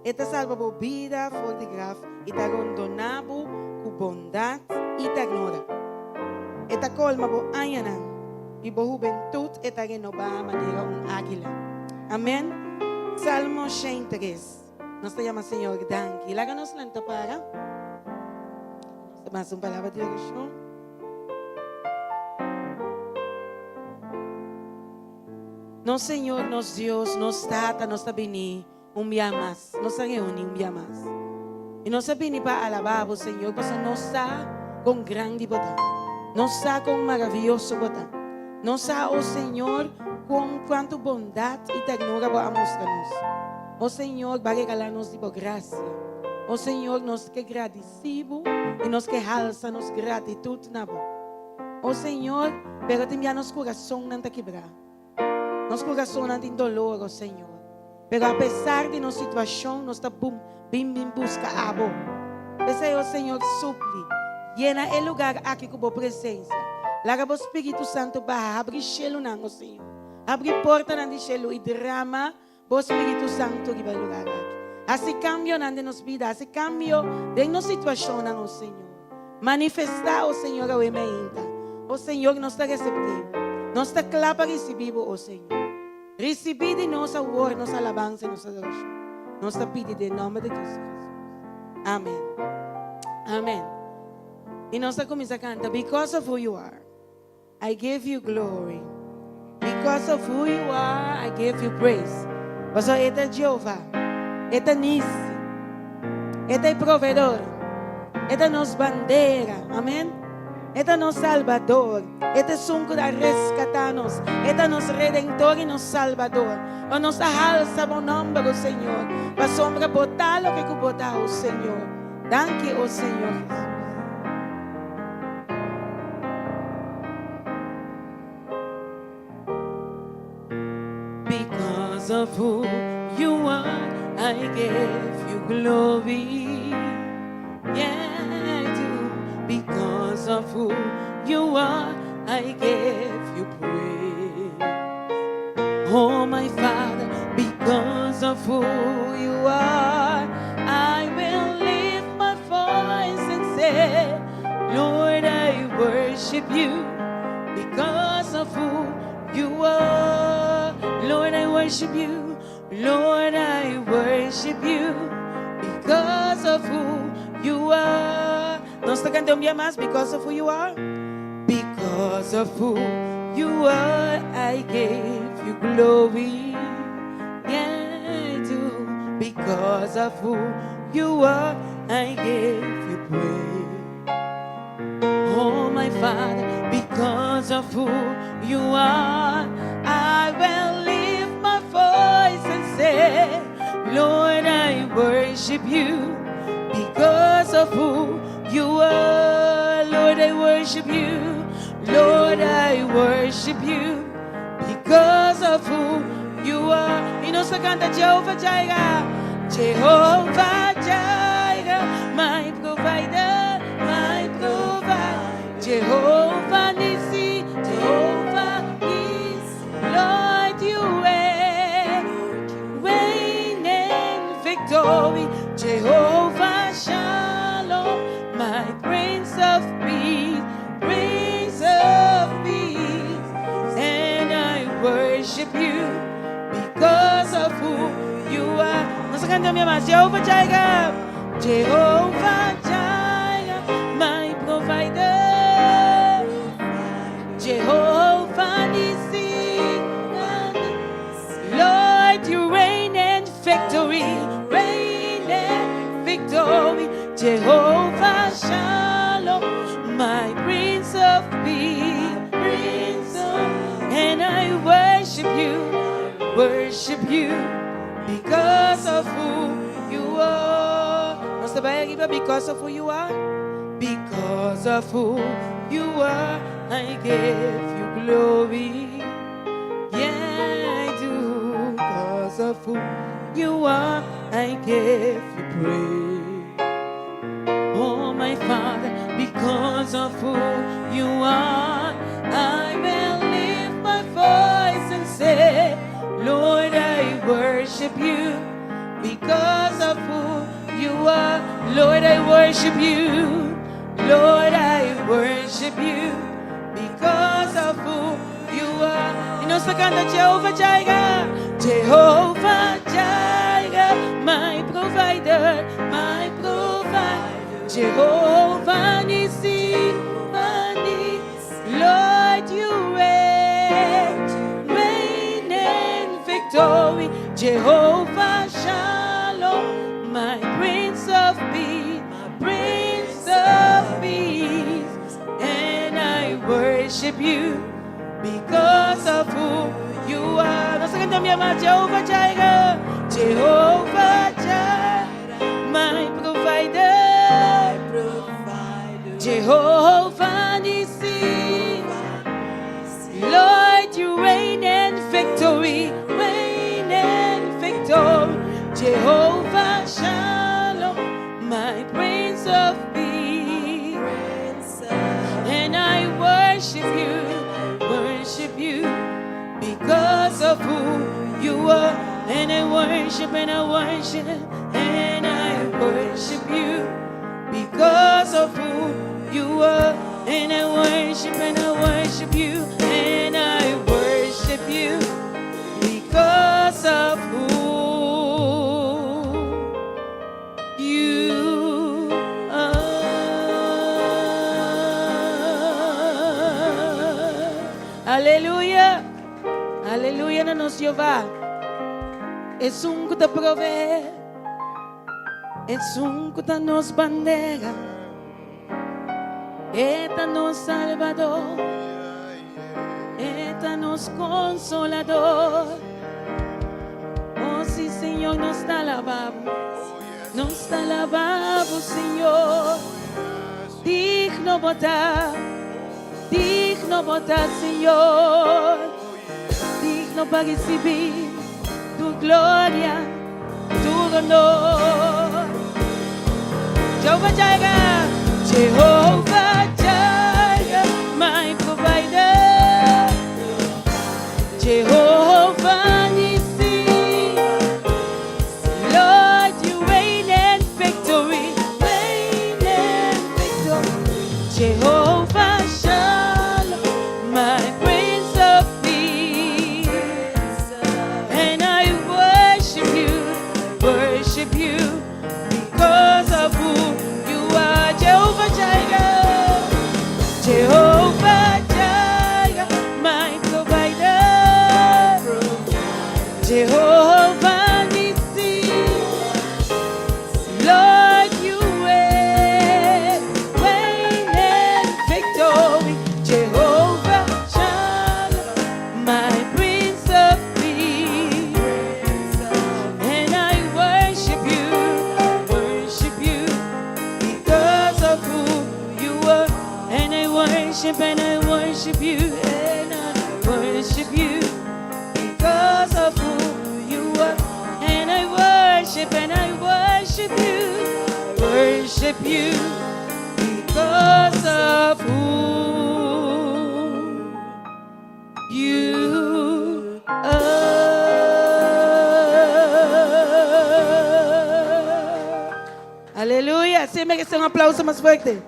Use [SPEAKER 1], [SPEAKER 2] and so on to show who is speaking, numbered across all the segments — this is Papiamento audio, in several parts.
[SPEAKER 1] E ta salba bo bida for di graf i ta rondoná bo ku bondat i ternura. E ta kolma bo añanan, i bo hubentut e ta renobá manera un águila. Amèn. Salmo 103. Nos ta yama Señor danki. Laga nos lanta para. Nos ta basa un palabra di orashon. Nos Señor, nos Dios, nos Tata, nos ta bini un bia mas. Nos a reuni un bia mas. I nos a bini pa alabá bo, Señor, pasobra nos sa kon grandi bo ta. Nos sa kon maravioso bo ta. Nos sa, o Señor, kon kuantu bondat i ternura bo a mustra nos. O Señor, bo a regalá nos di bo grasia. O Señor, nos ke gradisí bo i nos ke halsa nos gratitut na bo. O Señor, pero tin bia nos kurasonnan ta kibrá. Nos kurasonnan tin dolor, o Señor. Pero apesar di nos situashon, nos ta bin bin buska abo. P'esei, o Señor, supli, yena e lugar aki ku bo presensia. Laga bo Spiritu Santu baha, habri shelunan, o Señor. Habri portanan di shelu i drama Bo Spiritu Santu riba e lugar aki. Hasi kambionan den nos bida, hasi kambio den nos situashonnan, o Señor. Manifestá, o Señor, awe meinta. O Señor, nos ta reseptivo. Nos ta kla pa risibí Bo, o Señor. Risibí di nos awor nos alabansa i nos adorashon. Nos ta pidi den nòmber di Kristu Hesus. Amen. Amen. I nos ta kuminsá kanta, Because of who you are. I give you glory Because of who you are I give you praise Pasobra e ta Jehová E ta Nisi E ta e proveedor E ta nos bandera Amen E ta nos Salbador E ta esun ku a reskatá nos E ta nos Redentor i nos Salbador Pa nos a halsa bo nòmber, o Señor Pasobra bo ta loke ku bo ta, o Señor Danki, o Señor Hesus. Because of who you are, I give you glory. Yeah, I do. Because of who you are, I give you praise. Oh, my Father, because of who you are, I will lift my voice and say, Lord, I worship you because of who you are. Lord, I worship you. Lord, I worship you because of who you are. Nos ta kanta un bia mas, because of who you are. Because of who you are, I give you glory. Yeah, I do. Because of who you are, I give you praise. Oh, my Father, because of who you are, I will lift my voice and say, Lord, I worship you because of who you are. Lord, I worship you. Lord, I worship you because of who you are. I nos ta kanta Jehovah Jireh, Jehovah Jireh, my provider, my provider. Jehovah Nissi, Jehovah Nissi, Lord, you reign, reign in victory. Jehovah Shalom, my Prince of Peace, Prince of Peace. And I worship you because of who you are. Nos ta kanta mi mas. Jehovah Jireh, Jehovah Jireh, my provider. Jehovah Nissi, Lord, you reign in victory, reign in victory. Jehovah Shalom, my Prince of Peace, Prince of, and I worship you, worship you, because of who you are. Nos ta bai ariba because of who you are. Because of who you are, I give you glory. Yeah, I do. Because of who you are, I give you praise. Oh, my Father, because of who you are, I will lift my voice and say, Lord, I worship you because of you are. Lord, I worship you. Lord, I worship you because of who you are. I nos ta kanta Jehovah Jireh, Jehovah Jireh, my provider, my provider. Jehovah Nissi, Lord, you reign, reign in victory. Jehovah Shalom, my Prince of Peace, Prince of Peace. And I worship you because of who you are. Nos ta kanta mi ama Jehovah Jireh, Jehovah Jireh, my provider. Jehovah Nissi, Lord, you reign in victory, reign in victory. Jehovah Shalom, my Prince of Peace. And I worship you because of who you are. And I worship and I worship and I worship you because of who you are. And I worship and I worship you and I worship you because of who you are. Aleluya. Aleluya na nos Jehová. Esun ku ta proveé. Esun ku ta nos bandera. E ta nos Salbador. E ta nos Konsolador. Oh, sí, Señor, nos ta alabá. Nos ta alabá, Señor. Digno bo ta. Digno bo ta, Señor. Digno pa risibí tu gloria, tu honor. Jehovah Jireh, Jehovah Jireh, my provider. Jehovah Nissi, Lord, you reign in victory, reign in victory. Jehovah Shalom, my Prince of Peace. And I worship you because of who you are. Jehovah Jireh, Jehovah Jireh, my provider. Jehovah Nissi, Lord, you reign, reign in victory. Jehovah Shalom, my Prince of Peace. And I worship you because of who you are. And I worship and I worship you, and I worship you because of who you are. And I worship and I worship you because of who you are. Aleluya. Sí, merese un aplouso mas fuerte.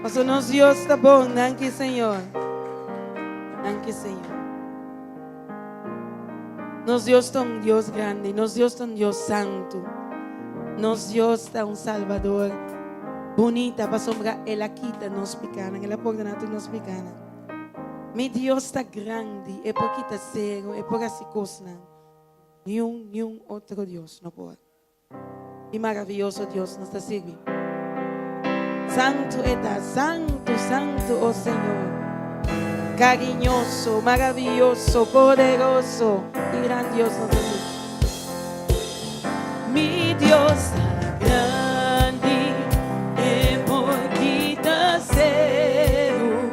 [SPEAKER 1] Paso nos Dios ta bon. Danki, Señor. Danki, Señor. Nos Dios ta un Dios grandi. Nos Dios ta un Dios santu. Nos Dios ta un Salbador. Bunita pasobra El a kita nos pikánan. El a pordoná tur nos pikánan. Mi Dios ta grandi. E por kita seru. E por hasi kosnan. Niun, niun otro Dios no por. I maravioso Dios nos ta sirbi. Santu e ta, santu, santu, o Señor. Kariñoso, maravioso, poderoso i gran Dios nos ta sirbi. Mi Dios ta grandi, e por kita seru,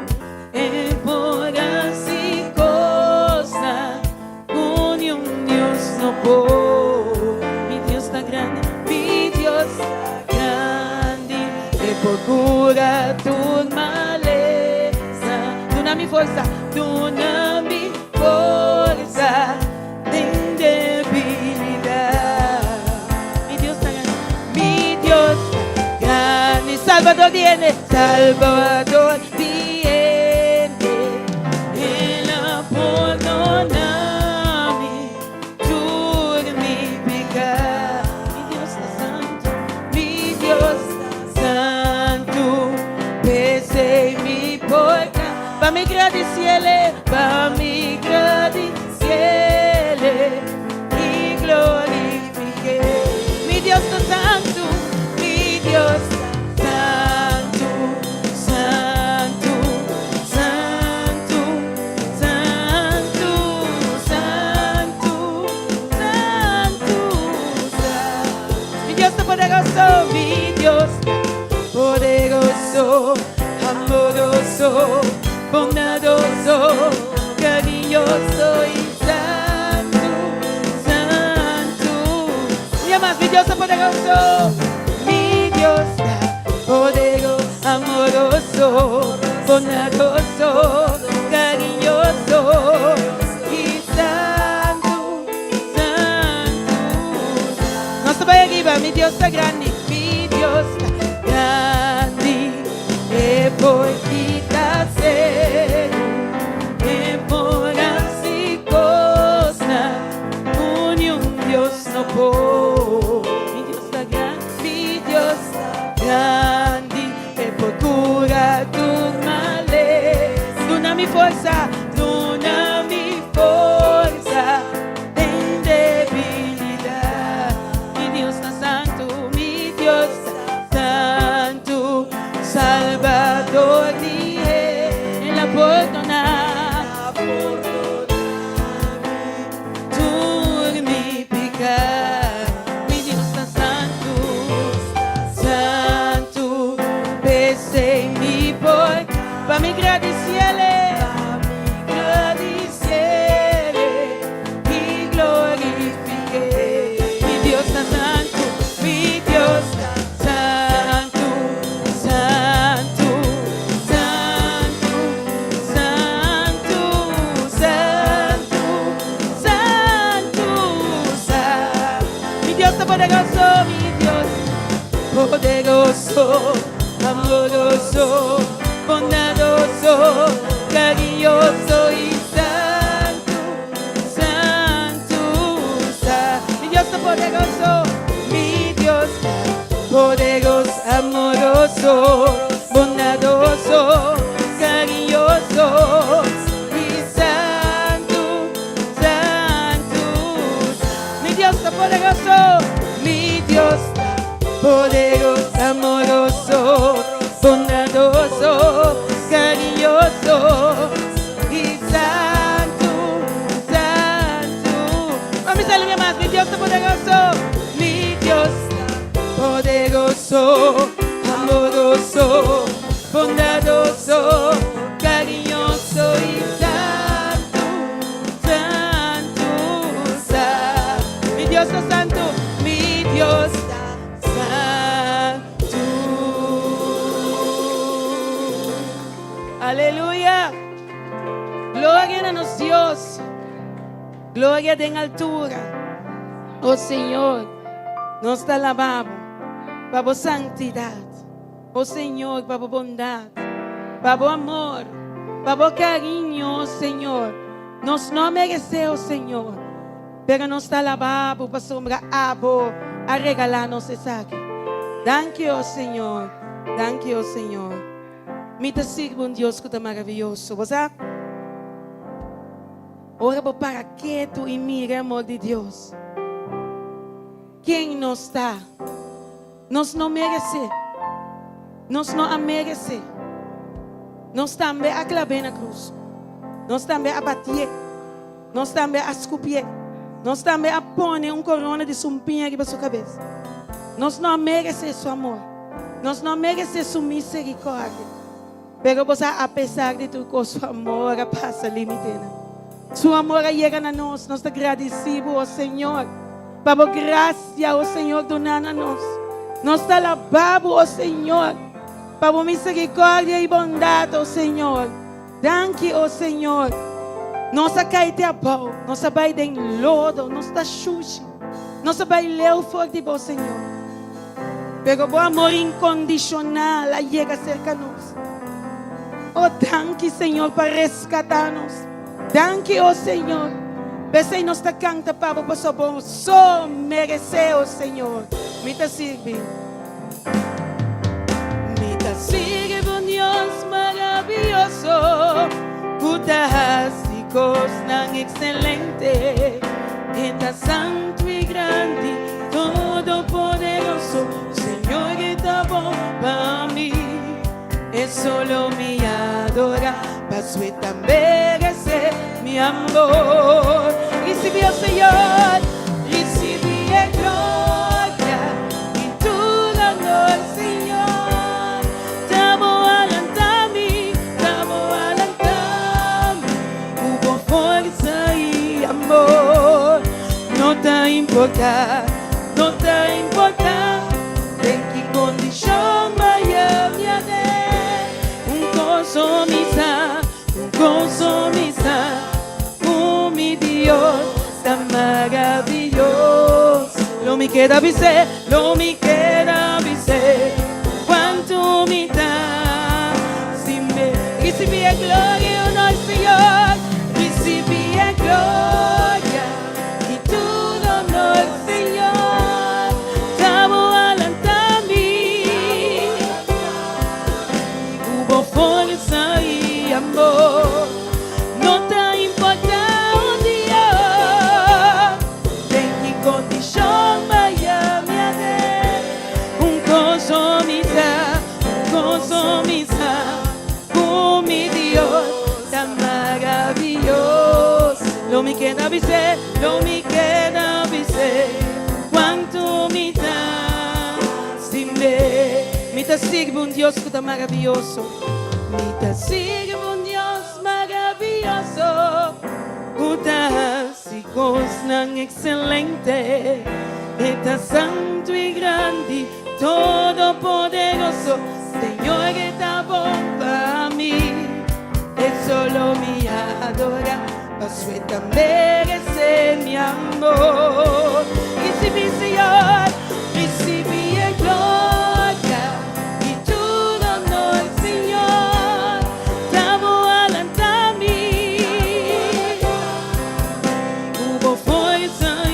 [SPEAKER 1] e por hasi kosnan ku niun Dios no por. Mi Dios ta grandi, mi Dios ta grandi, e por kura tur malesa. Duna mi forsa, duna mi forsa den debilidat. Mi Dios. Salbador di hende, Salbador di hende. El a pordona mi tur mi piká. Mi Dios ta santu, mi Dios ta santu, p'esei mi por ka. Pa mi gradisiel, pa mi gradisiel i glorifik'é. Mi Dios ta santu, mi Dios ta santu, santu, santu, santu, santu, santu, santu. Mi Dios ta poderoso, mi Dios ta poderoso, amoroso, bondadoso, kariñoso i santu, santu. Un mas, mi Dios ta poderoso, mi Dios ta poderoso, amoroso, bondadoso, kariñoso i santu, santu. Nos ta bai ariba, mi Dios ta grandi, mi Dios ta grandi, e por kita siegu, e por hasi kosnan ku niun Dios no por. Mi Dios ta grandi, mi Dios ta grandi, e por kura tur malesa. Duna mi forsa, duna mi forsa den debilidat. Mi Dios ta santu, mi Dios ta santu, Salbador di hende. El a pordoná tur mi piká. Mi Dios ta santu, santu, p'esei mi por pa mi gradisiel, gradisiel i glorifik'é. Mi Dios ta santu, mi Dios ta santu, santu, santu, santu, santu, santu, santu. Mi Dios ta poderoso, mi Dios poderoso, amoroso, bondadoso, kariñoso i santu, santu, santu. Mi Dios ta poderoso, mi Dios ta poderoso, amoroso, bondadoso, kariñoso i santu, santu. Mi Dios ta poderoso, mi Dios ta poderoso, amoroso, bondadoso, kariñoso i santu, santu. Ban bisa mas, mi Dios ta poderoso, mi Dios ta poderoso, amoroso, bondadoso, kariñoso i santu, santu, santu. Mi Dios ta santu, mi Dios ta santu. Aleluya. Gloria na nos Dios. Gloria den altura. Oh Señor, nos ta alabá Bo pa Bo santidat. Oh Señor, pa Bo bondat, pa Bo amor, pa Bo kariño, oh Señor. Nos no meresé, oh Señor, pero nos ta alabá Bo pasobra Abo a regalá nos esaki. Danki, oh Señor. Danki, oh Señor. Mi ta sirbi un Dios ku ta maravioso. Bo sa? Ora bo para ketu i mira e amor di Dios, ken nos ta? Nos no meresé. Nos no a meresé. Nos tambe a klab'é na krus. Nos tambe a batié. Nos tambe a skupié. Nos tambe a pone un korona di sumpiña riba su kabes. Nos no a meresé su amor. Nos no a meresé su miserikòrdia. Pero bo sa, apesar di tur kos, su amor a pasa límitenan. Su amor a yega na nos. Nos ta gradisí bo, o Señor, pa bo grasia, o Señor, duná na nos. Nos ta alabá bo, o Señor, pa bo miserikòrdia i bondat, o Señor. Danki, o Señor. Nos a kai te abou, nos a bai den lodo, nos ta shushi. Nos a bai leu for di bo, Señor. Pero bo amor inkondishonal a yega serka nos. O danki Señor pa reskatá nos. Danki o Señor. P'esei nos ta kanta pa bo pasobra bo so meresé o Señor. Mi ta sirbi. Mi ta sirbi un Dios maravioso ku ta hasi kosnan ekselente. E ta santu i grandi, todopoderoso. Señor e ta bon pa mi. E solo mi adora, paso e ta merece mi amor. Ricibi, oh Señor, ricibi e gloria y tur honor, Señor. Ta bo a lanta mi, ta bo a lanta mi, cu bo forza y amor. No ta importa, no ta importa. Den ki kondishon maya mi a den? Un kos mi sa, un kos mi sa, ku mi Dios ta maraviyoso. Lo mi keda bis'é, lo mi keda bis'é, kuantu mi ta stim'é. Risibí e gloria i honor, Señor, risibí e gloria. I tur honor, Señor, ta bo a lanta mi ku bo forsa i amor. No ta importa, oh Dios, den ki kondishon maya mi a den. Un kos mi sa, un kos mi sa, ku mi Dios ta maraviyoso. Lo mi keda bis'é, lo mi keda bis'é, kuantu mi ta stim'é. Mi ta sirbi un Dios ku ta maraviyoso. Mi ta sirbi un Dios maraviyoso ku ta hasi kosnan ekselente. E ta santu i grandi, todopoderoso. Señor e ta bon pa mi. E solo mi adora, paso e ta merece mi amor. Ricibi, Señor, ricibi e gloria y tur honor, Señor. Ta bo a lanta mi ku bo forsa y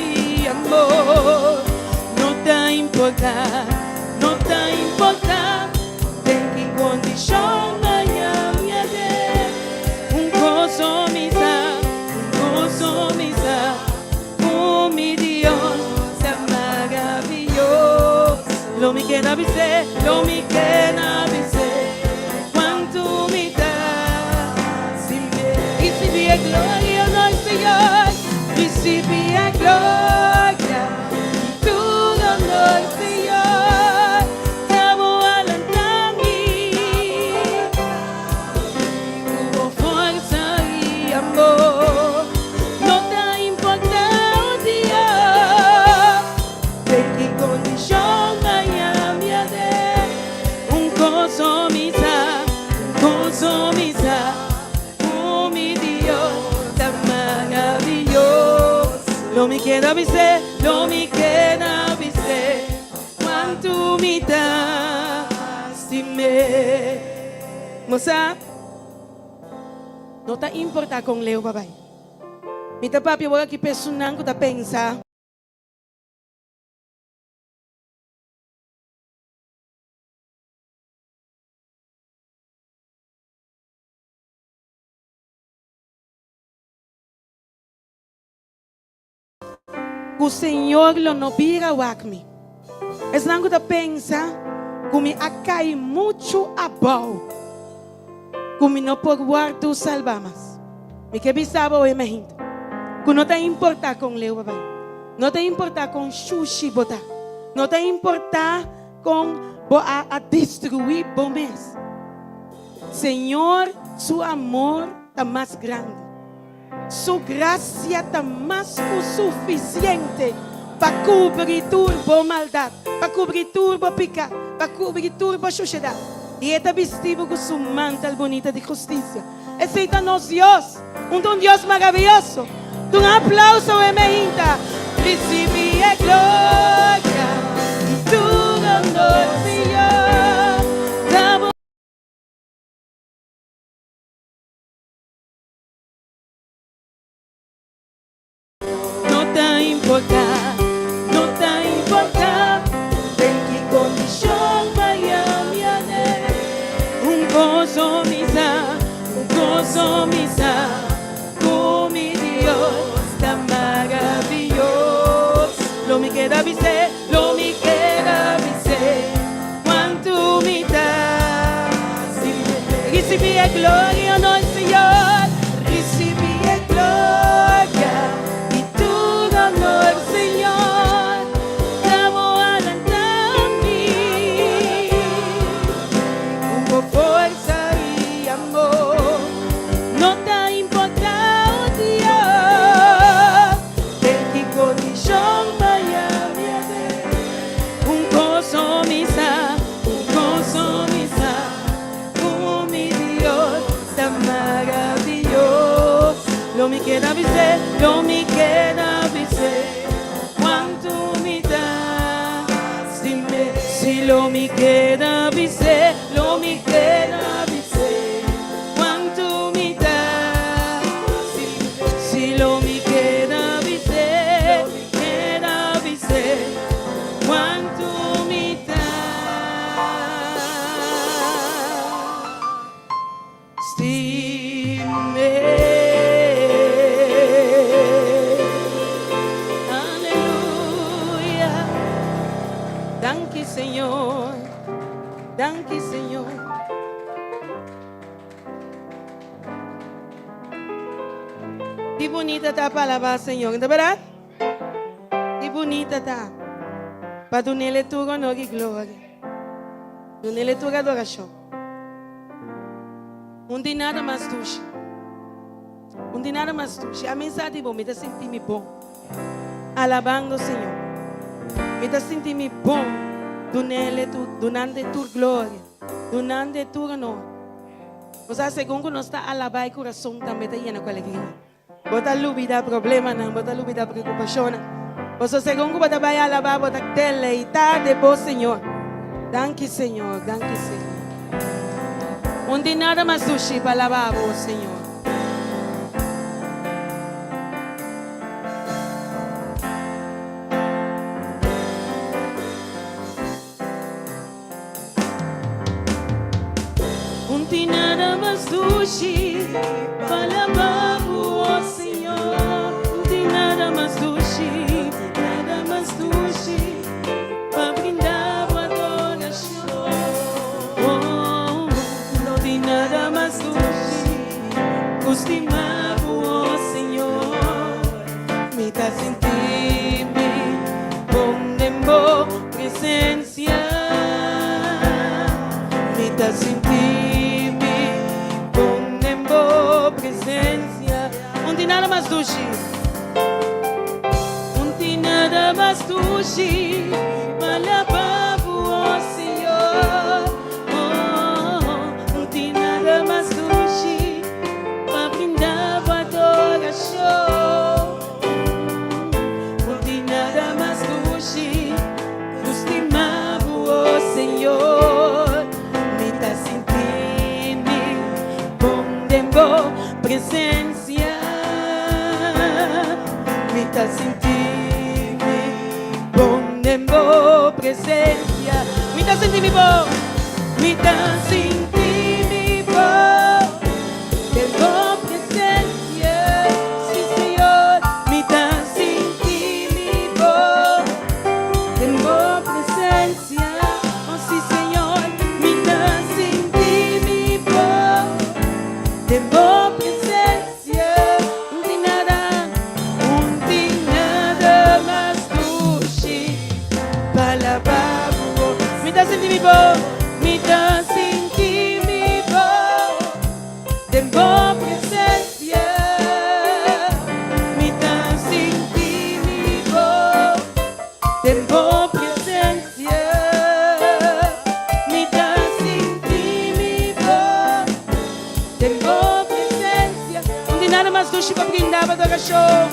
[SPEAKER 1] amor. No ta importa, no ta importa den ki kondishon maya mi a den. Un kos mi sa, un kos mi sa, ku mi Dios ta maraviyoso. Lo mi keda bis'é, lo mi keda bis'é, kuantu mi ta stim'é. Risibí e gloria, honor, Señor, risibí e gloria i tur honor, Señor. Ta bo a lanta mi ku bo forsa i amor. No ta importa, oh Dios, den ki kondishon maya mi a den. Un kos mi sa, un kos mi sa, ku mi Dios ta maraviyoso. Lo mi keda bis'é, lo mi keda bis'é, kuantu mi ta stim'é. Mosa, no ta importa kon leu bo a bai. Mi ta papia awor aki personan ku ta pensa. Ku Señor lo no bira wak mi. Esnan ku ta pensa ku mi a kai muchu abou, ku mi no por wòrdu salbá mas. Mi ke bisa bo, hemehinte, ku no ta importá kon leu bo bai, no ta importá kon shushi bo ta, no ta importá kon bo a a destruí bo mes, Señor su amor ta mas grandi. Su gracia ta mas cu suficiente pa cubri tur bo maldad, pa cubri tur bo pica, pa cubri tur bo shushedad. Y E ta bisti bo cu su mantel bunita di husticia. Esey ta nos Dios! Un ta un Dios maraviyoso! Dun aplauso e meinta! Ricibi e gloria y tur honor. kos so mi sa, ku mi Dios ta maravioso. Lo mi keda bis'é, lo mi keda bis'é, kuantu mi ta stim'é. Risibí e gloria, honor, Señor. Risibí e gloria i tur honor, Señor. Ta Bo a lanta mi ku forsa i amor. No ta importá, oh Dios, den ki kondishon m'a yega. Un kos so mi sa, un kos so mi sa, ku mi Dios ta maravioso. Lo mi keda bis'é, lo mi keda bis'é, kuantu mi ta stim'é. Si lo mi keda bis'é, lo mi keda bis'é, kuantu mi ta stim'é. Si lo mi keda bis'é, keda bis'é, kuantu mi ta stim'é. Aleluya. Danki, Señor. Danki, Señor. Ki bunita ta pa alabá Señor, no ta bèrdat? Ki bunita ta pa dun'El tur honor i gloria, dun'El tur adorashon. Un di nada mas dushi, un di nada mas dushi. Ami sa di bo, mi ta sinti mi bon alabando Señor. Mi ta sinti mi bon dun'El tur, dunand'E tur gloria, dunand'E tur honor. Bo sa, segun ku nos ta alabá e kurason tambe ta yena ku alegria. Bo ta lubidá problemanan, bo ta lubidá preokupashonnan. Pasobra segun ku bo ta bai alabá, bo ta deleitá den bo Señor. Danki Señor, danki Señor. Un di nada mas dushi pa alabá bo, Señor. Un tin nada mas dushi pa alabá bo, oh Señor. Un tin nada mas dushi, nada mas dushi pa brindá bo adorashon. Oh, no tin nada mas dushi ku stima bo, oh Señor. Mi ta sinti mi bon den bo presensia. Mi ta sinti mi bon den bo presensia. Un tin nada mas dushi. Un tin nada mas dushi pa alabá bo, oh Señor. Oh, un tin nada mas dushi pa brindá bo adorashon. Un tin nada mas dushi ku stima bo, oh Señor. Mi ta sinti mi bon den bo presensia. Mi ta sinti mi bon den bo presensia. Mi ta sinti mi bon. Mi ta sinti mi bon den bo presensia. Sí, Señor. Mi ta sinti mi bon den bo presensia. Oh, sí, Señor. Mi ta sinti mi bon den bo presensia. Un tin nada, un tin nada mas dushi pa alabá bo. Mi ta sinti mi bon, mi ta sinti mi bon den bo presensia. Mi ta sinti mi bon den bo presensia. Mi ta sinti mi bon den bo presensia. Un tin nada mas dushi pa brindá bo adorashon.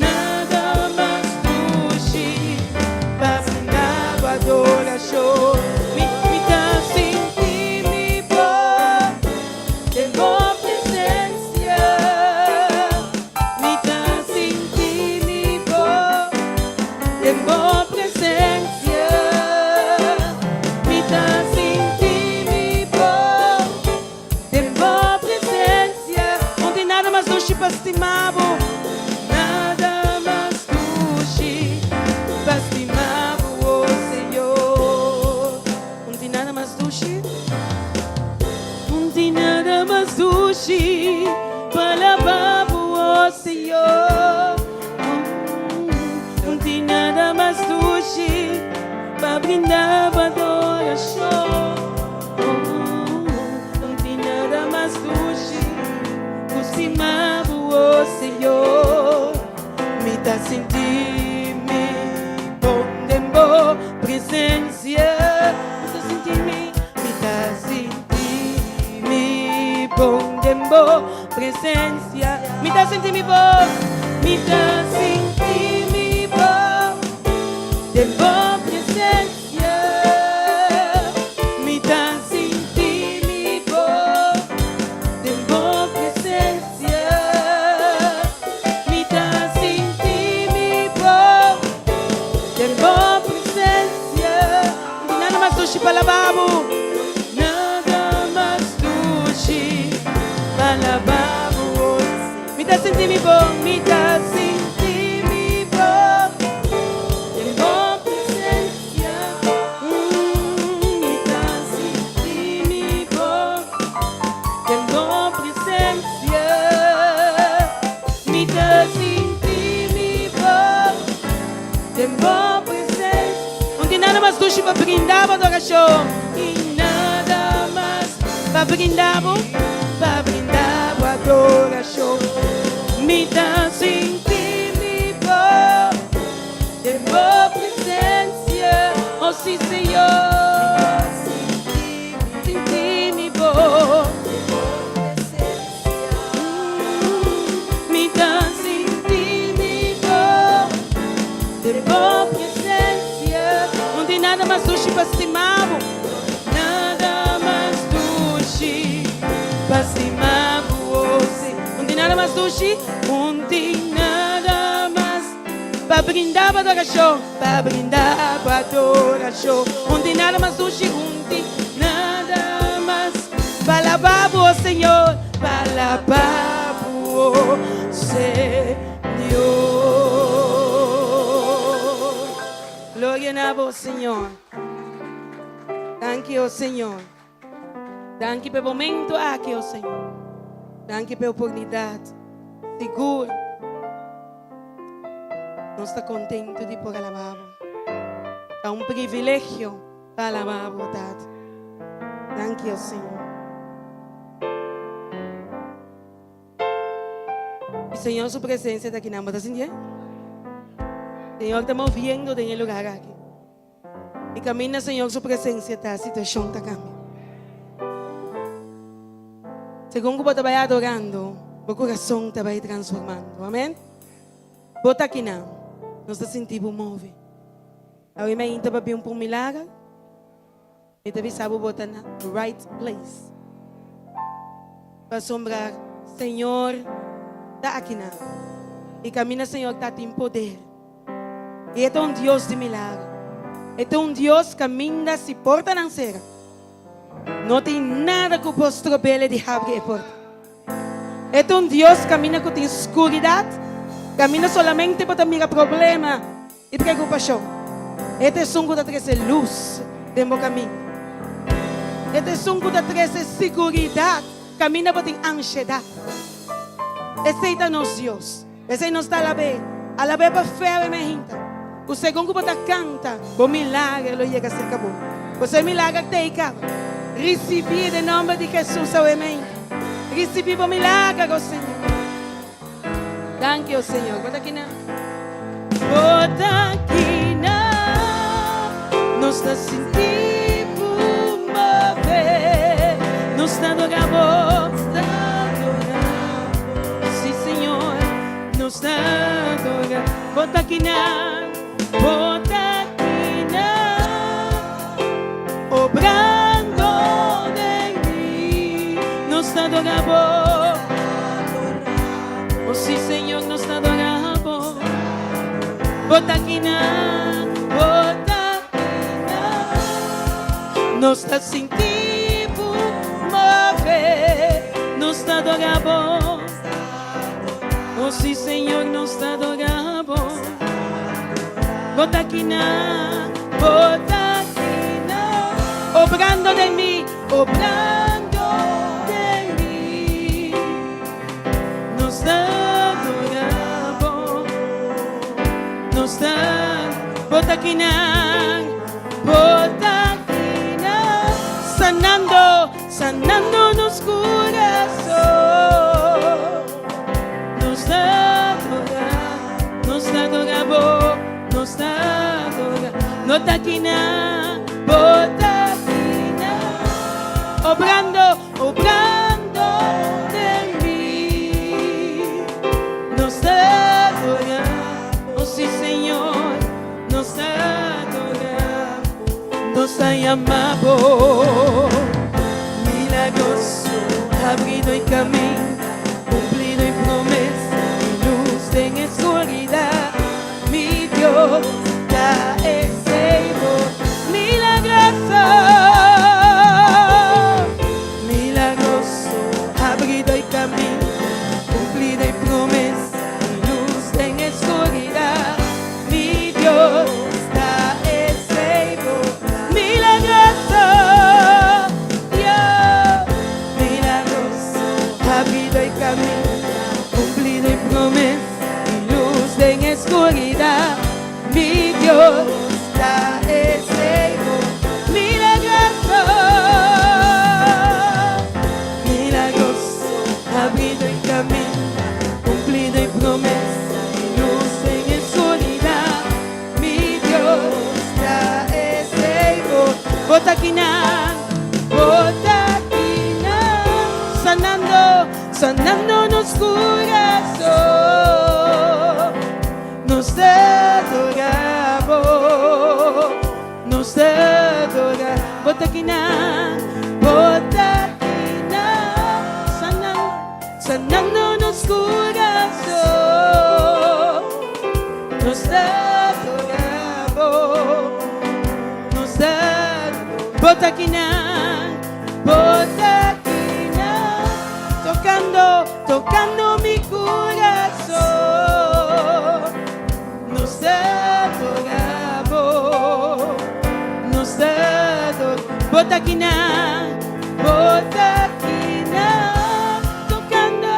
[SPEAKER 1] Nada mas dushi pa brindá bo adorashon. Mi, mi ta sinti mi bon den bo presensia. Mi ta sinti mi bon den bo presensia. Mi ta sinti mi bon den bo presensia. dushi. Un tin nada mas dushi pa alabá bo, oh Señor. Un tin nada mas dushi pa brinda bo adorashon. Un tin nada mas dushi ku stima bo, oh Señor. Mi ta sinti mi bon den bo presensia. Mi ta sinti mi, mi ta sinti mi bon den bo presensia. Mi ta sinti mi bon, mi ta sinti mi bon den bo presensia. Mi ta sinti mi bon den bo presensia. Mi ta sinti mi bon den bo presensia. Nada mas dushi pa alabá bo. Nada mas dushi pa alabá bo. Mi ta sinti mi bon, mi ta sinti mi bon den bo presensia. Mi ta sinti mi bon den bo presensia. Mi ta sinti mi bon den bo presensia. No tin nada mas dushi pa brinda bo adorashon. Tin nada mas pa brinda bo, pa brinda bo adorashon. Mi ta sinti mi bon den bo presensia, oh si Señor. Sinti mi bon. Mi ta sinti mi bon den bo presensia. No tin nada mas dushi pa stima bo. Nada mas dushi pa stima bo, oh si. No tin nada mas dushi, no tin nada mas pa brinda bo adorashon, pa brinda bo adorashon. No tin nada mas dushi, no tin nada mas pa alabá bo, oh Señor, pa alabá bo, oh Señor. Gloria na bo, Señor. Danki, oh Señor. Danki pa e momento aki, oh Señor. Danki pa e oportunidat. Sigur nos ta kontentu di por alabá bo. Ta un privilegio pa alabá bo, Tata. Danki, oh Señor. Y Señor su presencia ta aki nan. Bo ta sintié? Señor ta moviendo den e lugar aki. Y caminda Señor su presencia ta, situacion ta cambia. Segun cu bo ta bay adorando, bo corazon ta bay transformando. Amen? Bo ta aki nan. Nos ta sinti bo move. Awe mi ainda pa bin pa un milagro. Mi ta bisa bo bo ta na right place. Pasobra Señor ta akinan. I kaminda Señor ta tin poder. I e ta un Dios di milagro. E ta un Dios kaminda si portanan sera, no tin nada ku por strob'el di habri e porta. E ta un Dios kaminda ku tin skuridat, kaminda solamente bo ta mira problema i preokupashon. E ta esun ku ta trese lus den bo kaminda. E ta esun ku ta trese siguridat kaminda bo tin anshedat. Esei ta nos Dios. Esei nos ta alab'é. Alab'é pa fe awe mehinta. Ku segun ku bo ta kanta, bo milager lo yega serka bo. Pasobra e milager ta ei kaba. Risibí den nòmber di Hesus awe mehinta. Risibí bo milager, o Señor. Danki, o Señor. Bo ta kinan. Bo ta kinan. Nos ta sinti bo move. Nos ta adora bo. Ta adora bo. Sí, Señor. Nos ta adora. Bo ta kinan. Bo ta kinan. Obrando den mi. Nos ta adora bo. Oh sí, Señor, nos ta adora bo. Bo ta kinan, bo ta kinan. Nos ta sinti bo move. Nos ta adora bo. Oh sí, Señor, nos ta adora bo. Bo ta kinan, bo ta kinan. Obrando den mi, obrando den mi. Nos ta adora Bo, nos ta. Bo ta akinan, Bo ta akinan, sanando, sanando nos curason. Nos ta adora, nos ta adora Bo, nos ta adora. Bo ta akinan, Bo ta akinan, obrando, obrando den mi. Nos ta adora, oh si Señor, nos ta adora, nos ta yama Bo. Milagroso, habriendo caminda, cumpliendo promesa, y luz den oscuridad. Mi Dios, ta esey bo. Milagroso, milagroso, habriendo caminda, cumpliendo promesa, y luz den oscuridad. Mi Dios, ta esey bo. Milagroso, Dios, milagroso, habriendo caminda, cumpliendo promesa, y luz den oscuridad. Mi Dios, ta esey bo. Milagroso, milagroso, habriendo caminda, cumpliendo promesa, y luz den oscuridad. Mi Dios, ta esey bo. Bo ta akinan, bo ta akinan, sanando, sanando nos curason. Nos ta adora Bo, nos ta adora. Bo ta akinan, bo ta akinan, sanando, sanando nos curason. Nos ta adora Bo, nos ta. Bo ta akinan, bo ta akinan, tocando, tocando mi curason. Nos ta adora Bo, nos ta adora. Bo ta akinan, bo ta akinan, tocando.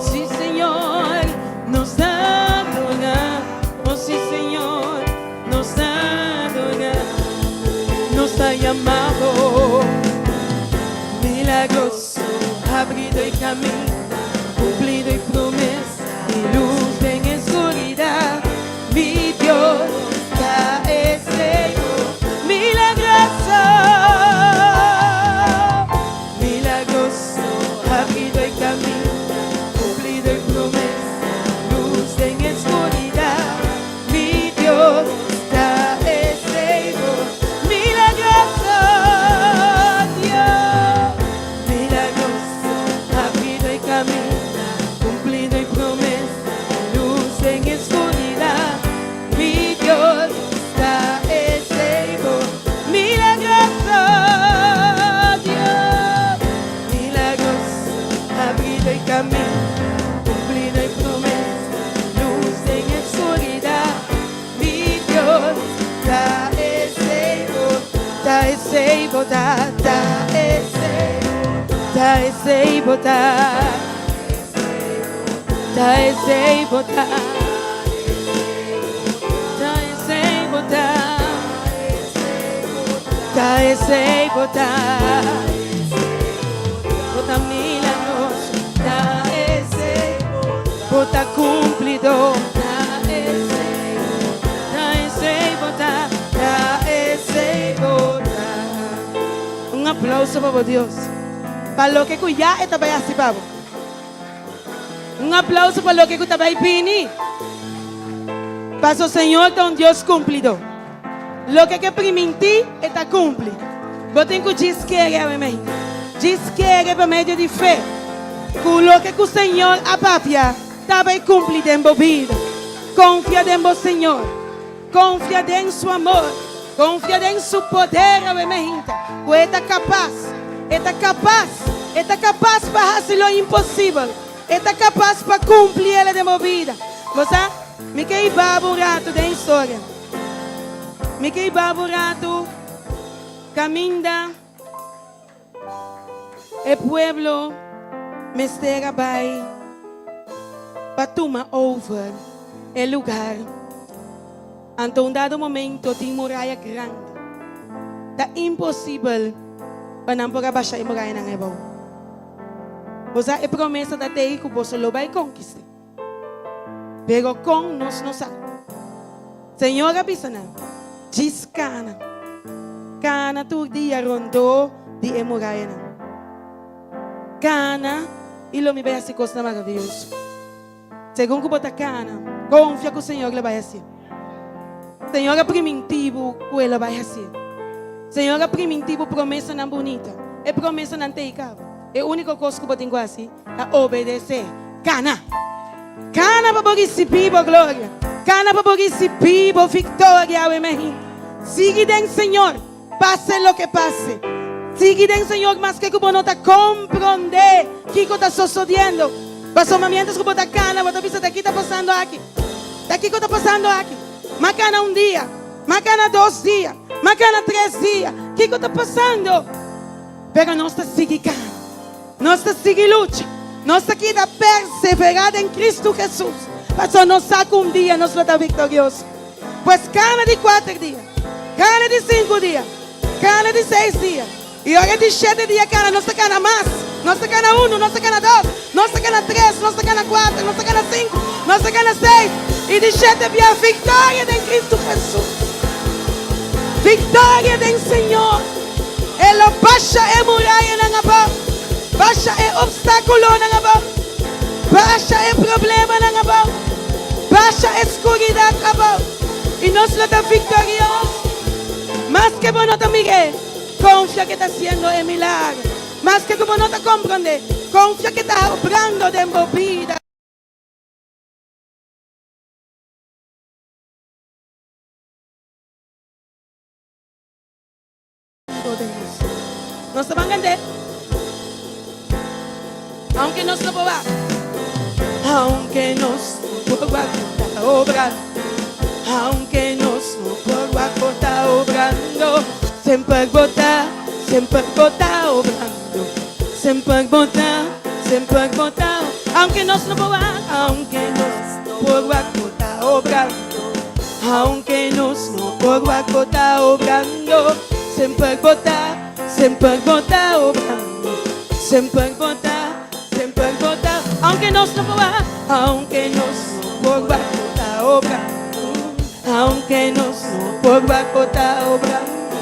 [SPEAKER 1] Si Señor, nos ta adora. Oh si Señor, nos ta adora. Nos ta yama Bo. Milagroso, habriendo caminda, cumpliendo promesa, y luz den oscuridad. Mi Dios, ta esey bo. Milagroso, milagroso, habriendo caminda, cumpliendo promesa, luz den oscuridad. Mi Dios, ta esey bo. Milagroso, Dios, milagroso, habriendo caminda, cumpliendo promesa, luz den oscuridad. Mi Dios, ta esey bo. Milagroso, Dios, milagroso, habriendo caminda, cumpliendo promesa, luz den oscuridad. Mi Dios, ta esey bo, ta esey bo, ta, ta esey bo, ta esey bo, ta, ta esey bo, ta, ta esey bo, ta, ta esey bo, ta, bo ta milagroso, ta esey bo, ta cumplido, ta esey bo, ta esey bo, ta, ta esey bo, ta. Un aplauso pa Dios.
[SPEAKER 2] Pa loke cu ya e ta bay haci pa bo.
[SPEAKER 1] Un aplauso pa loke cu ta bay bini. Paso Señor ta un Dios cumplido. Loke cu e priminti, e ta cumpli. Bo tin cu djis kere, amen. Djis kere pa medio di fe. Cu loke cu Señor a papia, ta bay cumpli den bo bida. Confia den bo Señor. Confia den su amor. Confia den su poder, amen. Cu e ta capaz. E ta capaz. E ta capaz pa haci lo imposibel. E ta capaz pa cumpli el den bo bida. Bo sa, mi kier hiba un rato den historia.
[SPEAKER 2] Mi ke hiba bo ratu kaminda e pueblo mester a bai pa tuma over e lugar. Anto un dado momento tin muraya grandi. Ta imposibel pa nan por a basha e murayanan ebou. Bo sa e promesa ta tei ku boso lo bai konkist'é. Pero kon nos no sa. Señor a bisa nan, Djis kana. Kana tur dia rondó di e murayanan. Kana i lo mi bai hasi kosnan maravioso. Segun ku bo ta kana, konfia ku Señor lo bai hasié. Señor a primintí bo ku E lo bai hasié. Señor a primintí bo promesanan bunita. E promesanan ta ei kaba. E úniko kos ku bo tin ku hasi ta obedesé. Kana! Kana pa bo risibí bo gloria. Kana pa bo risibí bo viktoria awe mainta. Sigui den Señor. Pase loke pase, sigui den Señor maske ku bo no ta komprondé kiko ta sosodiendo. Pasobra miéntras ku bo ta kana, bo ta bisa, Ta ki ta pasando aki? Ta kiko ta pasando aki? M'a kana un dia, m'a kana dos dia, m'a kana tres dia. Kiko ta pasando? Pero nos ta sigui kana. Nos ta sigui lucha. Nos ta keda perseverá den Kristu Hesus, pasobra nos sa ku un dia nos lo ta viktorioso. Pues kana di kuater dia, kana di sinku dia, kana di seis dia, i ora di shete dia kana, nos ta kana mas, nos ta kana unu, nos ta kana dos, nos ta kana tres, nos ta kana kuater, nos ta kana sinku, nos ta kana seis, i di shete bia viktoria den Kristu Hesus. Viktoria den Señor. E lo basha e murayanan abou, basha e opstakulonan abou, basha e problemanan abou, basha e skuridat abou, i nos lo ta viktorioso. Maske bo no ta mir'é, konfia ku e ta hasiendo e milagro. Maske ku bo no ta komprondé, konfia ku e ta obrando den bo bida. Nos ta ban kant'é. Aunke nos no por wak. Aunke nos no por wak bo ta obrando. Aunke nos no por wak bo ta obrando. Semper bo ta, semper bo ta obrando. Semper bo ta, semper bo ta. Aunke nos no por wak, aunke nos no por wak bo ta obrando. Aunke nos no por wak bo ta obrando, semper bo ta, semper bo ta obrando, semper bo ta, semper bo ta. Aunke nos no por wak, aunke nos no por wak bo ta obrando, aunke nos no por wak bo ta obrando,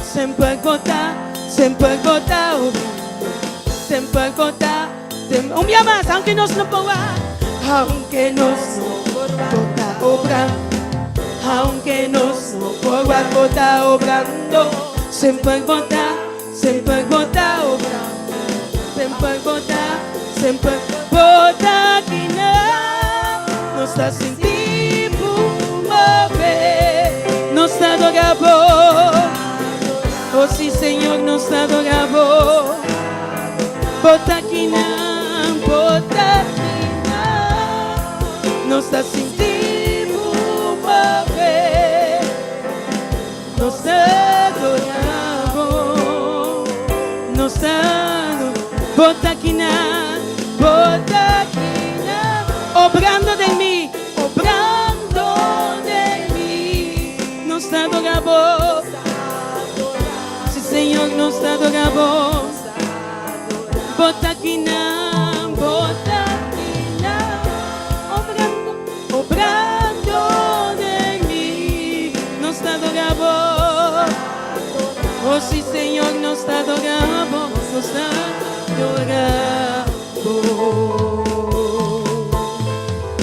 [SPEAKER 2] semper bo ta, semper bo ta obrando, semper bo ta, sem. Un bia mas, aunke nos no por wak, aunke nos no por wak bo ta obrando, aunke nos no por wak bo ta obrando, semper bo ta, semper bo ta obrando, semper bo ta, semper bo ta kina. Nos ta sinti bo move, nos ta adora bo. Oh si Señor, nos ta adora bo. Bo ta kinan, bo ta kinan. Nos ta sinti bo move. Nos ta adora bo. Nos ta adora. Bo ta kinan, bo ta kinan. Obrando den mi, obrando den mi. Nos ta adora bo. Si Señor, nos ta adora bo. Bo ta kinan, bo ta kinan, obrando, obrando den mi. Nos ta adora bo. Oh si Señor, nos ta adora bo, nos ta adora bo.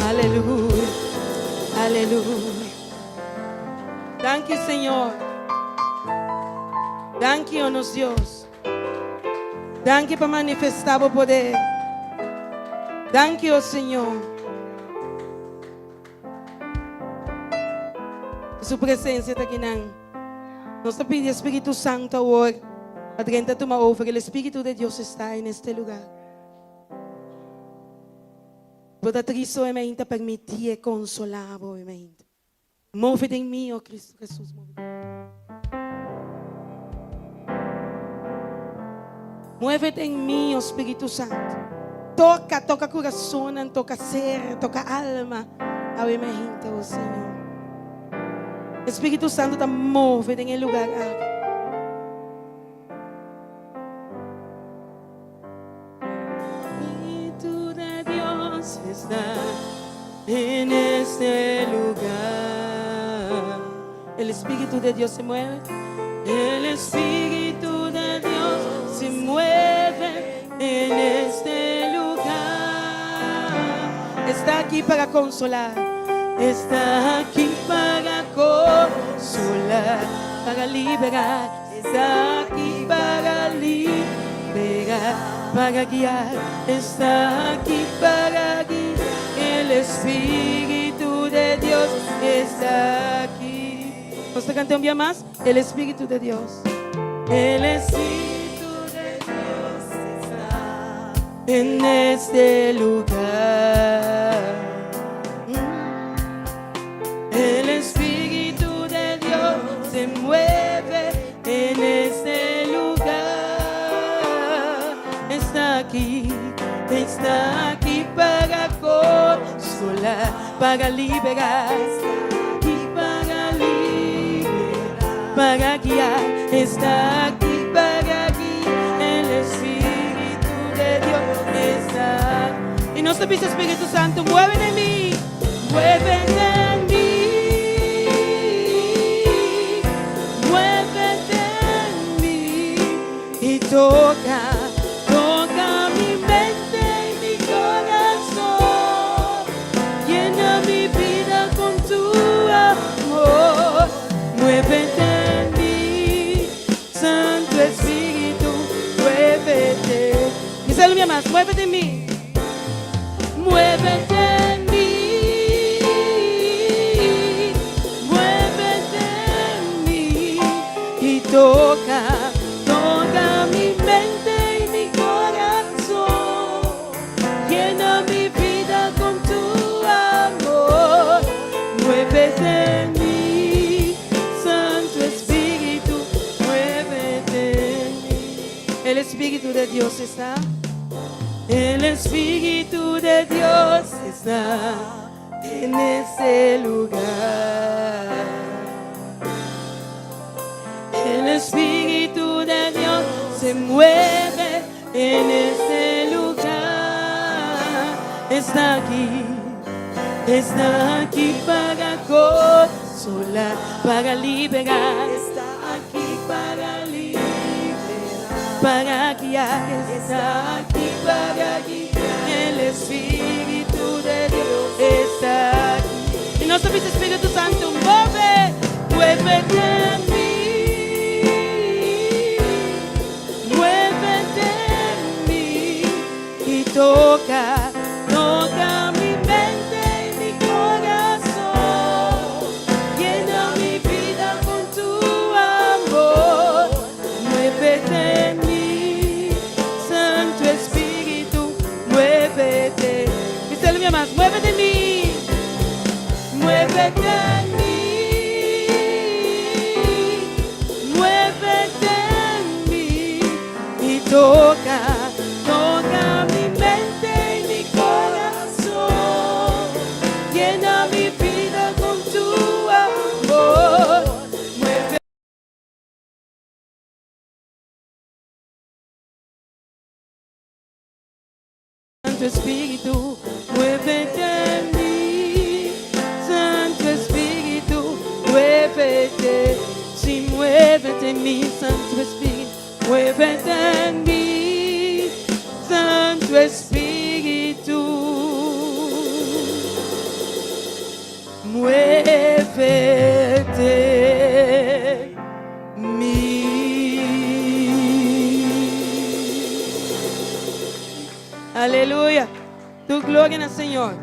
[SPEAKER 2] Aleluya, aleluya. Danki Señor. Danki, oh nos Dios. Danki pa manifestá bo poder. Danki, o Señor. Su presencia ta akinan. Nos ta pidi e Spiritu Santo awor pa drenta tuma over. El Espíritu de Dios está en este lugar. Bo ta tristo e mainta, permití e consolá bo e mainta. Move den mi, o Cristo Jesus, move den mi. Muévete en mi, oh Spiritu Santu. Toka, toka kurasonnan, toka ser, toka alma. Awe mi a hinta, oh Señor. E Spiritu Santu ta move den e lugar aki.
[SPEAKER 1] Espíritu de Dios está en este lugar.
[SPEAKER 2] El Espíritu de Dios se mueve.
[SPEAKER 1] El Espíritu de Dios se mueve en este lugar.
[SPEAKER 2] Está aquí para consolar.
[SPEAKER 1] Está aquí para consolar,
[SPEAKER 2] para liberar.
[SPEAKER 1] Está aquí para liberar, para guiar. Está aquí para guiar. El Espíritu de Dios está aquí.
[SPEAKER 2] Nos ta kanta un bia mas. El Espíritu de Dios.
[SPEAKER 1] El Espíritu de Dios está en este lugar. El Espíritu de Dios se mueve en este lugar. Está aquí, está aquí para consolar, para liberar. Está aquí para liberar, para guiar. Está aquí para guiar. El Espíritu de Dios está.
[SPEAKER 2] I nos ta bisa Spiritu Santu, mueve den mi.
[SPEAKER 1] Muévete en mí, muévete en mí
[SPEAKER 2] y toka,
[SPEAKER 1] toca mi mente y mi corazón. Llena mi vida con tu amor. Muévete en mí, Santo Espíritu, muévete.
[SPEAKER 2] Bisa un bia mas, muévete en mi.
[SPEAKER 1] Muévete en mí, muévete en mí
[SPEAKER 2] y toka,
[SPEAKER 1] toca mi mente y mi corazón. Llena mi vida con tu amor. Muévete en mí, Santo Espíritu, muévete en mí.
[SPEAKER 2] El Espíritu de Dios está.
[SPEAKER 1] El Espíritu de Dios está en ese lugar. El Espíritu de Dios se mueve en ese lugar. Está aquí para consolar, para liberar.
[SPEAKER 2] Está aquí para liberar,
[SPEAKER 1] para guiar. Está aquí para guiar. El Espíritu de Dios está aquí.
[SPEAKER 2] I nos ta bisa Spiritu Santu, move,
[SPEAKER 1] muévete en mi, muévete en mi
[SPEAKER 2] y toka,
[SPEAKER 1] toca mi mente y mi corazón. Llena mi vida con tu amor. Muévete en mí, Santo Espíritu, muévete.
[SPEAKER 2] Bisa un bia mas, muévete en mi.
[SPEAKER 1] Muévete en mí, muévete en mí
[SPEAKER 2] y toka,
[SPEAKER 1] toca mi mente y mi corazón. Llena mi vida con tu amor. Muévete. Santo Espíritu, muévete en mí. Santo Espíritu, muévete. Sí, muévete en mí, Santo Espíritu, muévete en mí. Santo Espíritu, muévete en mí.
[SPEAKER 2] Aleluya. Tur gloria na Señor.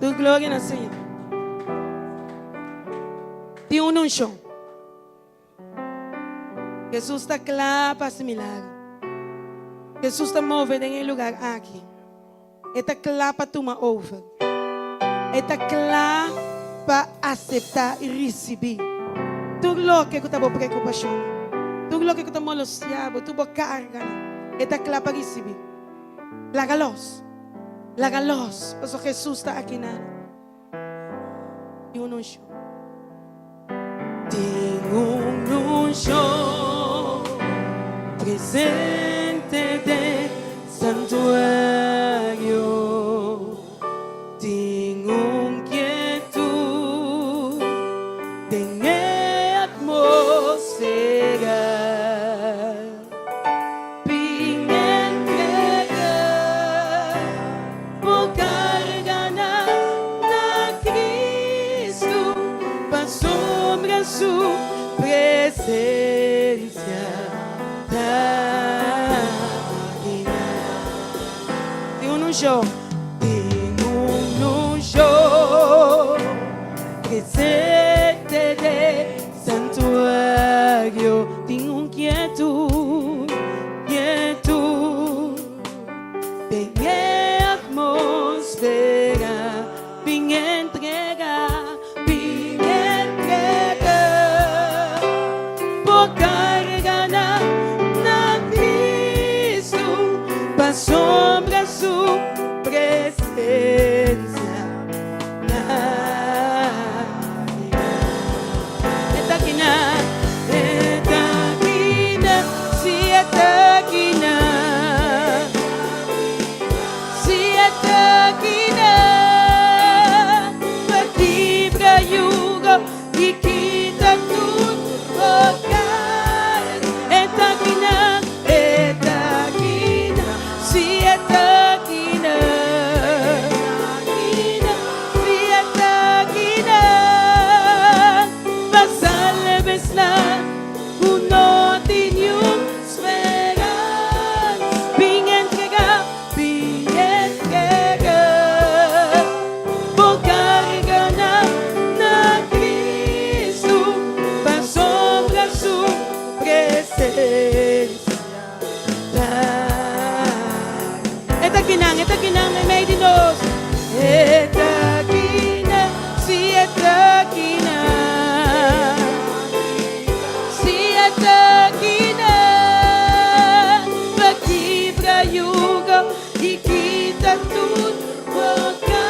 [SPEAKER 2] Tur gloria na Señor. Tin un unshon. Jesus ta kla pa hasi milager. Jesus ta move den e lugar aki. E ta kla pa tuma over. E ta kla pa aseptá i risibí tur loke ku ta bo preokupashon. Tur loke ku ta molostia bo, tur bo karganan, e ta kla pa risibí. Laga los, laga los, pasobra Hesus ta akinan. Tin un unshon.
[SPEAKER 1] Tin un unshon presente den santuario. Tin un kietud den e atmosfera. Bin entrega bo carganan na Cristo, pasobra su presencia ta akinan.
[SPEAKER 2] Tin un unshon.
[SPEAKER 1] Tin un unshon presente den Santuario tin un kietud, kietud den e atmosfera. Bin entrega, bin entrega bo carganan na Cristo, pasobra su presencia na. E ta kina, e ta kina, si e ta kina, si e ta kina, pa kibra yugo i kita tur bo karga. E ta kina, e ta kina, si e ta kina, si e ta kina, pa salba esnan ku no tin niun speransa. Bin entrega, bin entrega bo karganan na Cristo, pasobra su presencia ta.
[SPEAKER 2] E ta kinan, e ta kinan meimei di nos.
[SPEAKER 1] E ta kinan, si e ta kinan, si e ta kinan, pa kibra yugo i kita tur bo karga.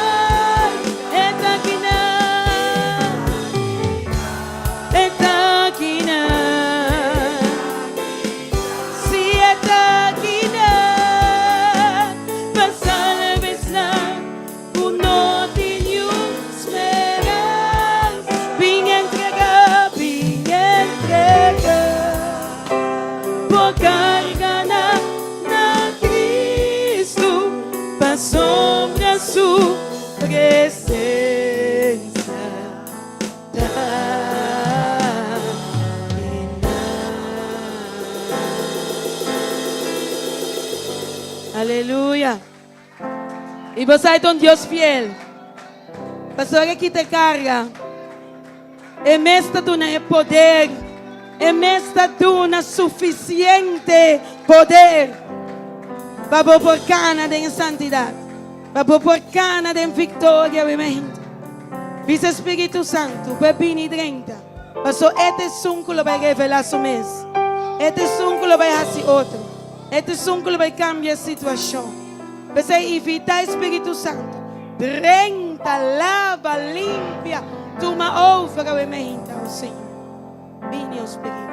[SPEAKER 1] E ta kinan, e ta kinan. Si e ta kinan, pa salba esnan ku no tin niun speransa. Bin entrega, bin entrega bo karganan na Cristo, pasobra su presencia ta kinan.
[SPEAKER 2] Aleluya. I bo sa e ta un Dios fiel. Pasobra e kita e karga. E mes ta duna e poder. E mes ta duna sufisiente poder pa bo por kana den e santidat. Pa bo por kana den viktoria, mi mente. Bisa Spiritu Santu pa e bini drenta, paso e ta esun ku lo bai revelá su mes. E ta esun ku lo bai hasi otro. E ta esun ku lo bai kambia e situashon. P'esei invitá e Spiritu Santu drenta, laba, limpia, tuma over awe meinta, o Señor. Bini, o Spiritu.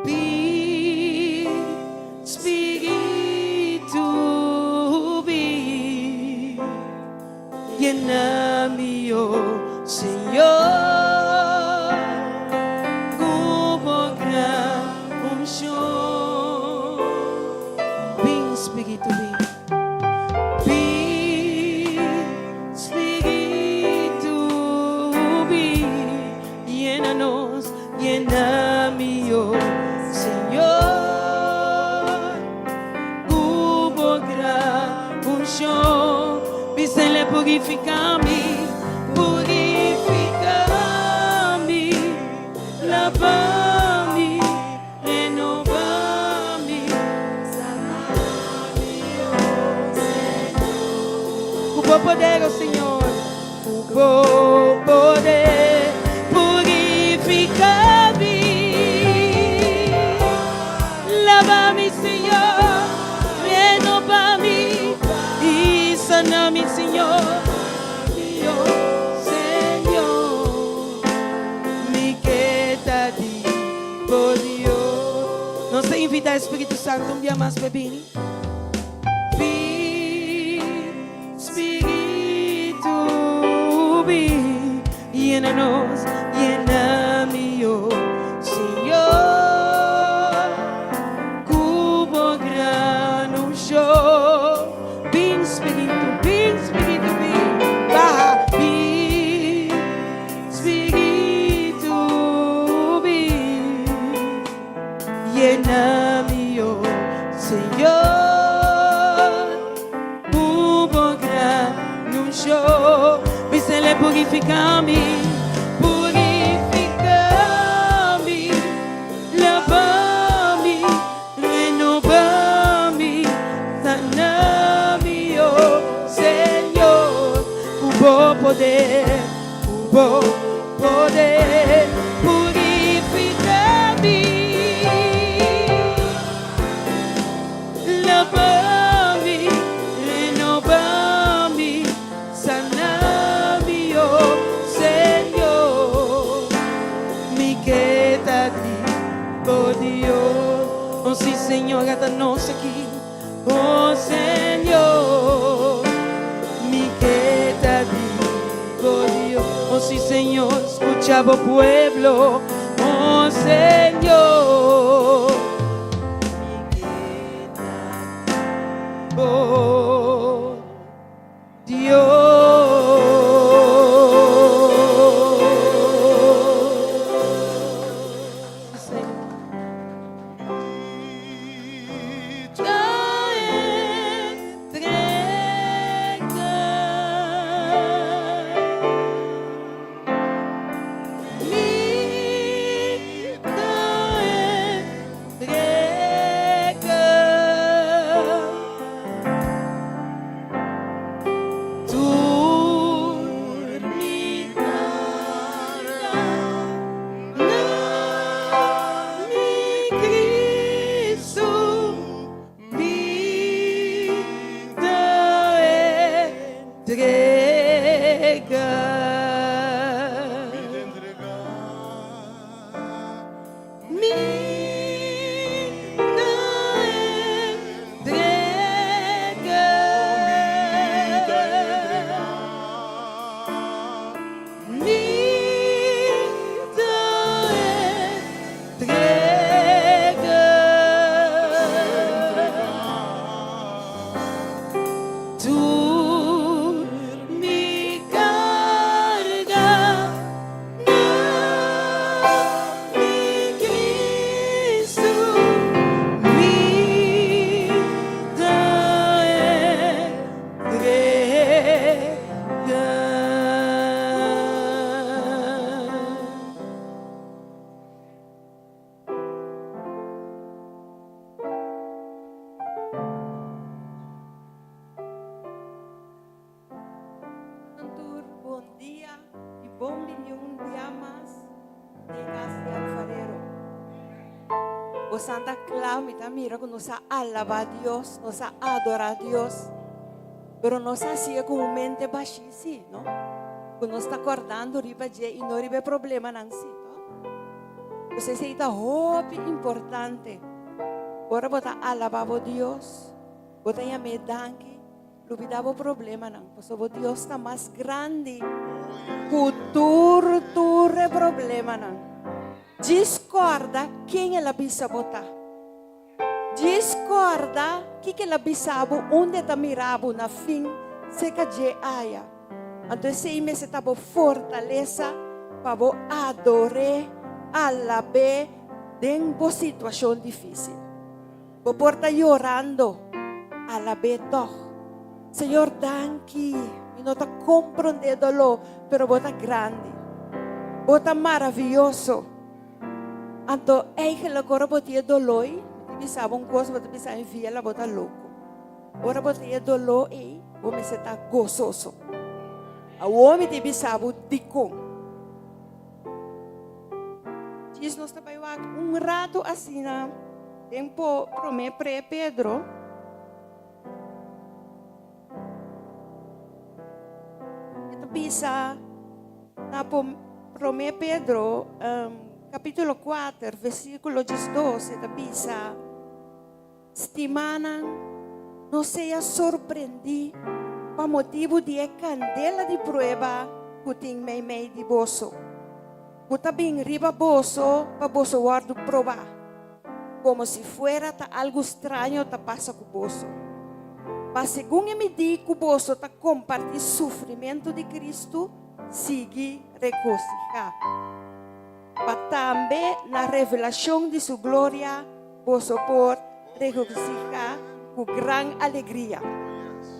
[SPEAKER 1] Bin, Spiritu, bin, yena mi, o Señor, ku bo gran unshon.
[SPEAKER 2] Bin, Spiritu, bin.
[SPEAKER 1] Bin, Spiritu, bin, yena nos, yena mi, oh Señor, ku bo gran unshon. Bisele purifica mi, purifica mi, lava mi, renova mi, sana mi, oh Señor.
[SPEAKER 2] Ku bo poder, oh Señor.
[SPEAKER 1] Ku
[SPEAKER 2] Bo poder purifica mi. Laba mi, Señor, renoba mi y sana mi, Señor. Dios, Señor, mi ke ta di bo Dios. Nos ta invita e Spiritu Santo un dia mas pa bini. Bin, Spiritu, bin, yena nos, yena mi, oh Señor, ku bo gran unshon. Bin, Spiritu, bin, Spiritu, bin, baha, bin, Spiritu, bin. Yena mi, oh Señor, ku bo gran unshon. Bis'E purifiká mi, purifiká mi, laba mi, renobá mi, sana mi, oh Señor, ku bo poder, ku bo poder, purifiká mi, laba mi, renobá mi, sana mi, oh Señor, mi ke ta di bo Dios. Oh sí, Señor, ata nos aki, oh Señor, mi ke ta di bo Dios. Oh sí, Señor, skucha bo pueblo, oh Señor, mi ke ta di bo Dios. Señor. Ta entregá. Mi ta entregá. Tur mi karga na mi Kristu mi ta entregá. Mi ta entregá. Mi ta entregá. Tur mi karga na mi Kristu mi ta entregá.
[SPEAKER 3] Tur bon dia i bon bini un dia mas den kas di Alfarero. Bo Santa Clau mi ta mira ku nos a alabá Dios, nos a adorá Dios, pero nos a hasié ku un mente bashí sí, no? Ku nos ta kòrdando riba dje i no riba e problemanan sí, to? Pues esei ta hopi importante. Ora bo ta alabá bo Dios, bo ta yam'é danki, Lubida bo problemanan, pasobra bo Dios ta mas grandi ku tur tur e problemanan. Djis kòrda ken el a bisa bo ta. Djis kòrda kiko el a bisa bo, unda e ta mira bo na fin seka dje aya. Anto esei mester ta bo fortalesa pa bo ador'é, alab'é den bo situashon difísil. Bo por ta yorando, alab'é tòg. Señor, danki. Mi no ta komprondé doló, pero bo ta grandi. Bo ta maravioso. Anto, eigenlijk ora bo tin e doló ei, mi ta bisa bo un kos, bo ta bisa mi Viela, bo ta loko. Ora bo tin e doló ei, bo mester ta gososo. Awor mi tin bisa bo dikon. Djis nos ta bai wak un ratu asina den po promé pre Pedro. E ta bisa na po promé Pedro kapítulo kuater versíkulo diesdos e ta bisa. Stimánan, no sea sorprendí pa motibu di e kandela di prueba ku tin meimei di boso, ku ta bin riba boso pa boso wòrdu probá, komo si fuera ta algu straño ta pasa ku boso. Ma segun e midí ku boso ta kompartí sufrimentu di Kristu, sigui regosihá. Pa tambe na revelashon di su gloria boso por regosihá ku gran alegria.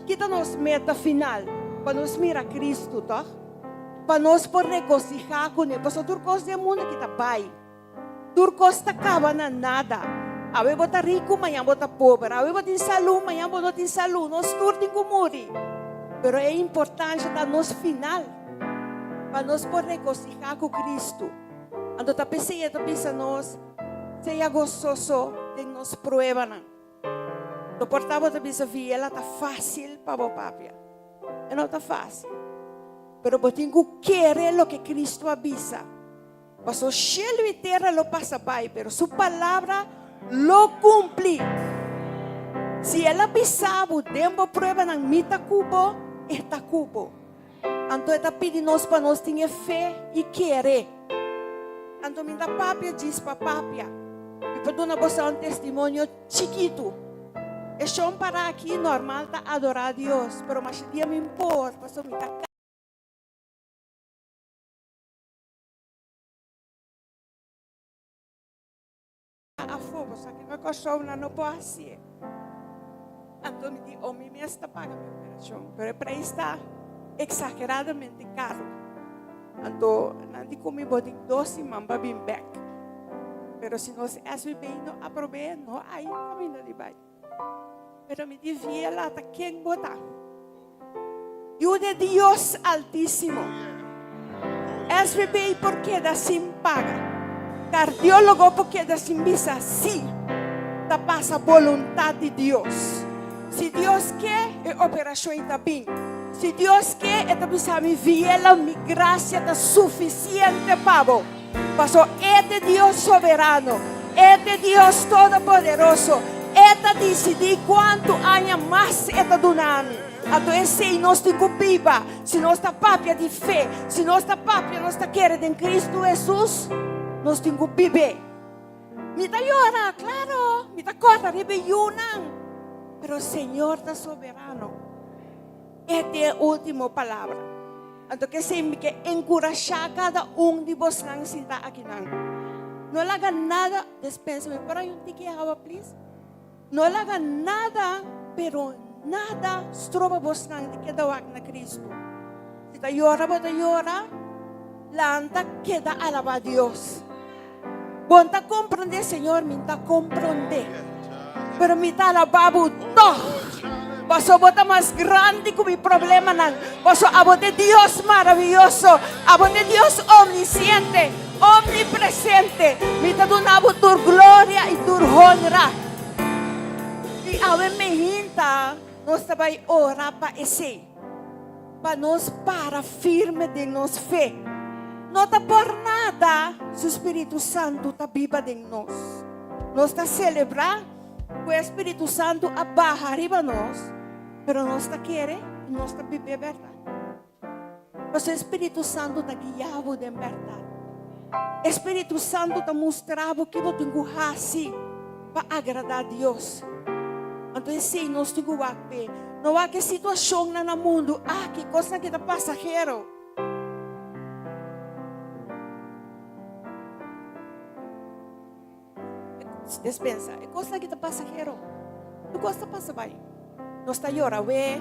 [SPEAKER 3] Ki ta nos meta final? Pa nos mira Kristu, tòg? Pa nos por regosihá kuné. Pasobra tur kos den mundu aki ta bai. Tur kos ta kaba na nada. Awe bo ta riku, mañan bo ta pober. Awe bo tin salú, mañan bo no tin salú. Nos tur tin ku muri. Pero e importansha ta nos final. Pa nos por regosihá ku Kristu. Anto ta p'esei e ta bisa nos, Sea gososo den nos pruebanan. No por ta bo ta bisa, Viela, ta fásil pa bo papia. E no ta fásil. Pero bo tin ku kere loke Kristu a bisa. Paso shelu i tera lo pasa bai, pero su palabra lo kumpli. Si el a bisa bo den bo pruebanan, Mi ta ku bo, e ta ku bo. Anto e ta pidi nos pa nos tin e fe i kere. Anto mi ta papia djis pa papia. Mi por duna boso un testimonio chikitu. E shon para aki normal ta adorá Dios, pero masha dia mi por, pasobra mi ta Afó, bo sa kiko Kòrsou nan no por hasié. Anto mi di, oh, mi mes ta paga mi operashon, pero e preis ta eksageradamente karu. Anto nan di ku mi bo tin dos siman pa bin bèk. Pero si nos SVB no aprob'é, no hay kaminda di bai. Pero mi di, Viela, ta ken bo ta? Yu de Dios Altísimo. SVB por keda sin paga. Cardiólogo por keda sin bisa sí. Ta pasa boluntad di Dios. Si Dios ke, e operacion ta bin. Si Dios ke, e ta bisa mi, Viela, mi gracia ta suficiente pa bo. Paso e ta Dios soberano, e ta Dios todopoderoso, e ta disidí kuantu aña mas e ta duna mi. Anto esei nos tin ku biba, si nos ta papia di fe, si nos ta papia nos ta kere den Kristu Hesus, nos tin ku bib'é. Mi ta yora, klaro, mi ta kòrda riba e yunan, pero Señor ta soberano. E tin e último palabra. Anto k'esei mi ke enkurashá kada un di bosnan sintá akinan. No laga nada, despensa mi, por hay un tiki awa please? No laga nada, pero nada stroba bosnan di keda wak na Cristo. Si ta yora bo ta yora, lanta keda alabá Dios. Bo no ta komprondé, Señor, mi no ta komprondé. Pero mi ta alabá bo tòg. Pasobra bo ta mas grandi ku mi problemanan. Pasobra abo ta e Dios maravioso. Abo ta e Dios omnisiente, omnipresente. Mi ta duna bo tur gloria i tur honra. I awe mehinta nos ta bai ora pa esei. Pa nos para firme den nos fe. No ta por nada su Spiritu Santu ta biba den nos. Nos ta selebrá ku e Spiritu Santu a baha riba nos, pero nos ta kere i nos ta bib'é bèrdat. Pasobra e Spiritu Santu ta guia bo den bèrdat. E Spiritu Santu ta mustra bo ki bo tin ku hasi pa agradá Dios. Anto esei nos tin ku wak p'e. No wak e situashonnan na mundu aki, kosnan ki ta pasahero. Despensa, e kosnan ki ta pasahero. Tur kos ta pasa bai. Nos ta yora we,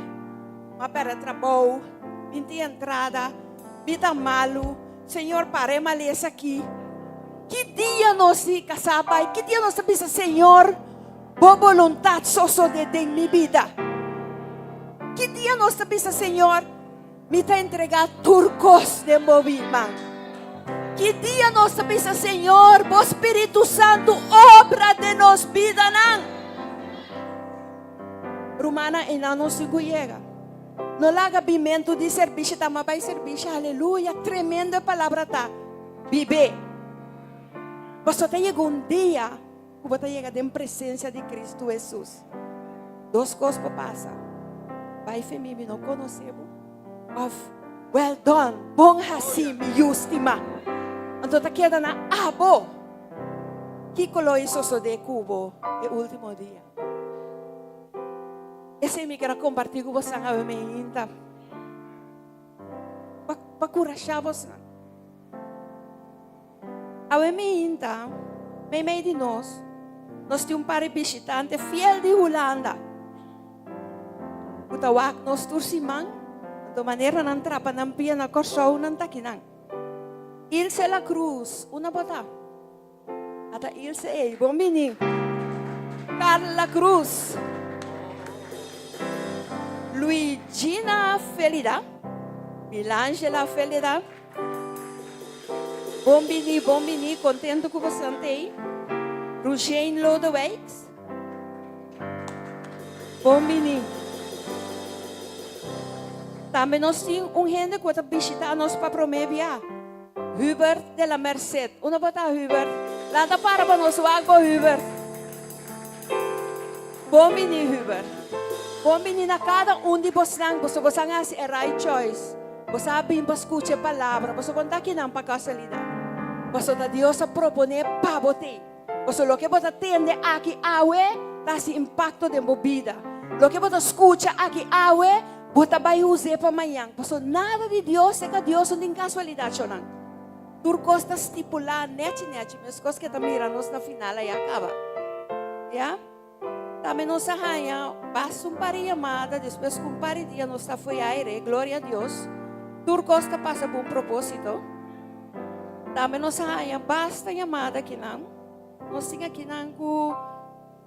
[SPEAKER 3] m'a pèrdè trabou, mi tin entrada, mi ta malu, Señor para e malesa aki. Ki dia nos di kasá bai? Ki dia nos ta bisa, Señor, bo boluntat sosodé den mi bida? Ki dia nos ta bisa, Señor, Mi ta entregá tur kos den bo man. Ki dia nos ta bisa, Señor, bo Spiritu Santu obra den nos bidanan? Rumannan, einan nos tin ku yega. No laga bimentu di servisio ta ma bai servisio. Aleluya! Tremendo e palabra ta. Bib'é. Pasobra ta yega un dia ku bo ta yega den presensia di Kristu Hesus. Dos kos por pasa, Bai fe mi, mi no konosé bo, òf Well done, bon hasí, mi yu stimá. Anto ta keda na abo kiko lo i sosodé ku bo e último dia. Esei mi ker a kompartí ku bosan awe meinta pa kurashá bosan. Awe meinta, meimei di nos, nos tin un par di bishitante fiel di Hulanda ku ta wak nos tur siman. Anto manera nan trapa nan pia na Kòrsou, nan ta akinan. Ilse La Cruz, unda bo ta? Ata Ilse ei, bon bini. Carla La Cruz, Luigina Felida, Milangela Felida. Bon bini, bon bini, contento cu bosan t'ey. Rushane Lodewijks, bon bini. Tambe nos tin un hende cu a ta bishita nos pa prome bia, Hubert de la Merced. Unda bo ta, Hubert? Lanta para pa nos wak bo, Hubert. Bon bini, Hubert. Bon bini na cada un di bosnan, boso bosan haci e right choice. Bo sa bin pa skucha e palabra, pasobra bo no ta akinan pa kasualidat. Pasobra ta Dios a proponé pa bo t'ei. Pasobra loke bo ta tende aki awe ta hasi impakto den bo bida. Loke bo ta skucha aki awe, bo ta bai us'é pa mañan. Pasobra nada di Dios, serka Dios no tin kasualidat, shonnan. Tur kos ta stipulá nèchi nèchi, meskos ke ta mira nos na final ayá kaba. Ya. Tambe nos a haña basta un par di yamada, despues ku un par di dia nos ta fo'i aire, gloria a Dios, tur kos ta pasa ku un propósito. Tambe nos a haña basta yamada akinan. Nos tin akinan ku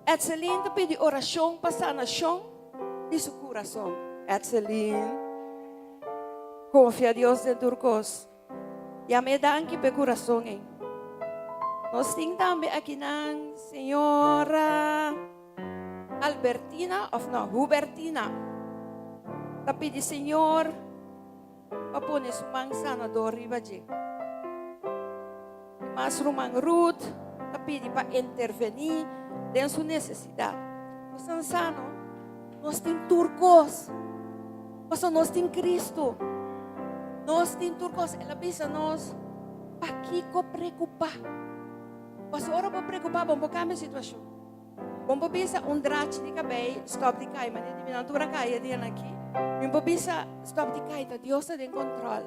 [SPEAKER 3] Etselin ta pidi orashon pa sanashon di su kurason. Etselin, konfia Dios den tur kos. Yam'é danki p'e kurason ei. Nos tin tambe akinan señora Albertina òf no, Hubertina ta pidi Señor pa pone su man sanador riba dje. I mas ruman Ruth ta pidi pa intervení den su nesesidat. Nos ta sano, nos tin tur kos, pasobra nos tin Kristu. Nos tin tur kos. El a bisa nos, Pakiko preokupá? Pasobra ora bo preokupá, bo no por kambia situashon. Bo por bisa un drachi di kabei stop di kai, manera di mi nan tur a kai e dianan aki. Mi por bisa stop di kai, ta Dios ta den control.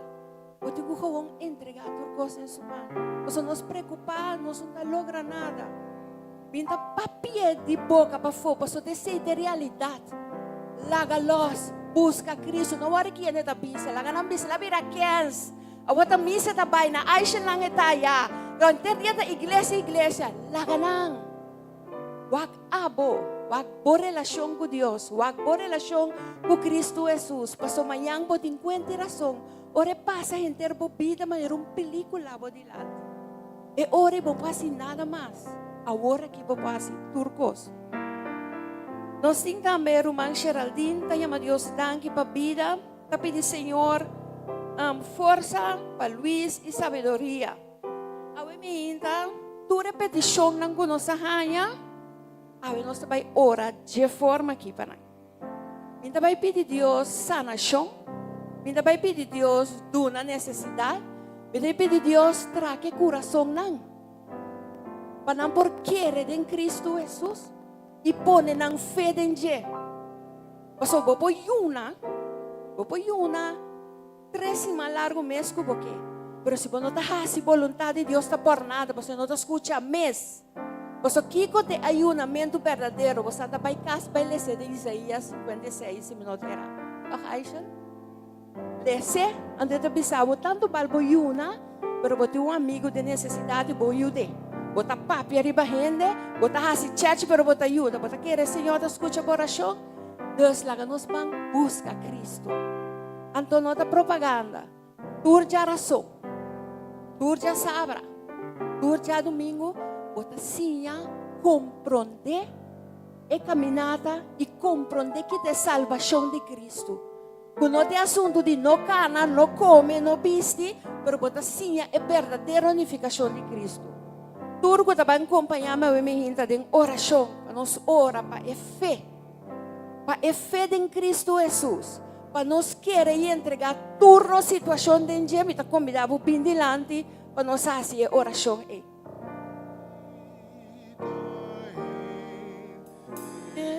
[SPEAKER 3] Bo tin ku gewoon entrega tur kos den su man. Pasobra nos preocupa, nos no ta logra nada. Mi ta papia di boka pafó, pasobra esei ta e realidat. Laga los, buska Cristo. No wòrdu kende ta bisa, laga nan bisa, la bira kens. Awor ta misa ta bai, na Aisha nan e ta aya. Henter dia ta iglesia, iglesia. Laga nan. Wak abo, wak bo relashon ku Dios, wak bo relashon ku Kristu Hesus, paso mañan bo tin kuenta i rason ora e pasa henter bo bida manera un pelikula bo dilanti. E ora ei bo por hasi nada mas, awor aki bo por hasi tur kos. Nos tin tambe ruman Geraldine ta yama Dios danki pa bida, ta pidi Señor forsa pa Luis i sabiduria. Awe miinta tur e petishonnan ku nos a haña, awe nos ta bai ora dje forma aki pa nan. Mi ta bai pidi Dios sanashon, mi ta bai pidi Dios duna nesesidat, mi ta bai pidi Dios traka e kurasonnan pa nan por kere den Kristu Hesus i pone nan fe den dje. Pasobra bo por yuna, bo por yuna. Tres siman largu mes ku bo ke. Pero si bo no ta hasi boluntat di Dios ta por nada, pasobra no ta skucha mes. Pasobra kiko ta e ayunamentu berdadero? Bo sa ta bai kas bai les'é den Isaías 56, si mi no ta erá. Tòg, Aisha? Les'é, anto e ta bisa bo tantu bal bo yuna, pero bo tin un amigu den nesesidat i bo yud'é. Bo ta papia riba hende, bo ta hasi chèchi pero bo ta yuda. Bo ta kere Señor ta skucha bo orashon? Dus laga nos ban buska Kristu. Anto no ta propaganda. Tur djarason, tur djasabra, tur djadumingu bo ta siña komprondé e kaminata i komprondé ki ta e salbashon di Kristu. Ku no ta e asuntu di no kana, no kome, no bisti, pero bo ta siña e berdadero nifikashon di Kristu. Tur ku ta ban kompañá mi awe mi hinta den orashon pa nos ora pa e fe, pa e fe den Kristu Hesus, pa nos kere i entregá tur nos situashon den dje. Mi ta kombidá bo bin dilanti pa nos hasi e orashon ei.
[SPEAKER 1] Mi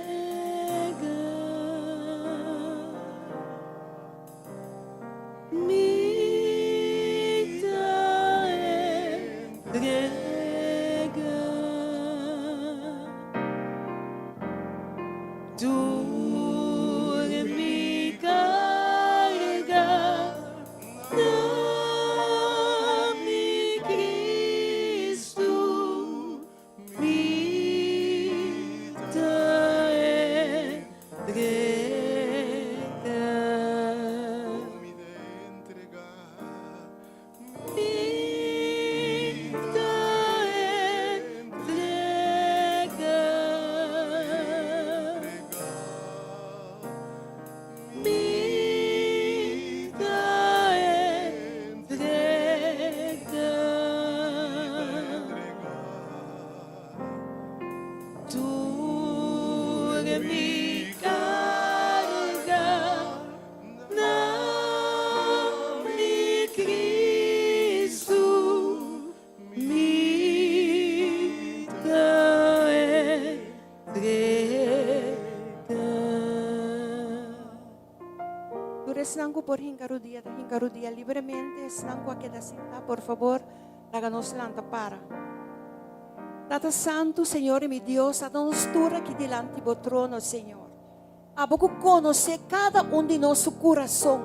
[SPEAKER 1] ta entrega. Mi ta entrega. Mi ta entrega. Tur mi carga na mi Cristo mi ta entrega.
[SPEAKER 3] Tur esnan ku por hinka rudia ta hinka rudia libremente, esnan ku a keda sintá por fabor laga nos lanta para. Tata Santu, Señor y mi Dios, a nos tur aki dilanti bo trono, Señor. Abo ku konosé kada un di nos su kurason,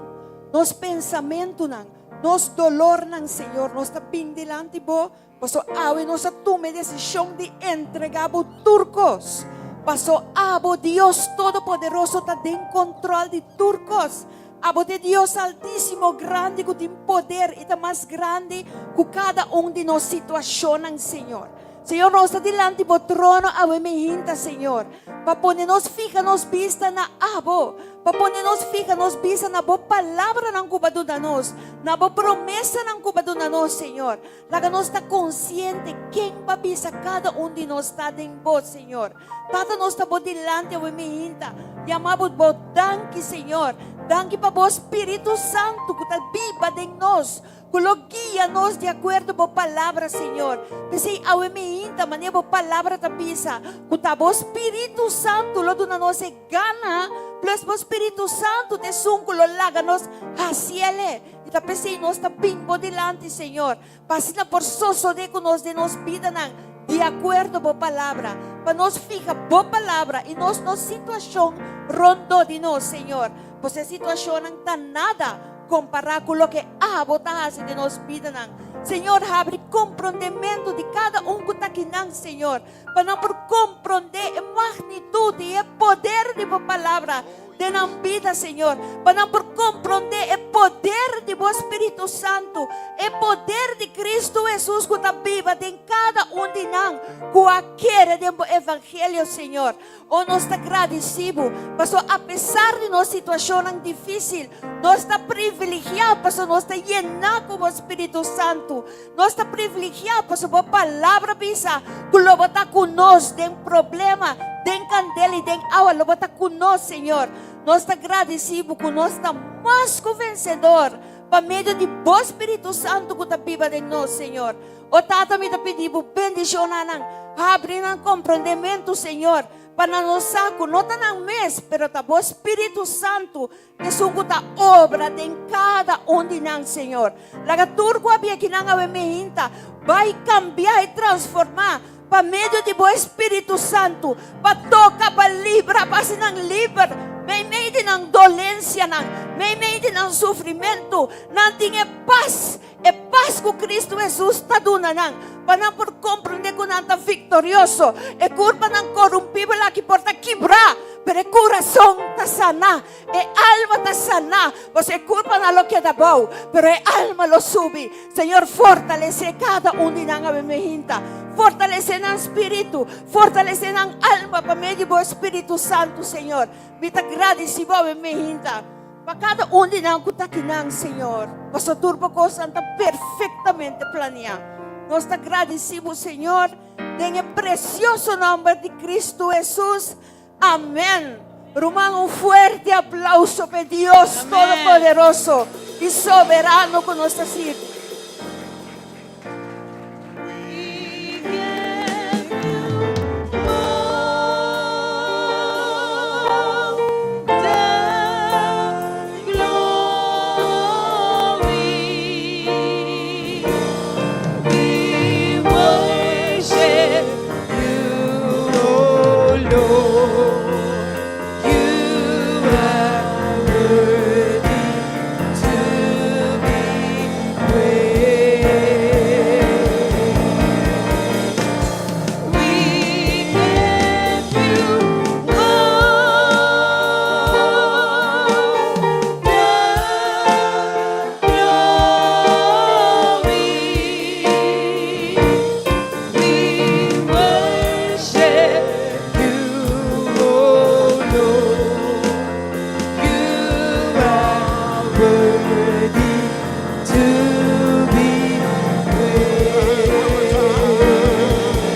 [SPEAKER 3] nos pensamentunan, nos dolornan, Señor. Nos ta bin dilanti bo, paso awe nos a tuma e desishon di entregá bo tur kos. Paso abo, Dios Todopoderoso, ta den kontrol di tur kos. Abo ta e Dios Altísimo, grandi ku tin poder i ta mas grandi ku kada un di nos situashonnan, Señor. Señor, nos ta dilanti bo trono awe mihinta, Señor, pa pone nos fija nos bista na abo, pa pone nos fija nos bista na bo palabranan ku bo a duna nos, na bo promesanan ku bo a duna nos, Señor. Laga nos ta konsiente ken bo a bisa kada un di nos ta den bo, Señor. Tata nos ta bo dilanti awe mihinta yama bo bo danki Señor. Danki pa bo Spiritu Santu ku ta biba den nos, ku lo guia nos di akuerdo bo palabra Señor. P'esei awe mihinta manera bo palabra ta bisa ku ta bo Spiritu Santu lo duna nos e gana, plus bo Spiritu Santu ta esun ku lo laga nos hasiel. I ta p'esei nos ta bin bo dilanti Señor. Pa asina por sosodé ku nos den nos bidanan di akuerdo bo palabra, pa nos fija bo palabra i nos no situashon rondó di nos, Señor, pues e situashonnan ta nada kompará ku loke abo ta hasi den nos bidanan. Señor, habri komprondementu di kada un ku ta akinan, Señor, pa nan por komprondé e magnitut i e poder di bo palabra den nan bida, Señor, pa nan por komprondé e poder di bo Spiritu Santu, e poder di Kristu Hesus ku ta biba den kada un di nan ku a kere den bo evangelio, Señor. O nos ta gradisí bo, pasobra apesar di nos situashonnan difísil, nos ta privilegiá pasobra nos ta yená ku bo Spiritu Santu. Nos ta privilegiá pasobra bo Palabra bisa ku lo bo ta ku nos den problema, den kandela i den awa, lo bo ta ku nos, Señor. Nos ta gradisí bo ku nos ta mas ku vensedor pa medio di bo Spiritu Santu ku ta biba den nos, Señor. O Tata, mi ta pidi bo bendishoná nan, habri nan komprondementu, Señor, pa nan no sa ku no ta nan mes, pero ta bo Spiritu Santu Esun ku ta obra den kada un di nan, Señor. Laga tur ku a bia kinan awe mehinta bai kambia i transformá pa medio di bo Espíritu Santu, pa toka, pa libra, pa hasi nan liber meimei di nan dolensianan, meimei di nan sufrimentu. Nan tin e pas, e pas ku. ku Kristu Hesus ta duna nan, pa nan por komprondé ku nan ta viktorioso. E kurpanan korumpibel aki por ta kibrá, pero e kurason ta saná, e alma ta saná. Pasobra e kurpanan lo keda abou, pero e alma lo subi. Señor, fortalesé kada un di nan awe mehinta. Fortalesé nan spiritu, fortalesé nan alma pa medio di bo Spiritu Santu, Señor. Mi ta gradisí bo awe mehinta pa kada un di nan ku ta akinan, Señor, pasobra tur bo kosnan ta perfektamente planiá. Nos ta gradisí bo, Señor, den e presioso nòmber di Kristu Hesus. Amèn. Ruman, un fuerte aplauso pa e Dios Todopoderoso i Soberano ku nos ta sirbi.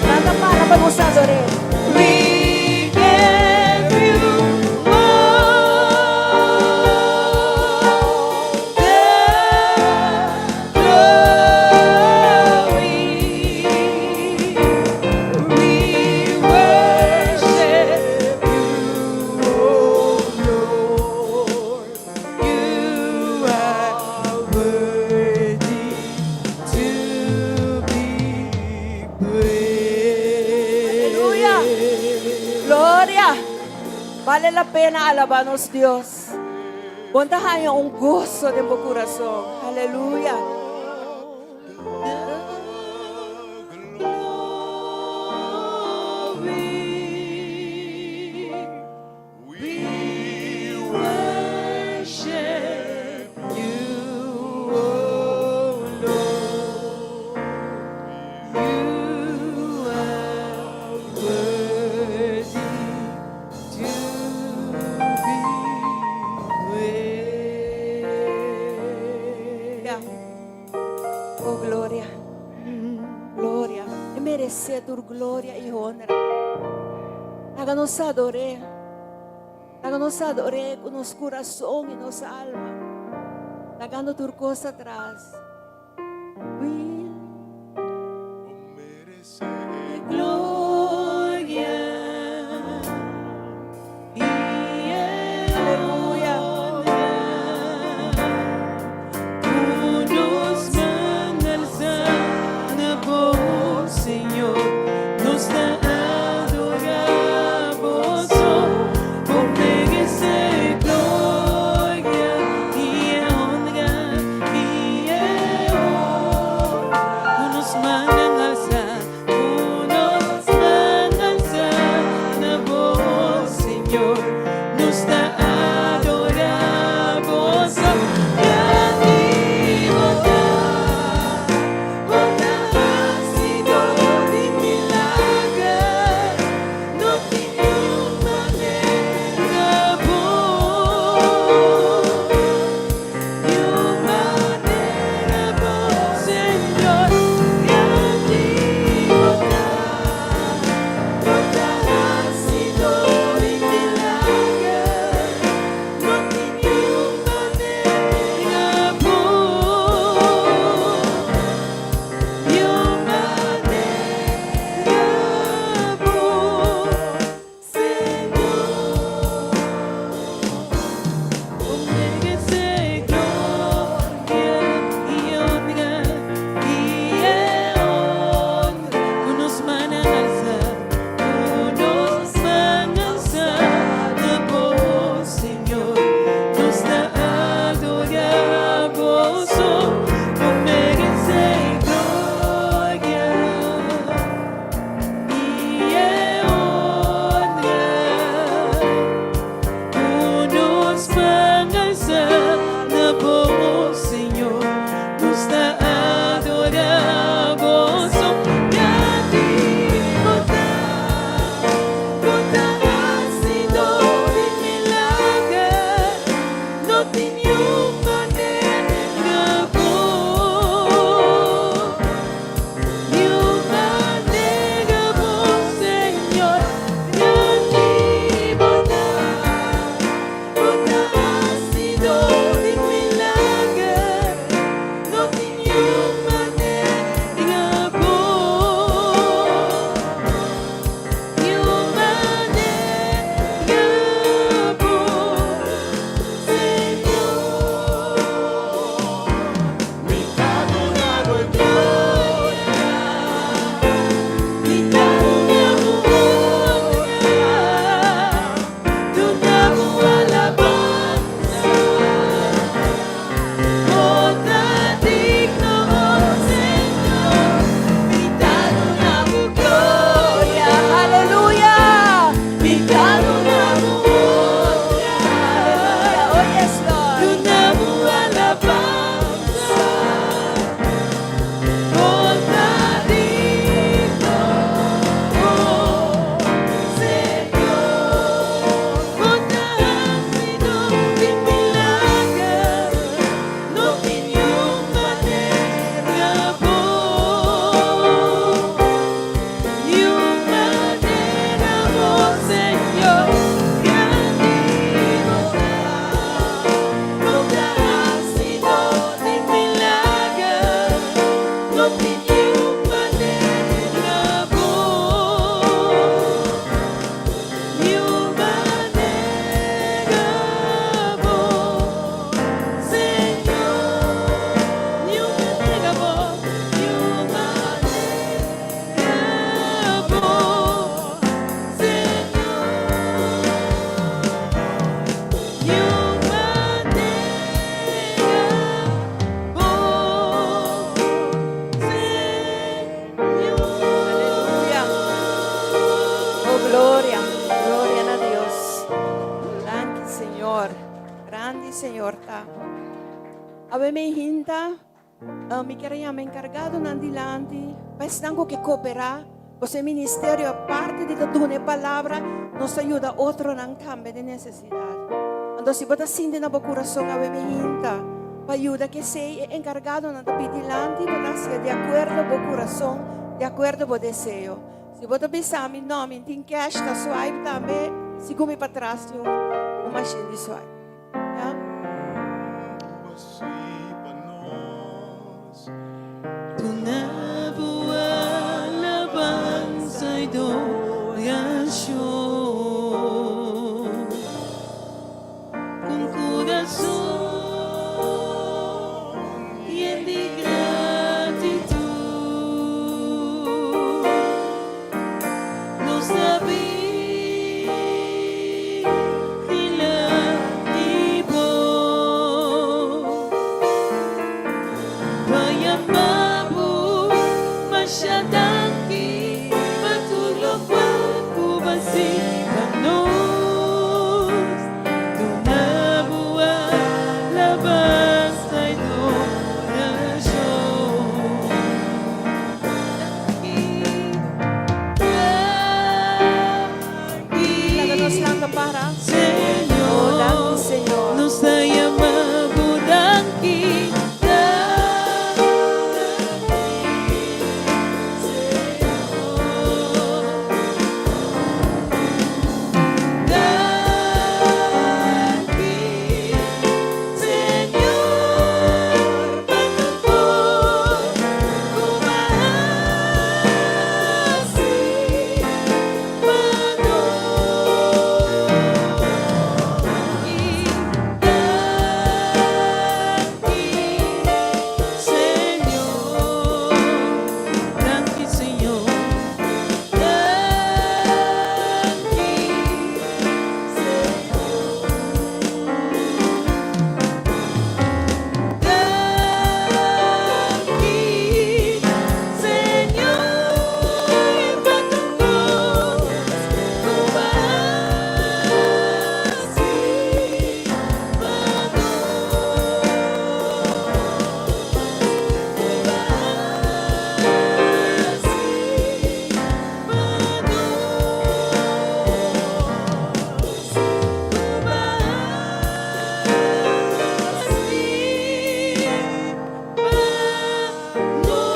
[SPEAKER 3] Lanta para pa nos ador'é. Aleluya! Gloria! Bale la pena alabá nos Dios. Bon ta haña un goso den bo kurason. Aleluya! Oh gloria, gloria. E merece tur gloria y honra. Laga nos ador'é. Laga nos ador'é ku nos kurason i nos alma. Lagando tur kos atras. We Aleluya.
[SPEAKER 1] No tin niun manera bo, niun manera bo, Señor. Niun manera bo, niun manera bo, Señor. Niun manera bo, Señor.
[SPEAKER 3] Aleluya. Oh, gloria. Gloria na Dios. Danki, Señor. Grandi Señor ta. Awe mi hinta, eh, mi kier yama enkargadonan dilanti, pa esnan ku ke kooperá. Pues e ministerio, aparte di ta duna e palabra, nos ta yuda otronan tambe den nesesidat. Anto si bo ta sinti na bo kurason awe mi hinta pa yuda kesei, e enkargadonan ta bini dilanti pa ta hasia di akuerdo bo kurason, di akuerdo bo deseo. Si bo ta bisa mi, no, mi tin cash, ta swipe tambe, sigun mi patras tin un machine di swipe. Ya.
[SPEAKER 1] Duna bo alabansa i dorashon ku un kurason yen di gratitut. Nos ta bin dilanti bo pa yama bo masha danki pa tur lokual ku bo a hasi pa nos. Duna bo alabansa i dorashon.
[SPEAKER 3] Laga nos lanta para.
[SPEAKER 1] Señor,
[SPEAKER 3] Oh, danki, Señor.
[SPEAKER 1] Nos ta yama bo danki, danki, Señor. Danki, Señor, pa tur kos ku bo a hasi pa nos. Danki, Señor. Danki, Señor. Danki, Señor. Danki, Señor, pa tur kos ku bo a hasi pa nos. Ku bo a hasi pa nos. Ku bo a hasi pa nos.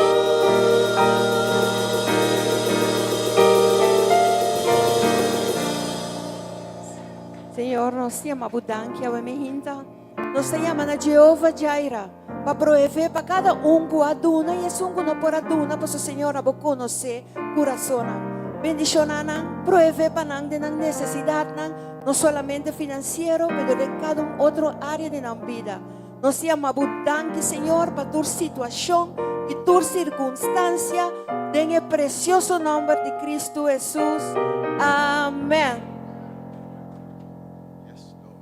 [SPEAKER 3] Señor, nos ta yama bo danki awe mehinta. Nos ta yama na Jehova Jireh pa proveé pa kada un ku a duna i esun ku no por a duna, pasobra Señor abo konosé kurasonnan. Bendishoná nan, proveé pa nan den nan nesesidatnan, no solamente finansiero, pero den kada un otro área di nan bida. Nos ta yama bo danki, Señor, pa tur situashon i tur sirkunstansia, den e presioso nòmber di Kristu Hesus. Amèn.
[SPEAKER 4] Yes, Lord.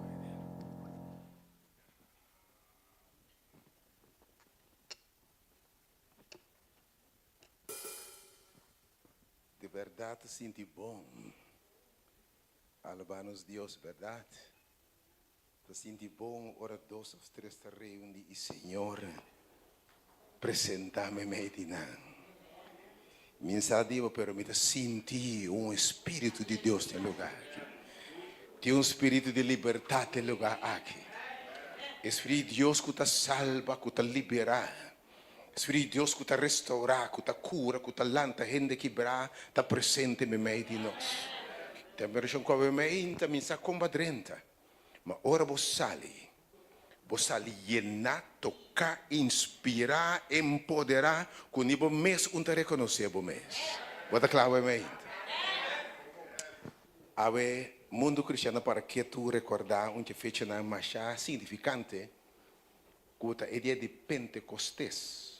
[SPEAKER 4] Di berdad ta sinti bon. Alaba nos Dios, berdad? Ta sinti bon ora dos of tres ta reundi y Señor presenta meimei di nan. Mi n sa di bo, pero mi ta sinti un Espíritu di Dios den lugar aki. Tin un spiritu di libertad den lugar aki. E Spiritu di Dios cu ta salba, cu ta libera. Spiritu di Dios cu ta restaura, cu ta cura, cu ta lanta hende kibrá, ta presente meimei di nos. Ten vershon cu awe meinta mi sa con ba drenta, ma ora bo sali. Bo sali yená, toká, inspirá, empoderá, ku ni bo mes un ta rekonosé bo mes. Bo ta kla awe meinta? Awe mundu kristian a para ketu rekordá un dje fechanan masha signifikante ku ta e dia di Pentekostes,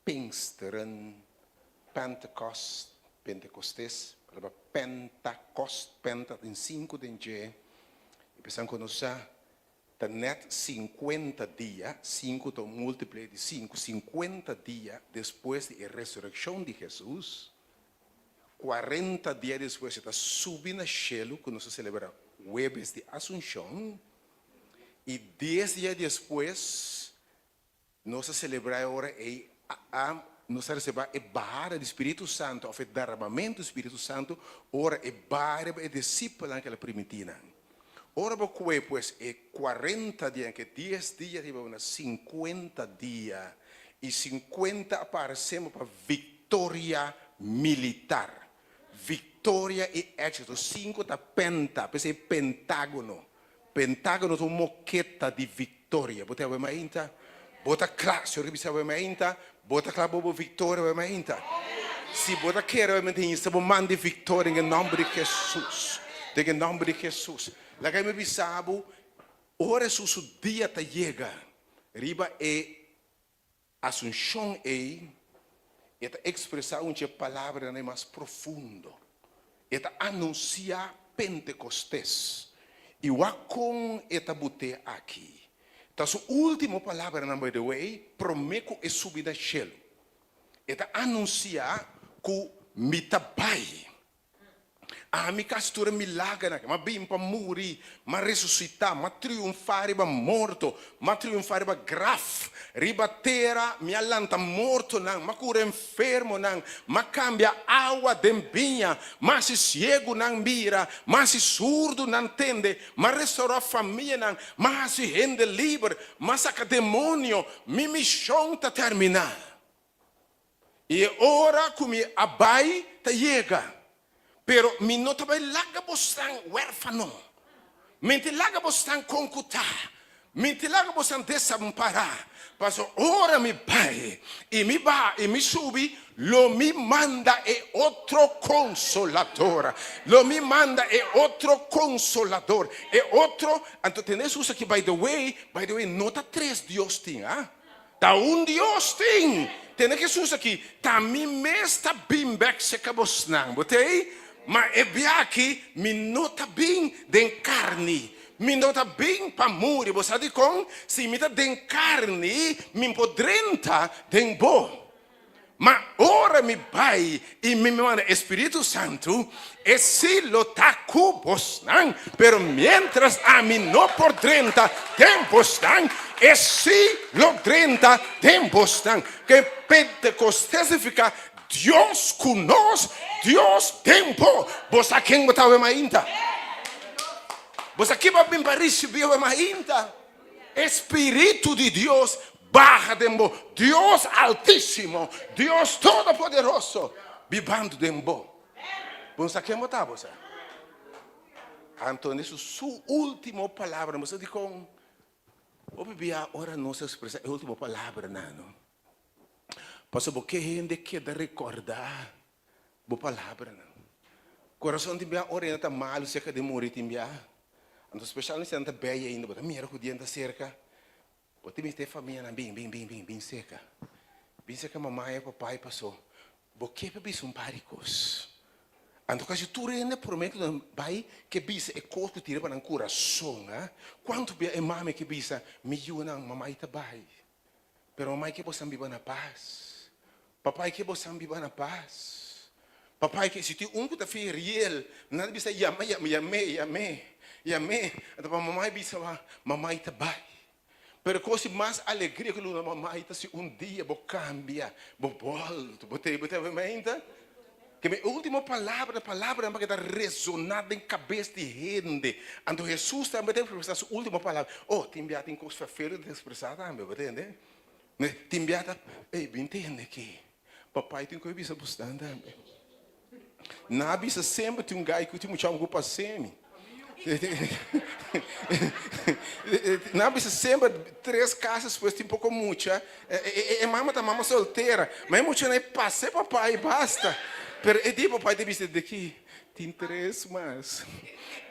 [SPEAKER 4] Pinksteren, Pentecost, Pentekostes, palabra Pentakost, penta tin sinku den dje, i pesan ku nos sa ta nèt sinkuenta dia, sinku ta un multiple di sinku, sinkuenta dia despues di e resurekshon di Hesus, kuarenta dia despues e ta subi na shelu ku nos ta selebrá Huebes di Asunshon, i dies dia despues Nos a selebrá e ora ei, a nos a resebá e bahada di Spiritu Santu òf e daramamentu di Spiritu Santu ora e baha riba e disipelnan ku el a primintí nan. Ora bo kue pues e kuarenta dia, ke dies dia riba una sinkuenta dia, i sinkuenta a paresé mo pa viktoria militar, viktoria i éksito. Sinku ta penta, p'esei pentágono. Pentágono ta un moketa di viktoria. Bo ta awe mainta? Bo ta kla? Señor ke bisa awe mainta, bo ta kla pa bo viktoria awe mainta? Si bo ta kere awe mainta, hinsa bo man di viktoria den e nòmber di Hesus. Den e nòmber di Hesus. Laga mi bisa bo, ora Hesus su dia ta yega riba e Asunshon ei, e ta ekspresá un dje palabranan e mas profundo. E ta anunsiá Pentekostes. I wak kon e ta but'é aki. Ta su último palabranan, by the way, promé ku e subi na shelu. E ta anunsiá ku mi ta bai. Ami kasi tur e milagernan aki. M'a bin pa muri, m'a resusitá, m'a triunfá riba morto, m'a triunfá riba graf, riba tera mi a lanta mortonan, m'a kura enfermonan, m'a kambia awa den biña, m'a hasi siegunan mira, m'a hasi surdunan tende, m'a restourá famianan, m'a hasi hende liber, m'a saka demonio. Mi mishon ta terminá. I e ora ku mi a bai ta yega, pero mi no ta bai laga bosnan wèrfano. Mi ta laga bosnan kon ku ta, mi ta laga bosnan desampará, pasobra ora mi bai i mi baha i mi subi, lo mi manda e otro Konsolador, lo mi manda e otro Konsolador, e otro. Anto tende Hesus aki, by the way, by the way, no ta tres Dios tin, ah. Ta un Dios tin. Tende Hesus aki, Ta mi mes ta bin bek seka bosnan. Bo ta ei? Ma e biaha mi no ta bin den karni. Mi no ta bin pa muri. Bo sa dikon? Si mi ta den karni, mi por drenta den bo. Ma ora mi bai i mi manda e Spiritu Santu, e sí lo ta ku bosnan, pero miéntras ami no por drenta den bosnan, e sí lo drenta den bosnan. Ke Pentekostes signifiká Dios ku nos, Dios den bo. Bo sa ken bo ta awe mainta? Bo sa ke bo a bin pa risibí awe mainta? E Spiritu di Dios Baha den bo, Dios Altísimo, Dios Todopoderoso, bibando den bo. Bo no sa ken bo ta, bo sa? Anto Hesus su último palabra, bo sa dikon? Hopi bia ora nos a ekspresá e último palabranan, no? Pasobra bo ke hende keda rekordá bo palabranan. Kurason tin bia ora e ta malu serka di muri tin bia. Anto spesialmente si nan ta bei ainda, bo ta mira ku dia nan ta serka. Bo tin mester famianan bin, bin, bin, bin, bin serka. Bin serka mamá i papá i pasó bo ke pa bisa un par di kos. Anto kasi tur hende promé ku nan bai ke bisa e kos ku tin riba nan kurason, a. Kuantu bia e mami ke bisa, Mi yunan, mamá i ta bai. Pero mamá i ke bosan biba na pas. Papá i ke bosan biba na pas. Papá i ke, si tin un ku ta fia riel, nan ta bisa yama, yama, yam'é, yam'é, yam'é. Anto pa mamá i bisa, Mamá i ta bai. Pero kos di mas alegria ku luna mamá i ta si un dia bo kambia bo bòltu, bo te, bo te meinta? Ke mi último palabra, palabranan pa ke ta resoná den kabes di hende. Anto Hesus tambe ta ekspresá su último palabra. Oh, tin bia tin kos ferfelu ta ekspresá tambe, bo tende? Tin bia ta, ey, bin tende aki. Papai tin ku e bisa bosnan tambe. Nan a bisa semper tin un gai ku tin mucha ku pasemi. Nan a bisa semper tres kas despues tin poko mucha. E mama ta mama soltera. Ma e muchanan e pasa e papa i basta. Pero e dia papa ta bisa de ki tin tres mas,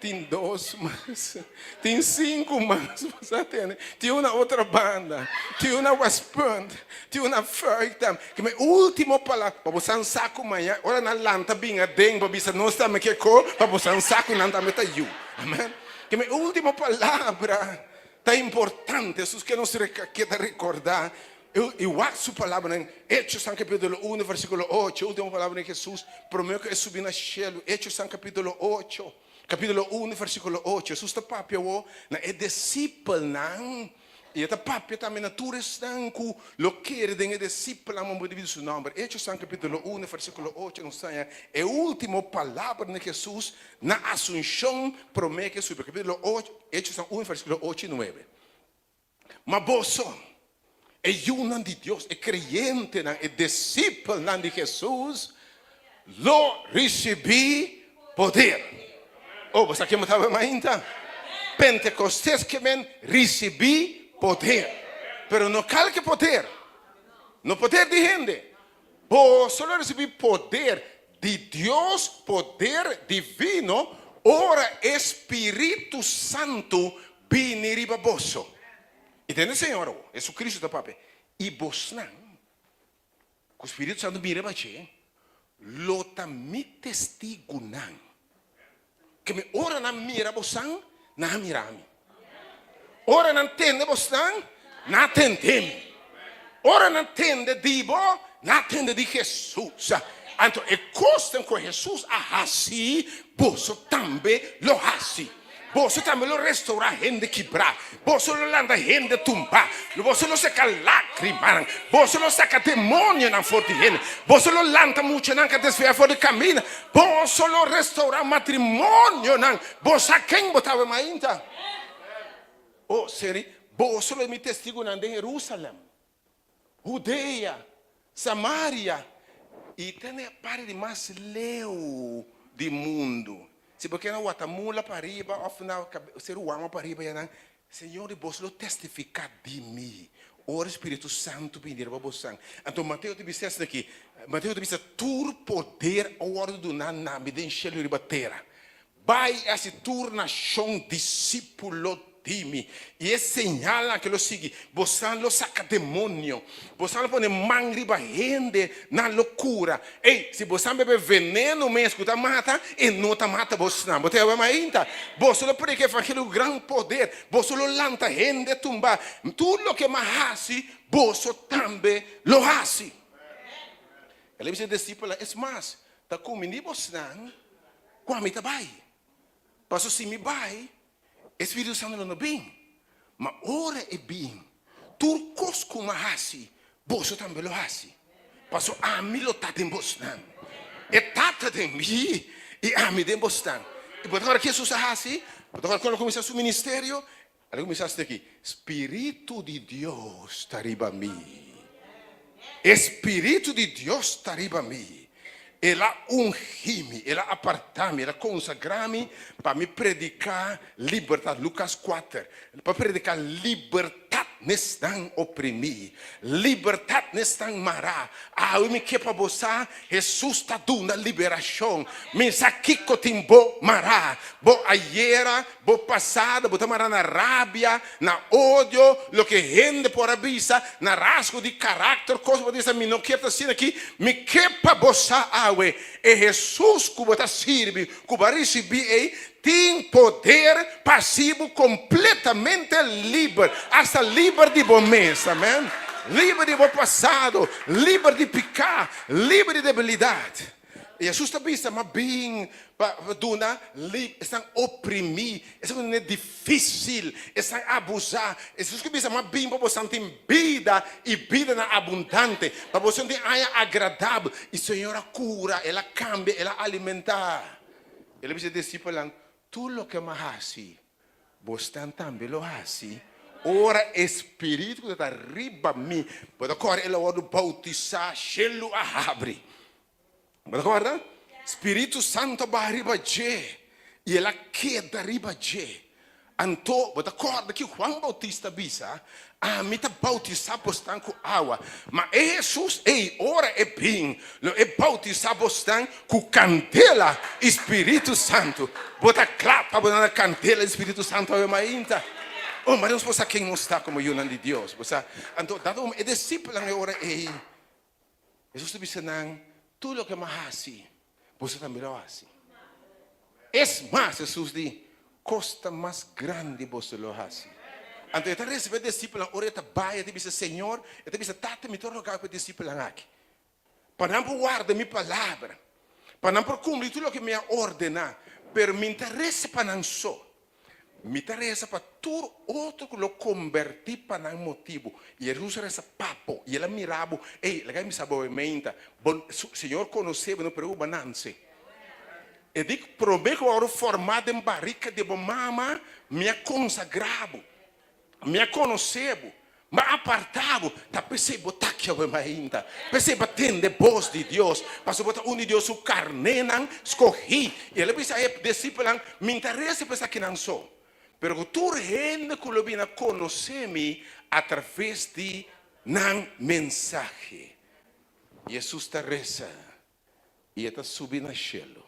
[SPEAKER 4] tin dos mas, tin sinku mas. Bo sa tende? Tin un na otro banda, tin un na Westpunt, tin un na Fuik. Ke mi ultimo palabra pa bo san sa ku maña ora nan lanta bin aden pa bisa nos tambe ke ko pa bo san sa ku nan tambe ta yu. Amen. Ke mi ultimo palabra ta importante Hesus ke nos keda rekorda i wak su palabranan Hechosnan kapitulo uno versikulo ocho ultimo palabra di Hesus prome ku e subi na shelu Hechosnan kapitulo ocho kapitulo uno versikulo ocho Hesus ta papia awo na e disipelnan. I e ta papia tambe na tur esnan ku lo kere den e disipelnan pa motibu di su nòmber. Echosan kapítulo unu, versíkulo ocho nos haña e último palabranan di Hesus na Asunshon promé ku e subi. Kapítulo ocho, Echosan unu, versíkulo ocho i nuebe. Ma boso, e yunan di Dios, e kreyentenan, e disipelnan di Hesus, lo risibí poder. Oh, bo sa ken bo tabata mainta? Pentekostes ke men risibí poder. Pero no kalke poder, no poder di hende. Boso lo risibí poder di Dios, poder divino, ora e Spiritu Santu bini riba boso. I tende Señor awor, Jesucristo ta papia, i bosnan Ku Spiritu Santu bin riba dje, lo ta mi testigunan. Ke mi ora nan mira bosan, nan a mira mi. Ora nan tende bosnan, nan a tende mi. Ora nan tende di bo, nan a tende di Hesus. Anto e kosnan ku Hesus a hasi, boso tambe lo hasi. Boso tambe lo restourá hende kibrá, boso lo lanta hende tumbá, boso lo seka lágrimanan, boso lo saka demonionan for di hende, boso lo lanta muchanan ku a desviá for di kaminda, boso lo restourá matrimonionan. Bo sa ken bo ta mainta? O seri, boso lo mi testigunan den Herúsalèm, Hudea, Samaria i te na e parti di mas leu di mundu. Si bo ke na Watamula pariba òf na Seru Wama pariba ya nan, Señor di boso lo testifiká di mi ora e Spiritu Santu bini riba bosan. Anto Mateo ta bisa esaki, Mateo ta bisa, Tur poder a wòrdu duná na mi den shelu i riba tera. Bai i hasi tur nashon disípulo di mi, i e señalnan aki lo sigui, bosan lo saka demonio, bosan lo pone man riba hende, nan lo kura. Ey, si bosan bebe veneno mes ku ta mata, e no ta mata bosnan. Bo ta yaba mainta? Boso lo prediká evangelio ku gran poder, boso lo lanta hende tumbá. Tur loke mi a hasi, boso tambe lo hasi. El a bisa e disípulonan, Es mas, ta kumindí bosnan Kua mi ta bai? Paso si mi bai, e Spiritu Santu lo no bin. Ma ora e bin, tur kos ku mi a hasi, boso tambe lo hasi. Paso ami lo ta den bosnan, e Tata den mi i ami den bosnan. I bo ta kòrda ke Hesus a hasi? Bo ta kòrda kon el a kuminsá su ministerio? El a kuminsá hasi aki, Spiritu di Dios ta riba mi. E Spiritu di Dios ta riba mi. El a ungí mi, el a apartá mi, el a konsagrá mi pa mi prediká libertat, Lukas kuater, pa prediká libertat n'esnan oprimí, libertat n'esnan mará. Awe mi ke pa bo sa, Hesus ta duna liberashon. Mi sa kiko tin bo mará, bo ayera, Bo pasado, bo ta mara na rabia, na odio, loke hende por a bisa, na rasgo di karakter, kos bo ta bisa, mi no kier ta asina aki, mi ke pa bo sa awe, e Hesus ku bo ta sirbi, ku bo a risibí ei, tin poder pa hasi bo kompletamente liber, asta liber di bo mes, amen, liber di bo pasado, liber di piká, liber di debilidat. Hesus ta bisa, Ma bin pa duna lib esnan oprimí, esnan ku tene difísil, esnan abusá. Hesus ku bisa, Ma bin pa bosan tin bida i bidanan abundante, pa bosan tin aña agradabel. I Señor a kura, El a kambia, El a alimentá. El a bisa e disipelnan, Tur loke Mi a hasi, Bosnan tambe lo hasi ora e Spiritu ku ta riba mi. Bo ta kòrda el a wòrdu boutisá, shelu a habri. Bo ta kòrda? Spiritu Santu a baha riba dje. I el a keda riba dje. Anto, bo ta kòrda ki Juan Boutista a bisa, Ami ta boutisá bosnan ku awa, ma e Hesus ei, ora e bin, lo e boutisá bosnan ku kandela i spiritu santu. Bo ta kla pa bo na kandela di spiritu santu awe mainta? Oh, ma nos por sa ken nos ta komo yunan di Dios, bo sa. Anto, dado e disipelnan e ora ei, Hesus ta bisa nan, Tur loke mi a hasi, boso tambe lo hasi. Es mas, Hesus di, Kos ta mas grandi boso lo hasi. Anto e ta resibi e disipelnan ora e ta bai, e ta bisa, Señor, e ta bisa, Tata, mi ta roga ku e disipelnan aki, pa nan por warda mi palabra, pa nan por kumpli tur loke mi a ordená, pero mi no ta resa pa nan so. Mi ta resa pa tur otro ku lo kombertí pa nan motibu. I Hesus a resa pa bo, i el a mira bo. Ey, laga mi sa bo e meinta. Bo, Señor konosé bo, no preokupa nanse. E di, Promé ku bo a wòrdu formá den barika di bo mama, mi a konsagrá bo. Mi a konosé bo, mi a apartá bo, ta p'esei bo ta aki awe mainta. P'esei bo a tende bos di Dios, pasobra bo ta un di Dios su karnénan skohí. I el a bisa e disipelnan, Mi no ta resa pa esakinan so, pero ku tur hende ku lo bini a konosé mi atraves di nan mensahe. Hesus ta resa i e ta subi na shelu.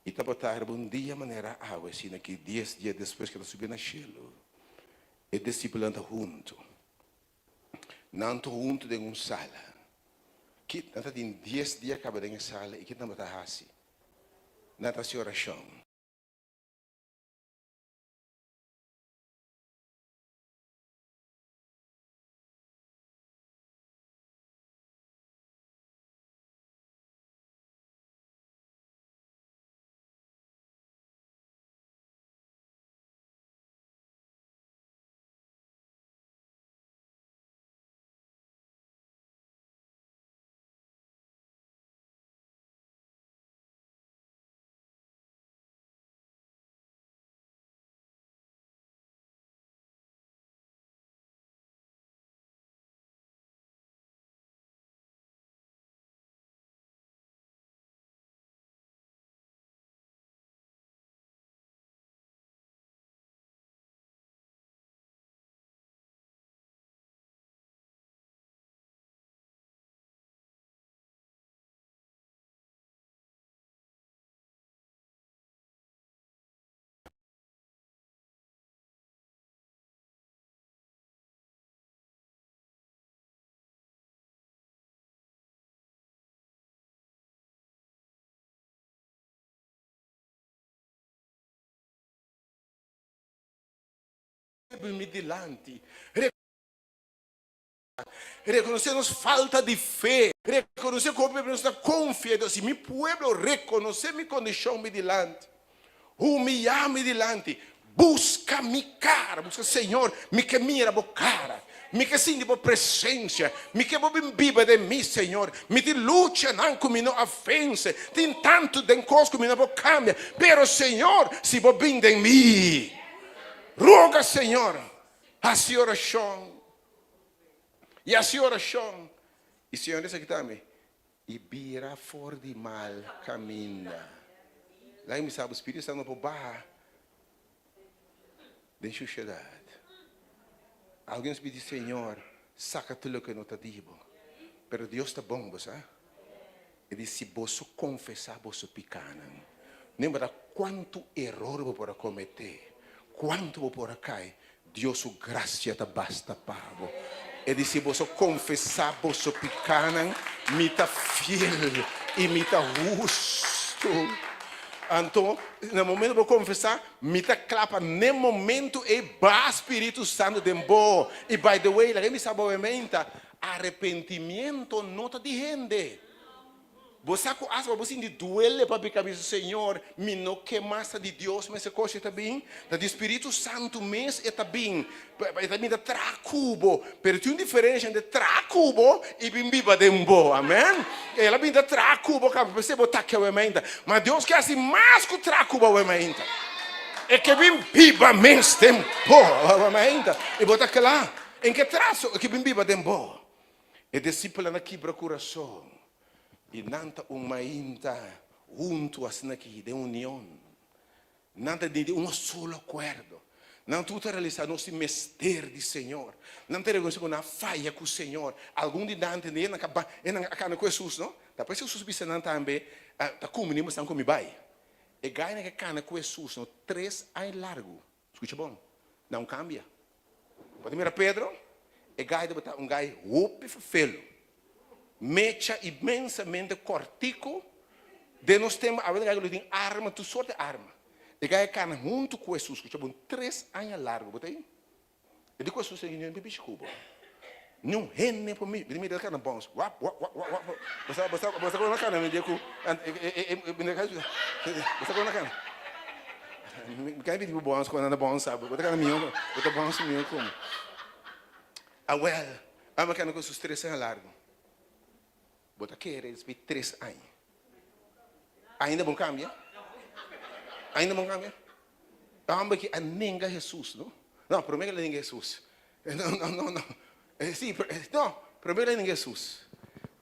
[SPEAKER 4] I tabata riba un dia manera awe, asina ki dies dia despues ku el a subi na shelu, e disipelnan ta huntu. Nan ta huntu den un sala. Ki nan ta tin dies dia kaba den e sala i ki nan tabata hasi? Nan ta hasi orashon. Mi dilanti. Rekonosé nos falta di fe. Rekonosé ku hopi nos ta konfia Dios. Si mi pueblo rekonosé mi kondishon mi dilanti, humiyá mi dilanti, buska mi kara, buska Señor, mi ke mira bo kara, mi ke sinti bo presensia, mi ke bo bin biba den mi, Señor. Mi tin luchanan ku mi no a vense, tin tantu den kos ku mi no por kambia, pero Señor, si bo bin den mi, roga Señor, hasi orashon. I hasi orashon. I Señor esaki tambe, i bira for di mal kaminda. Laga mi sa bo Spiritu Santo no por baha den shushedat. Algun nos pidi Señor, saka tur loke no ta di bo. Pero Dios ta bon, bo sa. E di si boso konfesá boso pikánan, no importá kuantu eror bo por a kometé, kuantu bo por a kai, Dios su grasia ta basta pa bo. E di si boso konfesá boso pikánan, mi ta fiel i mi ta hustu. Anto, na momento bo konfesá, mi ta kla pa n'e momento ei baha Spiritu Santu den bo. I by the way, laga mi sa bo meinta, Arepentimiento no ta di hende. Bo sa ku asta bo sinti duele pa pika bisa, Señor, mi no ke mas ta di Dios mes e kos e ta bin, ta di Spiritu Santu mes e ta bin, e ta bin ta traha ku bo. Pero tin un diferensha entre traha ku bo i bin biba den bo. Amen. El a bin ta traha ku bo kaba p'esei bo ta ke awe mainta. Ma Dios ke hasi mas ku traha ku bo awe mainta. E ke bin biba mes den bo awe mainta. I bo ta kla. En ke traso e ke bin biba den bo? E disipelnan a kibra kurason i nan ta un mainta huntu asin'aki den union. Nan ta di un solo akuerdo. Nan tur ta realisá nos tin mester di Señor. Nan ta rekonosé ku nan a faya ku Señor. Algun di nan tende nan a nan a kana ku Hesus, no? Ta por eso Hesus bisa nan tambe, Ta kumbiní boso ku mi bai. E gainan ke kana ku Hesus no tres aña largu. Skucha bon, nan kambia. Bo ta mira Pedro? E gai tabata un gai hopi ferfelu, mecha inmensamente kòrtiku. Den nos tempu awe gai lo tin arma, tur sorti arma. E gai a kana huntu ku Hesus, skucha bon, tres aña largu. Bo ta ei? E di ku Hesus, Señor, mi bishi ku bo. Niun hende por mi. Bo ta mira el kana bòns, wap, wap, wap, wap, wap. Bo sa, bo sa, bo sa kon a kana mi dia ku, bo sa kon a kana? Mi ka pidi bo bòns ku nan ta bòns sa, bo ta kana mihó, bo ta bòns mihó ku mi. Awèl, amo a kana ku sus tres aña largu. Bo ta kere despues di tres aña. Ainda bo kambia? Ainda bo kambia? E hòmber aki a nenga Hesus, no? No, promé ke el a nenga Hesus. No, no, no, no. Si, no, promé ke el a nenga Hesus.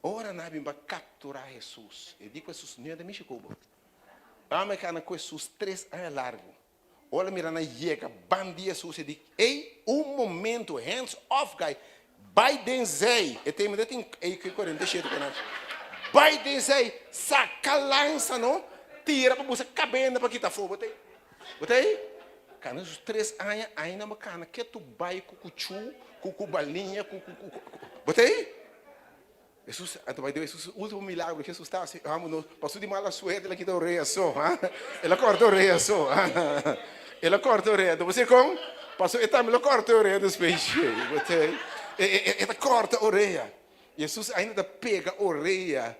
[SPEAKER 4] Ora nan a bin pa kapturá Hesus, e di ku Hesus, No ta mishi ku bo. E hòmber a kana ku Hesus tres aña largu. Ora mira nan yega ban di Hesus e di, Ey, un momento, hands off guy, bai den zey, e tema tin AK 47 ku nan, bai den zey, saka lansa no, tira pa buska kabenda pa kita afó, bo ta ey? Bo ta ey? Kana Hesus tres aña ainda bo kana ketu bai ku kuchú, ku ku baliña, ku ku ku, bo ta ey? Hesus a bai den su ultimo milagro Hesus ta hasi amo nos paso di mala suerte el a kita orea so ha el a corta orea so el a corta orea bo si con paso e tambe lo corta orea despues bo te e ta corta orea Hesus ainda ta pega orea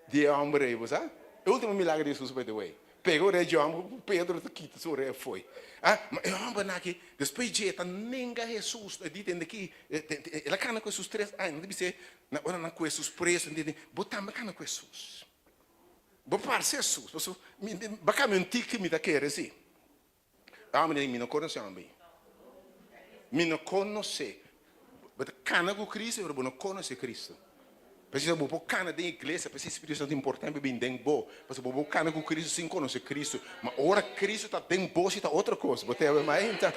[SPEAKER 4] di e homber ey bo sa e ultimo milagro di Hesus by the way. Pega orea dje hòmber ku Pedro ta kita su orea fo'i. Ah, ma e hòmbernan aki, despues dje e ta nenga Hesus, e di tende ki, el a kana ku Hesus tres aña, nan ta bis'é, na ora nan ku Hesus preso, nan di, bo tambe kana ku Hesus. Bo parse Hesus, pasobra mi, bo a kambia un tiki mi ta kere si. E hòmber di, mi no konosé hòmber ei. Mi no konosé. Bo ta kana ku Cristo, pero bo no konosé Cristo. P'esei bo por kana den iglesia, p'esei Spiritu Santu importante pa bin den bo. Pasobra bo por kana ku Cristo sin konosé Cristo. Ma ora Cristo ta den bo, si ta otro kos. Bo ta yabe mainta.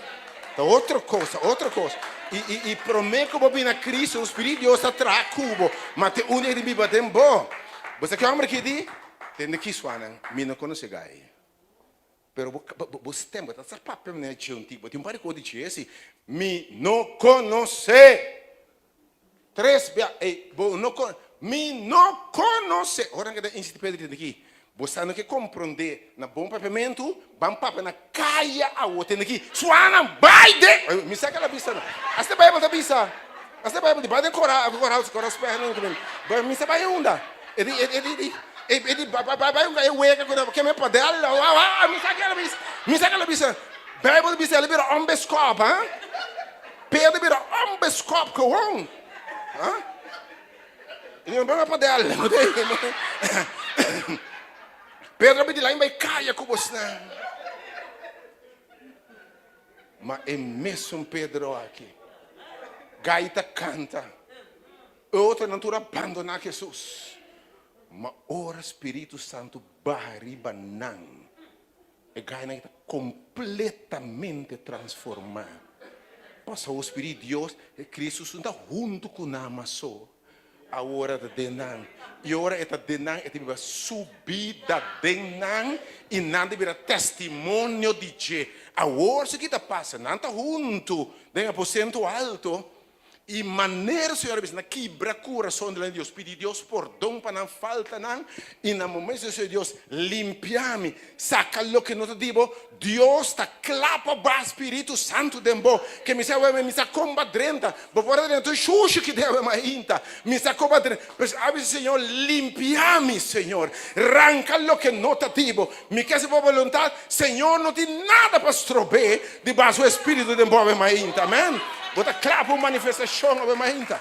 [SPEAKER 4] Ta otro kos, ta otro kos. I, i, i promé ku bo bini na Cristo, Spiritu di Dios ta traha ku bo, ma te un dia di biba den bo. Bo sa ki hòmber aki di? Tende ki suanan, mi no konosé gai. Pero bo bo stem bo ta sa papia manera dje un tipo. Tin un par di kos di dje si mi no konosé. Tres bia ey bo no kon mi no konosé. Ora nan ta insisti Pedro tende aki. Bo sa no ke komprondé na bon papiamentu ban papia na kaya awo tende aki. Suanan bai den mi sa ke la bisa no. Asta e Bijbel ta bisa. Asta e Bijbel di bai den kora kora kora spèhel mi sa bai unda. E di e di e di. E di bai bai bai e wega ku nan keme padel mi sa kila bisa mi sa kila bisa Bijbel bisa el bira onbeskop ha Pedro bira onbeskop gewoon ha e di bai padel Pedro a bidi lain bai kaya ku bosnan ma e mesun Pedro aki gaita kanta. E otronan tur a bandoná Hesus. Ma ora Spiritu Santu baha riba nan, e gainan ta kompletamente transformá. Pasobra Spiritu di Dios, Kristu no ta huntu ku nan mas so, awor e ta den nan. I ora e ta den nan, e ta biba su bida den nan i nan ta bira testimonio di dje. Awor si ki ta pasa? Nan ta huntu den aposento alto. I manera Señor a bisa, nan kibra kurason delante di Dios, pidi Dios pordon pa nan faltanan, i na momento Señor Dios limpia mi, saka loke no ta di bo, Dios ta kla pa baha Spiritu Santu den bo, ke mi sa awe mi sa kon ba drenta, bo por a drenta tur shushu ki den awe mainta, mi sa kon ba drenta, pues a bisa Señor limpia mi Señor, ranka loke no ta di bo, mi ke hasi bo boluntat, Señor no tin nada pa strob'é di baha su Espiritu den bo awe mainta, amen. Bo ta kla pa un manifestashon awe mainta?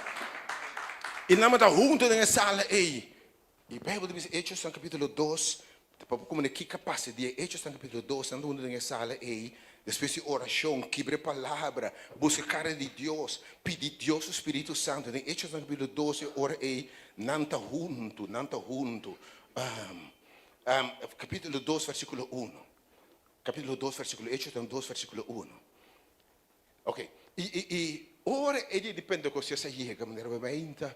[SPEAKER 4] I nan ta huntu den e sala ei. I Beibel ta bisa, Hechosnan kapítulo dos, pa bo komprende kiko a pasa e dia, Hechosnan kapítulo dos, nan ta huntu den e sala ei, despues di orashon, kibra e palabra, buska kara di Dios, pidi Dios su Spiritu Santu. Den Hechosnan kapítulo dos, e ora ei, nan ta huntu, nan ta huntu. Kapítulo dos, versíkulo uno. Kapítulo dos versíkulo Echonan dos versíkulo uno. Ok, i i i ora e dia di Pentecostés a yega, manera bo bai inta,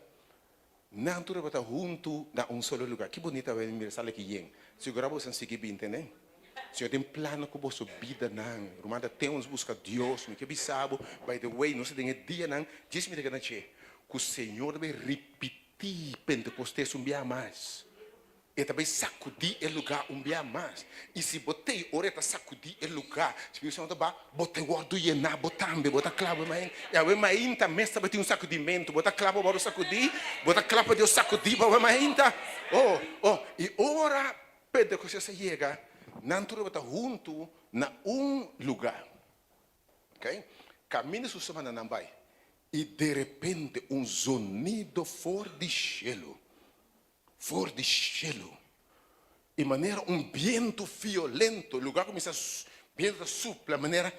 [SPEAKER 4] nan tur tabata huntu na un solo lugá. Ki bunita bai mira sala aki yen. Sigurá boso a sigui bin, tende? Señor tin plano ku boso bidanan. Ruman ta ten ons buska Dios. Mi ke bisa bo, by the way, nos ta den e dianan, djis mi ta keda dje, ku Señor ta bai ripití Pentecostés un bia mas. E ta bai sakudí e lugá un bia mas. I si bo t'ei ora e ta sakudí e lugá, Spiritu Santu ta ba, bo ta wòrdu yená bo tambe. Bo ta kla bo imahin? I awe mainta mes ta bai tin un sakudimentu. Bo ta kla pa wòrdu sakudí? Bo ta kla pa Dios sakudí bo awe mainta? Oh, oh. I ora Pentekostes a yega, nan tur tabata huntu na un lugá. Okay? Kaminda su semana nan bai. I derepente un zonido for di shelu. For di shelu i manera un bientu violento, lugar kuminsá bientu ta supla manera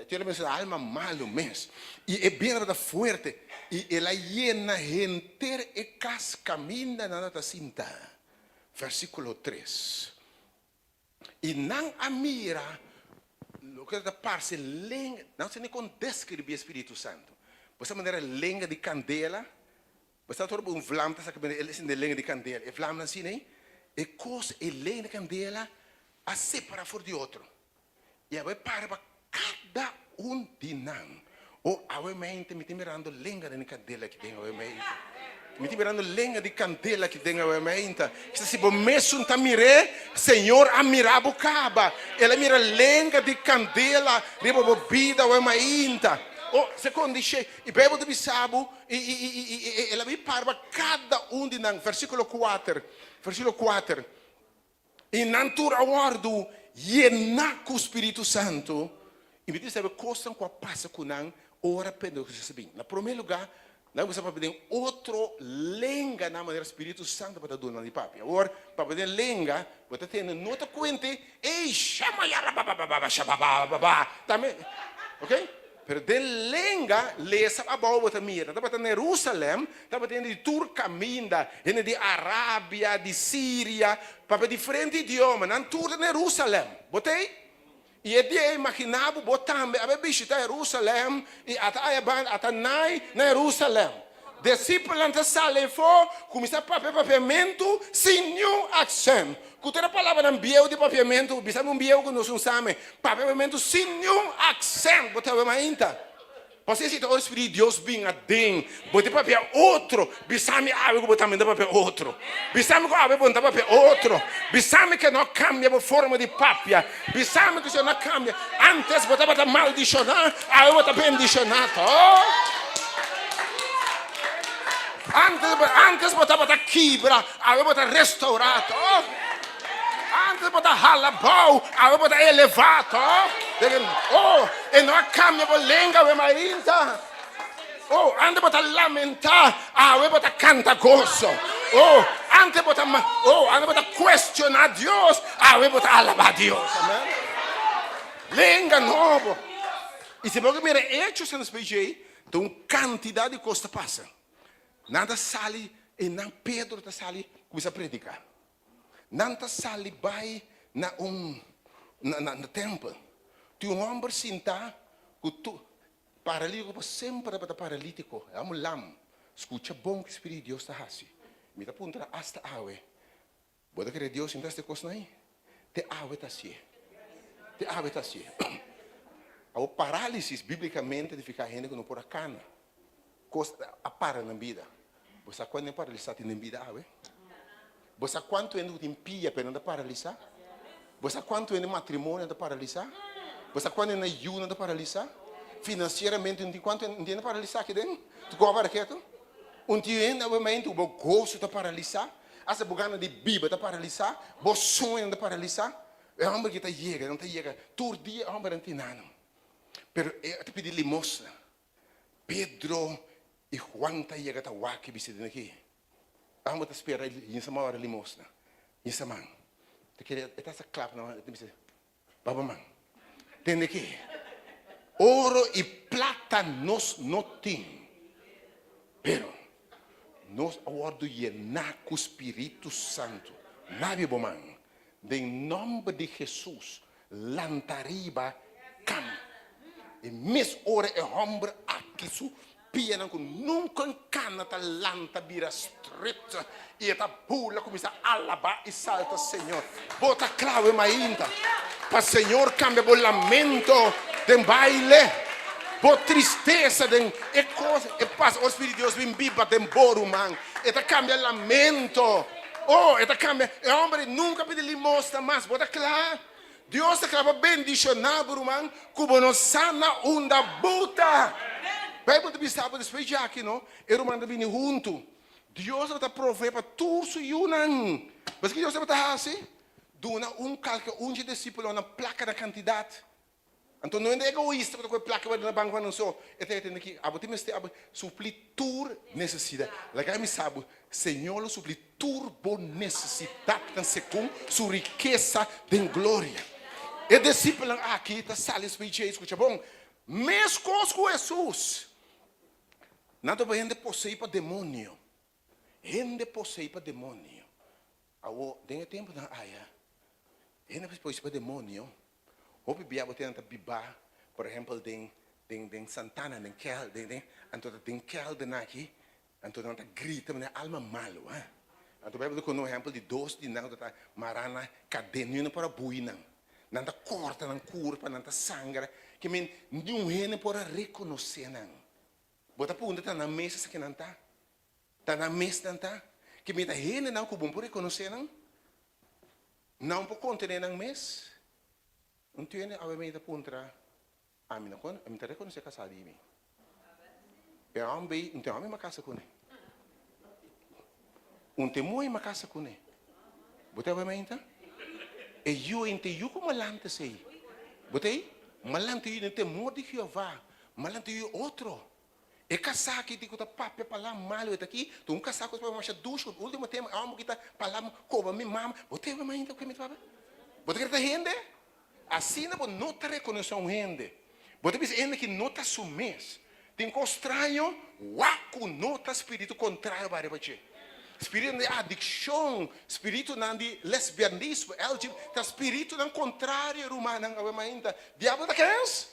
[SPEAKER 4] Tio mester alma malu mes i e bientu tabata fuerte i el a yena henter e kas kaminda nan tabata sinta. Versíkulo tres. I nan a mira loke ta parse lenga, nan no sa ni kon deskribí e Spiritu Santu. Bo sa manera lenga di kandela? Bo sa ora un vlam ta saka bini el esei lenga di kandela, e vlamnan asina ei, e kos, e lenga di kandela a separá for di otro i a bai para pa kada un di nan. O awe mente mi ta mirando lenga den e kandela aki den awe mente. Mi ta mirando lenga di kandela aki den awe mente. Kisa si bo mesun ta mir'é, Señor a mira bo kaba. El a mira lenga di kandela riba bo bida awe mainta. O, sekondi she, i Beibel ta bisa bo, i, i, i, i, i, el a bin para pa kada un di nan. Versíkulo kuater, versíkulo kuater. I nan tur a wòrdu yená ku Spiritu Santu. I mi tin sabe kosnan ku a pasa ku nan ora Pentecostés a bin. Na promé lugá, nan a kuminsá papia den otro lenganan manera Spiritu Santu tabata duna nan di papia. Awor, papia den lenga, bo ta tende no ta kuente, Ey, shamayarababababa, shababababa, tambe, ok? Pero den lenga, lesa abou bo ta mira, tabata na Jerusalem, tabata hende di tur kaminda, hende di Arabia, di Siria, papia diferente idioma, nan tur ta na Jerusalem. Bo ta ei? I e dia ei, imagina bo, bo tambe a bai bishita Jerusalem i ata aya banda, ata nai na Jerusalem. Disipelnan ta sali efo, kuminsá papia papiamentu sin niun aksènt. Ku tur e palabranan bieu di papiamentu, bisa mi un bieu ku nos un same, papia papiamentu sin niun aksènt, bo ta web ainta. Pasobra si ta ora Spiritu di Dios bin aden, bo ta papia otro, bisa mi awe ku bo tambe ta papia otro. Bisa mi ku awe bo no ta papia otro. Bisa mi ke no a kambia bo forma di papia. Bisa mi ku si no a kambia. Antes bo tabata maldishoná, awe bo ta bendishoná tòg. Antes bo, antes bo tabata kibra, awe bo ta restourá tòg. Antes bo ta hala bou, awe bo ta elevá tòg. Oh, e no a kambia bo lenga awe mainta. Oh, antes bo ta lamentá, awe bo ta kanta goso. Oh, antes bo ta, oh, antes bo ta kuestioná Dios, awe bo ta alabá Dios. Amen. Lenga nobo. I si bo ke mira Hechos en spg, ta un kantidat di kos ta pasa. Nan ta sali, i nan Pedro ta sali kuminsá prediká. Nan ta sali bai na un, na, na tèmpel. Tin un hòmber sintá ku tur. Paralítiko pa semper tabata paralítiko. E amo lam. Skucha bon ki Spiritu di Dios ta hasi. Mi ta puntra asta awe, Bo ta kere Dios sinta hasi e kosnan ei? Te awe ta hasié. Te awe ta hasié. Awor parálisis bíblikamente signifiká hende ku no por a kana. Kos a para nan bida. Bo sa kuantu hende paralisá tin den bida awe? Bo sa kuantu hende ku tin pia pero nan ta paralisá? Bo sa kuantu hende matrimonio nan ta paralisá? Bo sa kuantu hende na yu nan ta paralisá? Finansieramente un tin kuantu hende un tin hende paralisá aki den? Tu koba para ketu? Un tin hende awe mente ku bo goso ta paralisá, asta bo gana di biba ta paralisá, bo soñonan ta paralisá. E hòmber aki ta yega, nan ta yega tur dia e hòmber nan tin nan. Pero e ta pidi limosna. Pedro i Juan ta yega ta wak e bisita aki. Amo ta spera yin sa ora limosna. Yin sa man. Ta kere e ta sa klap na man. E ta bisa, Baba man, tende aki. Oro i plata nos no tin, pero nos a wòrdu yená ku Spiritu Santu. Nabia bo man. Den nòmber di Hesus. Lanta riba kama. E mes ora e hòmber aki su pianan ku nunka a kana ta lanta bira stret i e ta bula kuminsá alabá i salta Señor. Bo ta kla we mainta pa Señor kambia bo lamento den baile, bo tristesa den e kos e pas ora Spiritu di Dios bin biba den bo ruman e ta kambia lamento. Oh e ta kambia e hòmber ei nunka pidi limosna mas. Bo ta kla? Dios ta kla pa bendishoná bo ruman ku bo no sa na unda bo ta. Beibel ta bisa bo despues dje aki no, e ruman ta bini huntu. Dios tabata provee pa tur su yunan. Bo sa ki Dios tabata hasi? Duna un kalke un dje disípulonan plaka na kantidat. Anto no hende egoista ku ta kohe plaka bai na banko pa nan so. E ta tende ki abo tin mester abo supli tur nesesidat. Laga mi sa bo, Señor lo supli tur bo nesesidatnan segun su rikesa den gloria. E disipelnan aki ta sali despues dje i skucha bon, meskos ku Hesus. Nan ta hende posei pa demonio. Hende posei pa demonio. Awor, den e tempunan aya, hende posei pa demonio, hopi bia bo tene ta biba, por ehempel, den den den santana, den kel, den den, anto ta den keldernan aki, anto nan ta grita manera alma malu, ha. Anto Bijbel ta kunda un ehempel di dos di nan ku ta mará na kadena, niun no por a bui nan. Nan ta kòrta nan kurpa, nan ta sangra, ke men niun hende por a rekonosé nan. Bo ta puntra ta nan mes esaki nan ta? Ta nan mes nan ta? Ke mi ta hendenan ku bo por rekonosé nan? Nan por kontené nan mes? Un tiende awe mi ta puntra, ami no kon, mi ta rekonosé kasá di mi. E hòmber ei, un te hòmber mi a kasa kuné. Un te muhé mi a kasa kuné. Bo ta awe mainta? E yu ei, un te yu ku malante esei. Bo ta ei? Malante yu den temor di Jehová. Malante yu otro. E kasá aki di ku ta papia palabra malu e ta aki, ta un kasá ku ta papia masha dushi, ultimo tempu e hòmber ki ta palabra koba mi mama, bo ta awe mainta ku mi ta papia? Bo ta kere ta hende? Asina bo no ta rekonosé un hende. Bo ta bisa e hende ki no ta su mes. Tin kos straño, wak ku no ta spiritu kontrario bai riba dje. Spiritunan di adikshon, spiritunan di lesbianismo, LGBT, ta spiritunan kontrario rumannan awe mainta. Diablo ta kens?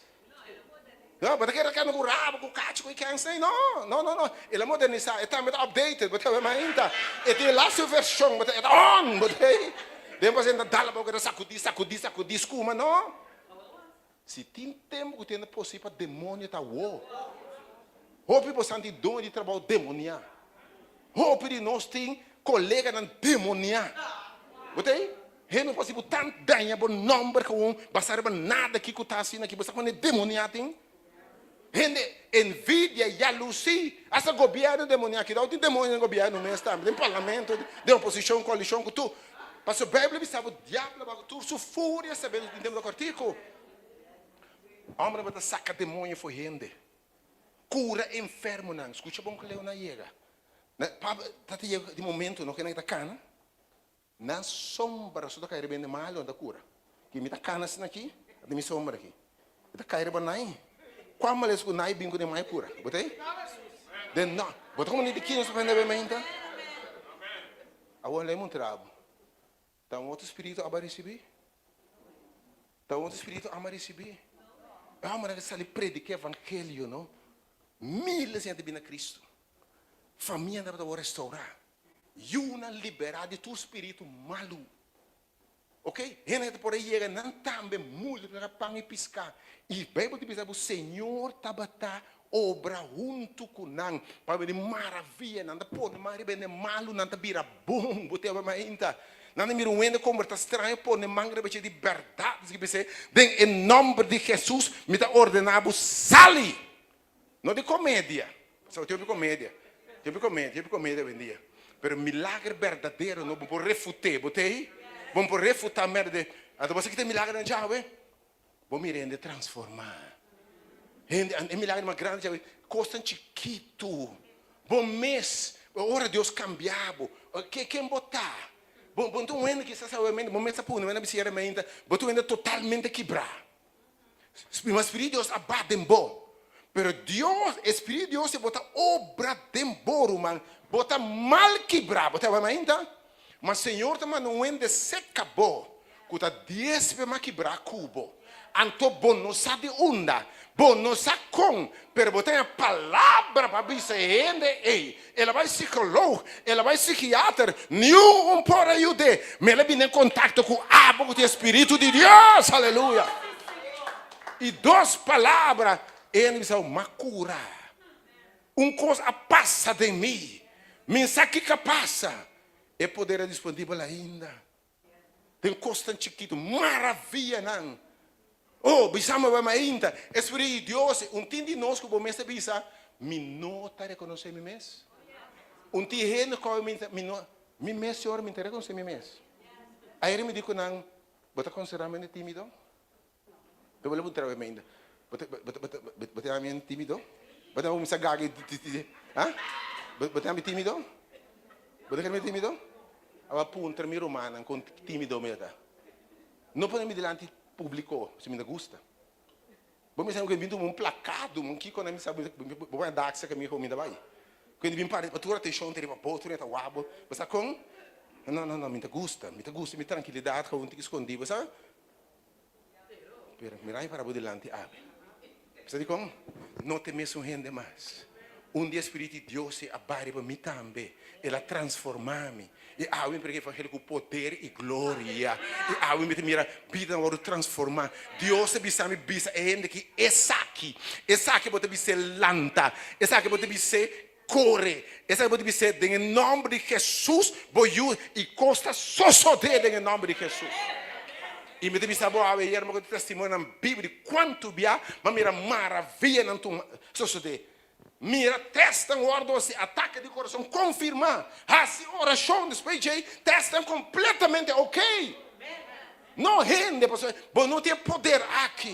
[SPEAKER 4] No, bo ta kere kende ku rabo, ku kachi, ku e kens ei? No, no, no, no. El a modernisá, e tambe ta updated, bo ta awe mainta. E tin e laatste vershon, bo ta, e ta on, bo ta ei. Den bo ta dal abou, ta sakudí, sakudí, sakudí skuma, no. Si tin tempu ku tende posí pa demonio ta awor. Hopi bosan tin doño di trabou demoniá. Hopi di nos tin koleganan demoniá. Bo ta ei? Hende por hasi bo tan daña bo nòmber gewoon basá riba nada kiko ta asina aki. Bo sa kon e demoniá tin? Hende envidia, yalusí, asta gobièrnu demoniá. Kidao tin demonio den gobièrnu mes tambe, den parlamento, den oposishon, koalishon ku tur. Pasobra Beibel a bisa bo diablo a baha ku tur su furia sabiendo ku tin tempu ta kòrtiku. Hòmber tabata saka demonio for hende, kura enfermonan. Skucha bon ku leu nan yega. Pablo ta ta yega di momento no ku nan ta kana. Nan sombra so ta kai riba hende malu, nan ta kura. Ki mi ta kana asina aki, a tin mi sombra aki. E ta kai riba nai. Kua males ku nai bin ku den mai kura? Bo ta ei? Den no. Bo ta komo ni di kino so hende be mainta? Awor lei muntra bo. Ta un otro spiritu aba risibi? Ta un otro spiritu ama risibi? E hombernan ke sali predika evangelio no, miles di hende bin na Kristu. Famianan tabata wòrdu restourá. Yunan liberá di tur spiritu malu. Ok, hende ta por a yega nan tambe multipliká pan i piská. I Beibel ta bisa ku Señor tabata obra huntu ku nan pa bini maravia. Nan ta pone man riba hende malu, nan ta bira bon. Bo tin awe mainta. Nan ta mira un hende komber ta straño pone man riba dje di bèrdat. Esaki bisa, Den e nòmber di Hesus mi ta ordená bo sali! No di comedia, pasobra tin hopi comedia, tin hopi comedia, tin hopi comedia awendia, pero milager berdadero no bo por refut'é, bo t'ei? Bo no por refuta merde de, anto bo sa kita e milagernan djawe? Bo mira hende transforma, hende, e milager mas grandi djawe, kosnan chikitu, bo mes, ora Dios cambia bo, ke ken bo ta? Bo bo no ta un hende kisas awe mente, bo mes a pone, bo na bisiera mainta, bo ta un hende totalmente kibrá. Ma Spiritu di Dios a ba den bo. Pero Dios, e Spiritu di Dios bo ta obra den bo, ruman. Bo ta mal kibrá, bo ta wak ainda? Ma Señor ta manda un hende seka bo. Ku ta dies be mas kibrá ku bo. Anto bo no sa di unda, bo no sa kon, pero bo tin e palabra pa bisa e hende ei. El a bai psikoloog, el a bai psikiater, niun un por a yud'é. Ma el a bini en kontakto ku abo ku tin e Spiritu di Dios. Aleluya! I dos palabra, e hende bisa bo, M'a kura. Un kos a pasa den mi. Mi sa kiko a pasa. E poder a disponibel ainda. Den kosnan chikitu, maravianan. Oh, bisa mi bai mainta, e Spiritu di Dios, un tin di nos ku bo mes ta bisa, Mi no ta rekonosé mi mes. Un tin hende ku mi ta, mi no, mi mes, Señor, mi ta rekonosé mi mes. Ayer mi di ku nan, Bo ta konsiderá mi hende tímido? Bo lo puntra mi ainda, Bo ta, bo ta, bo ta, bo ta yama mi hende tímido? Bo ta kuminsá gagi, ha? Bo ta yama mi tímido? Bo ta kere mi tímido? Aba puntra mi rumannan kon tímido mi ta. No pone mi dilanti públiko si mi ta gusta. Bo mester ku bin tuma un plakado, un kiko nan mi sa, bo pone dak serka mi mi ta bai. Ku bin para pa tur atenshon ta riba bo, tur hende ta wak bo. Bo sa kon? No, no, no, mi ta gusta, mi ta gusta mi trankilidat, un tiki skondí, bo sa? Pero mira mi para bo dilanti awe. Bo sa dikon? No ta e mesun hende mas. Un dia Spiritu di Dios a bai riba mi tambe. El a transformá mi. I awe mi prediká e evangelio ku poder i gloria. I awe mi ta mira bidanan wòrdu transformá. Dios ta bisa mi, Bisa e hende ki esaki. Esaki bo ta bis'é lanta. Esaki bo ta bis'é kore. Esaki bo ta bis'é den e nòmber di Hesus bo yu i kos ta sosodé den e nòmber di Hesus. I mi ta bisa bo awe yerma ku testimonionan bibu di kuantu bia mi a mira maravianan tuma sosodé. Mira tèstnan wòrdu hasi, atake di kurason konfirmá, hasi orashon despues djei tèstnan kompletamente okey. No hende, pasobra bo no tin e poder aki.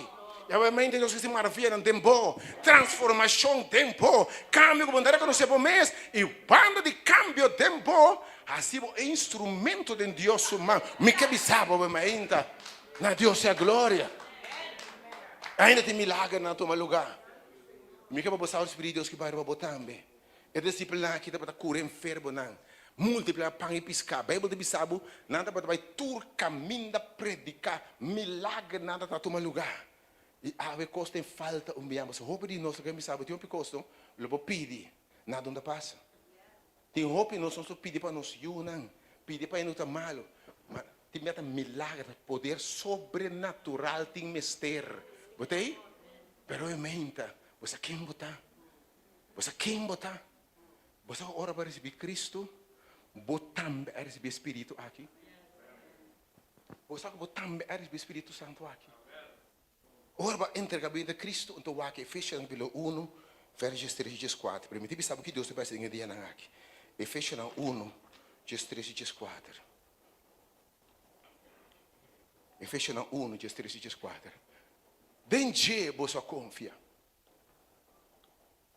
[SPEAKER 4] I obviamente Dios hasi maravianan den bo, transformashon den bo, kambio ku bo no ta rekonosé bo mes, i banda di kambio den bo, hasi bo e instrumento den Dios su man. Mi ke bisa bo mainta, na Dios sea gloria. Ainda tin milagernan a tuma lugá. Mi ke pa bo sa ora Spiritu di Dios ki bai riba bo tambe. E disipelnan aki tabata kura enfermonan, multipliká pan i piská. Beibel ta bisa bo, nan tabata bai tur kaminda prediká, milagernan tabata tuma lugá. I awe kos ta en falta un biaha. Pasobra hopi di nos lo ke bisa bo tin hopi kos no lo por pidi, nada no ta pasa. Tin hopi nos nos lo pidi pa nos yunan, pidi pa e no ta malu. Ma tin bia ta milager, ta poder sobrenatural tin mester. Bo ta ei? Pero e menta, bo sa ken bo ta? Bo sa ken bo ta? Bo sa ku ora bo a risibí Kristu, bo tambe a risibí e Spiritu aki? Bo sa ku bo tambe a risibí e Spiritu Santu aki? Ora bo a entrega bo bida na Kristu, anto wak Efesionan kapítulo unu, vèrs diestres i dieskuater. Pero mi ta bisa bo ki Dios ta bai hasi den e dianan aki. Efesionan unu, diestres i dieskuater. Efesionan unu, diestres i dieskuater. Den dje boso a konfia.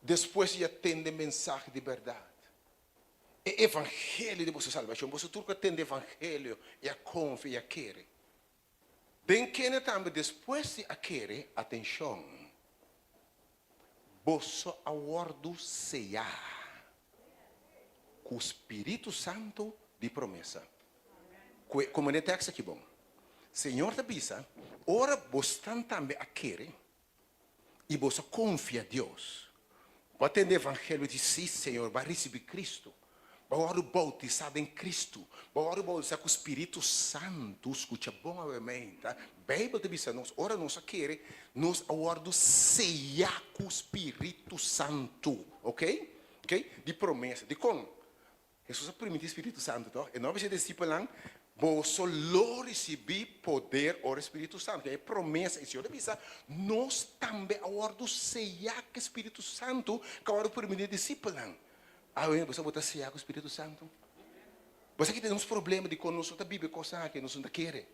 [SPEAKER 4] Despues di a tende mensahe di bèrdat, e evangelio di boso salbashon, boso tur ku a tende evangelio i a konfia i a kere. Den kende tambe despues di a kere, atenshon, boso a wòrdu seyá ku Spiritu Santu di promesa. Ku e komo den e tèks aki bon. Señor ta bisa, ora bosnan tambe a kere, i boso a konfia Dios, bo a tende evangelio di sí, Señor, bo a risibí Cristo, bo a wòrdu boutisá den Cristo, bo a wòrdu boutisá ku Spiritu Santu, skucha bon awe meinta, Beibel ta bisa nos, ora nos a kere, nos a wòrdu seyá ku Spiritu Santu, ok, ok, di promesa, dikon? Hesus a primintí Spiritu Santu, tòg? E no a bisa e disipelnan, Boso lo risibí poder ora e Spiritu Santu. E promesa, i Señor a bisa, nos tambe a wòrdu seyá ku e Spiritu Santu ku a wòrdu primintí e disipelnan. Awe, boso bo ta seyá ku Spiritu Santu? Bo sa ki ta nos problema dikon nos no ta biba e kosnan aki, nos no ta kere.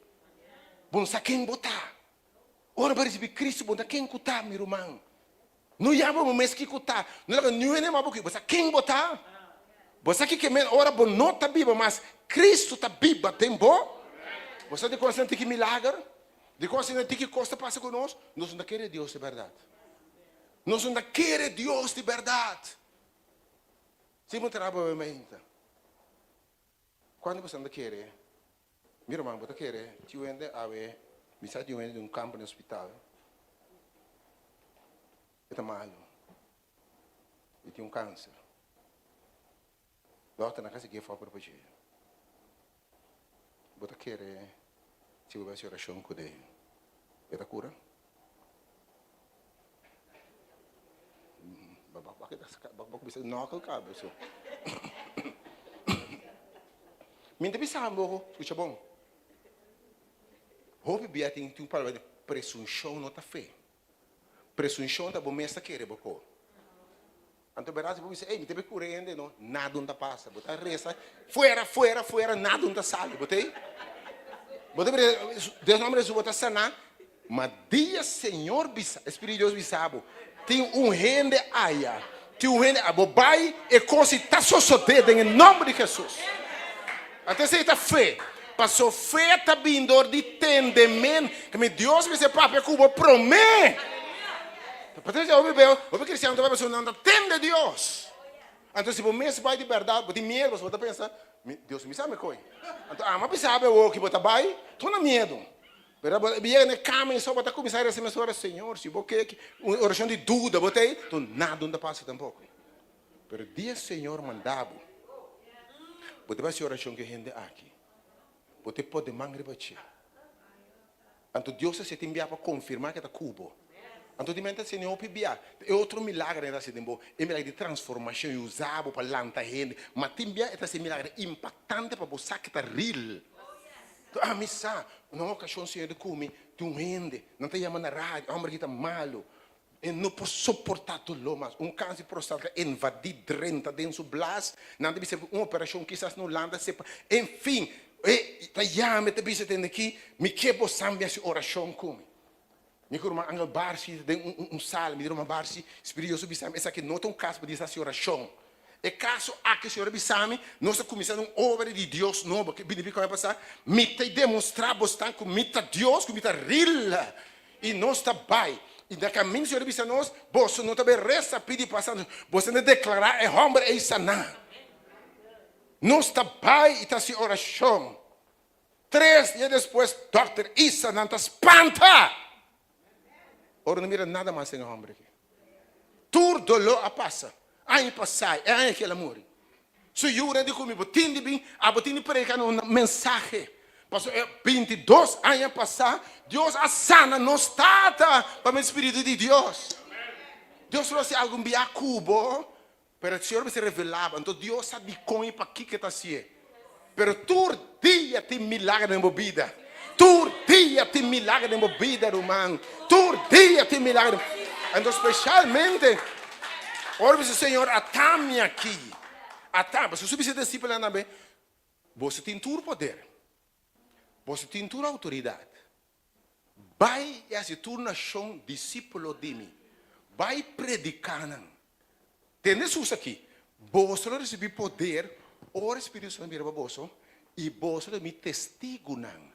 [SPEAKER 4] Bo no sa ken bo ta. Ora bo a risibí Kristu, bo no ta ken ku ta, mi ruman. No yama bo mes kiko ta. No laga niun hende yama bo kiko. Bo sa ken bo ta? Bo sa kiko men ora bo no ta biba mas Kristu ta biba den bo? Bo sa dikon asina tiki milager? Dikon asina tiki kos ta pasa ku nos? Nos no ta kere Dios di bèrdat. Nos no ta kere Dios di bèrdat. Si bo traha bo mainta, kuantu bo ta kere? Mi ruman, bo ta kere tin hende awe, mi sa tin hende den un kampo den hospital, e ta malu, e tin un kanser. Dòkternan kasi give up riba dje. Bo ta kere si bo bai hasi orashon ku de, e ta kura? Bo bisa nòkel kabe so. Mi ta bisa bo, skucha bon. Hopi bia tin un palabra di presunshon no ta fe. Presunshon ta bo mes ta kere bo ko. Anto berdad si bo bisa, ey mi ta bay cura hende no, nada no ta pasa. Bo ta reza, fuera, fuera, fuera, nada no ta sali. Bo ta ey? Bo ta mira, den nomber di Jesus bo ta sana, ma dia Señor bisa, e Spiritu di Dios bisa bo, tin un hende aya, tin un hende, bo bay, e cos y ta sosode den e nomber di Jesus. Anto esey ta fe. Paso fe ta bin dor di tendemen. Kami Dios mester papia ku bo promé. Patricia, hopi beo, hopi cristiano ta bai pasobra nan ta tende Dios. Anto si bo mes bai di berdad, bo tin miedu pasobra bo ta pensa, mi, Dios no bisa mi koi. Anto ama bisa bo awo ki bo ta bai, tuna miedu. Pero bo yega na e kama i so bo ta kuminsá resa mesora, Señor, si bo ke, un orashon di duda bo ta ei, anto nada no ta pasa tampoko. Pero dia Señor manda bo, bo ta bai hasi orashon ku e hende aki. Bo ta pone man riba dje. Anto Dios a seti bia pa konfirmá ke ta ku bo. Anto di mente Señor hopi bia. E otro milager e ta hasi den bo, e milager di transformashon, e usa bo pa lanta hende. Ma tin bia e ta hasi milager impaktante pa bo sa ke ta real. Ami sa, na un okashon Señor di ku mi, tin un hende, nan ta yama na radio, e hòmber aki ta malu. E no por soportá doló mas. Un kanser prostátika invadí drenta den su blas. Nan ta bisa ku un operashon kisas no lanta sepa. En fin, e ta yama, e ta bisa tende aki, mi ke bo san bin hasi orashon ku mi. Mi ku ruman Angel Barsi ta den un un sala, mi di ruman Barsi, Spiritu Dios a bisa mi, esaki no ta un kas pa di hasi orashon. E kaso aki Señor a bisa mi, nos ta kuminsá un obra di Dios nobo. Ke bini bikon a pasá? Mi ta demostrá bosnan ku mi ta Dios, ku mi ta real. I nos ta bai. I na kaminda Señor a bisa nos, Boso no ta bai resa pidi pa sana, boso ta deklará e hòmber ei saná. Nos ta bai i ta hasi orashon. Tres dia despues dòkter Isa nan ta spanta! Ora no mira nada mas den e hòmber aki. Tur doló a pasa. Aña pasá, e aña ki el a muri. Su yunan di ku mi, Bo tin di bin, abo tin di prediká nos un mensahe. Pasobra e bintidos aña pasá, Dios a sana nos tata pa medio spiritu di Dios. Dios lo hasi algun bia ku bo, pero Señor mester revelá bo. Anto Dios sa dikon i pakiko e ta hasié. Pero tur dia tin milager den bo bida. Tur dia tin milager den bo bida, ruman. Tur dia tin milager. Anto specialmente ora bisa Señor ata mi aki. Ata, pasobra su bisa e discipelnan tambe, Boso tin tur poder. Boso tin tur autoridad. Bai i hasi tur nashon disípulo di mi. Bai prediká nan. Tende sus aki, Boso lo risibí poder ora e Spiritu Santu bira pa boso, i boso lo mi testigunan.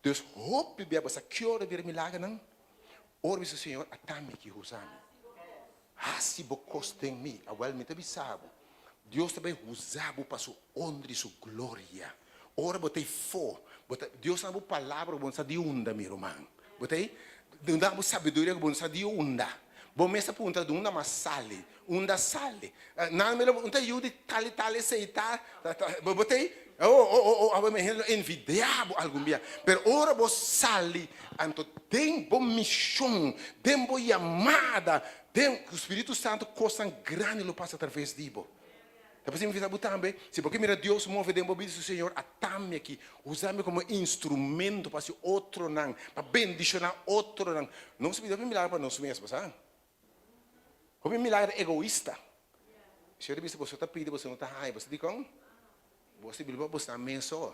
[SPEAKER 4] Dus hopi bia bo sa ki ora bira milagernan? Ora bisa Señor, ata mi aki, usa mi. Hasi bo kos den mi. Awel, mi ta bisa bo, Dios ta bai usa bo pa su honra i su gloria. Ora bo ta ei fo, bo ta, Dios ta da bo palabra ku bo no sa di unda, mi ruman. Bo ta ei? Dios da bo sabiduria ku bo no sa di unda. Bo mes ta puntra di unda mas sali, unda sali. Nan mira bo, un ta yu di tal i tal esei ta, ta, ta, bo ta ei? Oh, oh, oh, oh, awe mi hende lo envidia bo algun bia. Pero ora bo sali, anto den bo mishon, den bo yamada, den ku Spiritu Santu kosnan grandi lo pasa atraves di bo. Ta por invita bo tambe, si bo ke mira Dios move den bo bida, si Señor ata mi aki, usa mi komo instrumento pa hasi otronan, pa bendishoná otronan. Nos bida hopi milagro pa nos mes, bo sa. Hopi milagro egoista. Señor a bisa, boso ta pidi, boso no ta haña. Boso dikon? Bo ta pidi pa boso mes so.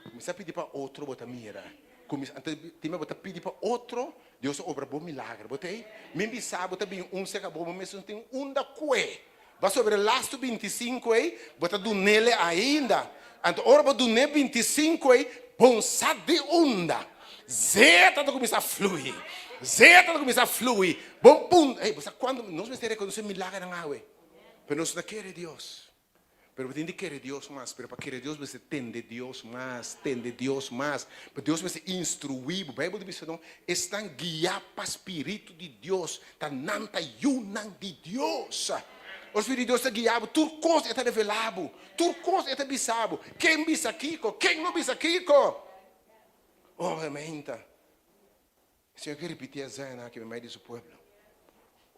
[SPEAKER 4] Kuminsá pidi pa otro bo ta mira. Kuminsá, anto tin bo ta pidi pa otro, Dios ta obra bo milagro. Bo ta ei? Mi bisa bo ta bin un serka bo, bo mes no tin unda kue. Bo a sobra e lastu bintisinku ei, bo ta dunele ainda. Anto ora bo dun'é bintisinku ei, bon sa di unda. Zeta ta kuminsá flui. Zeta ta kuminsá flui. Bon punto. Ei, bo sa kuantu nos mester rekonosé milagernan awe. Pero nos no ta kere Dios. Pero bo tin di kere Dios mas. Pero pa kere Dios mester tende Dios mas, tende Dios mas. Pa Dios mester instruí bo. Bijbel ta bisa no, esnan guiá pa Spiritu di Dios ta nan ta yunan di Dios. Ora Spiritu di Dios ta guiá bo, tur kos e ta revelá bo, tur kos e ta bisa bo. Ken bisa kiko, ken no bisa kiko. Oh, hermanta, Señor ke ripití e zèna aki meimei di su pueblo.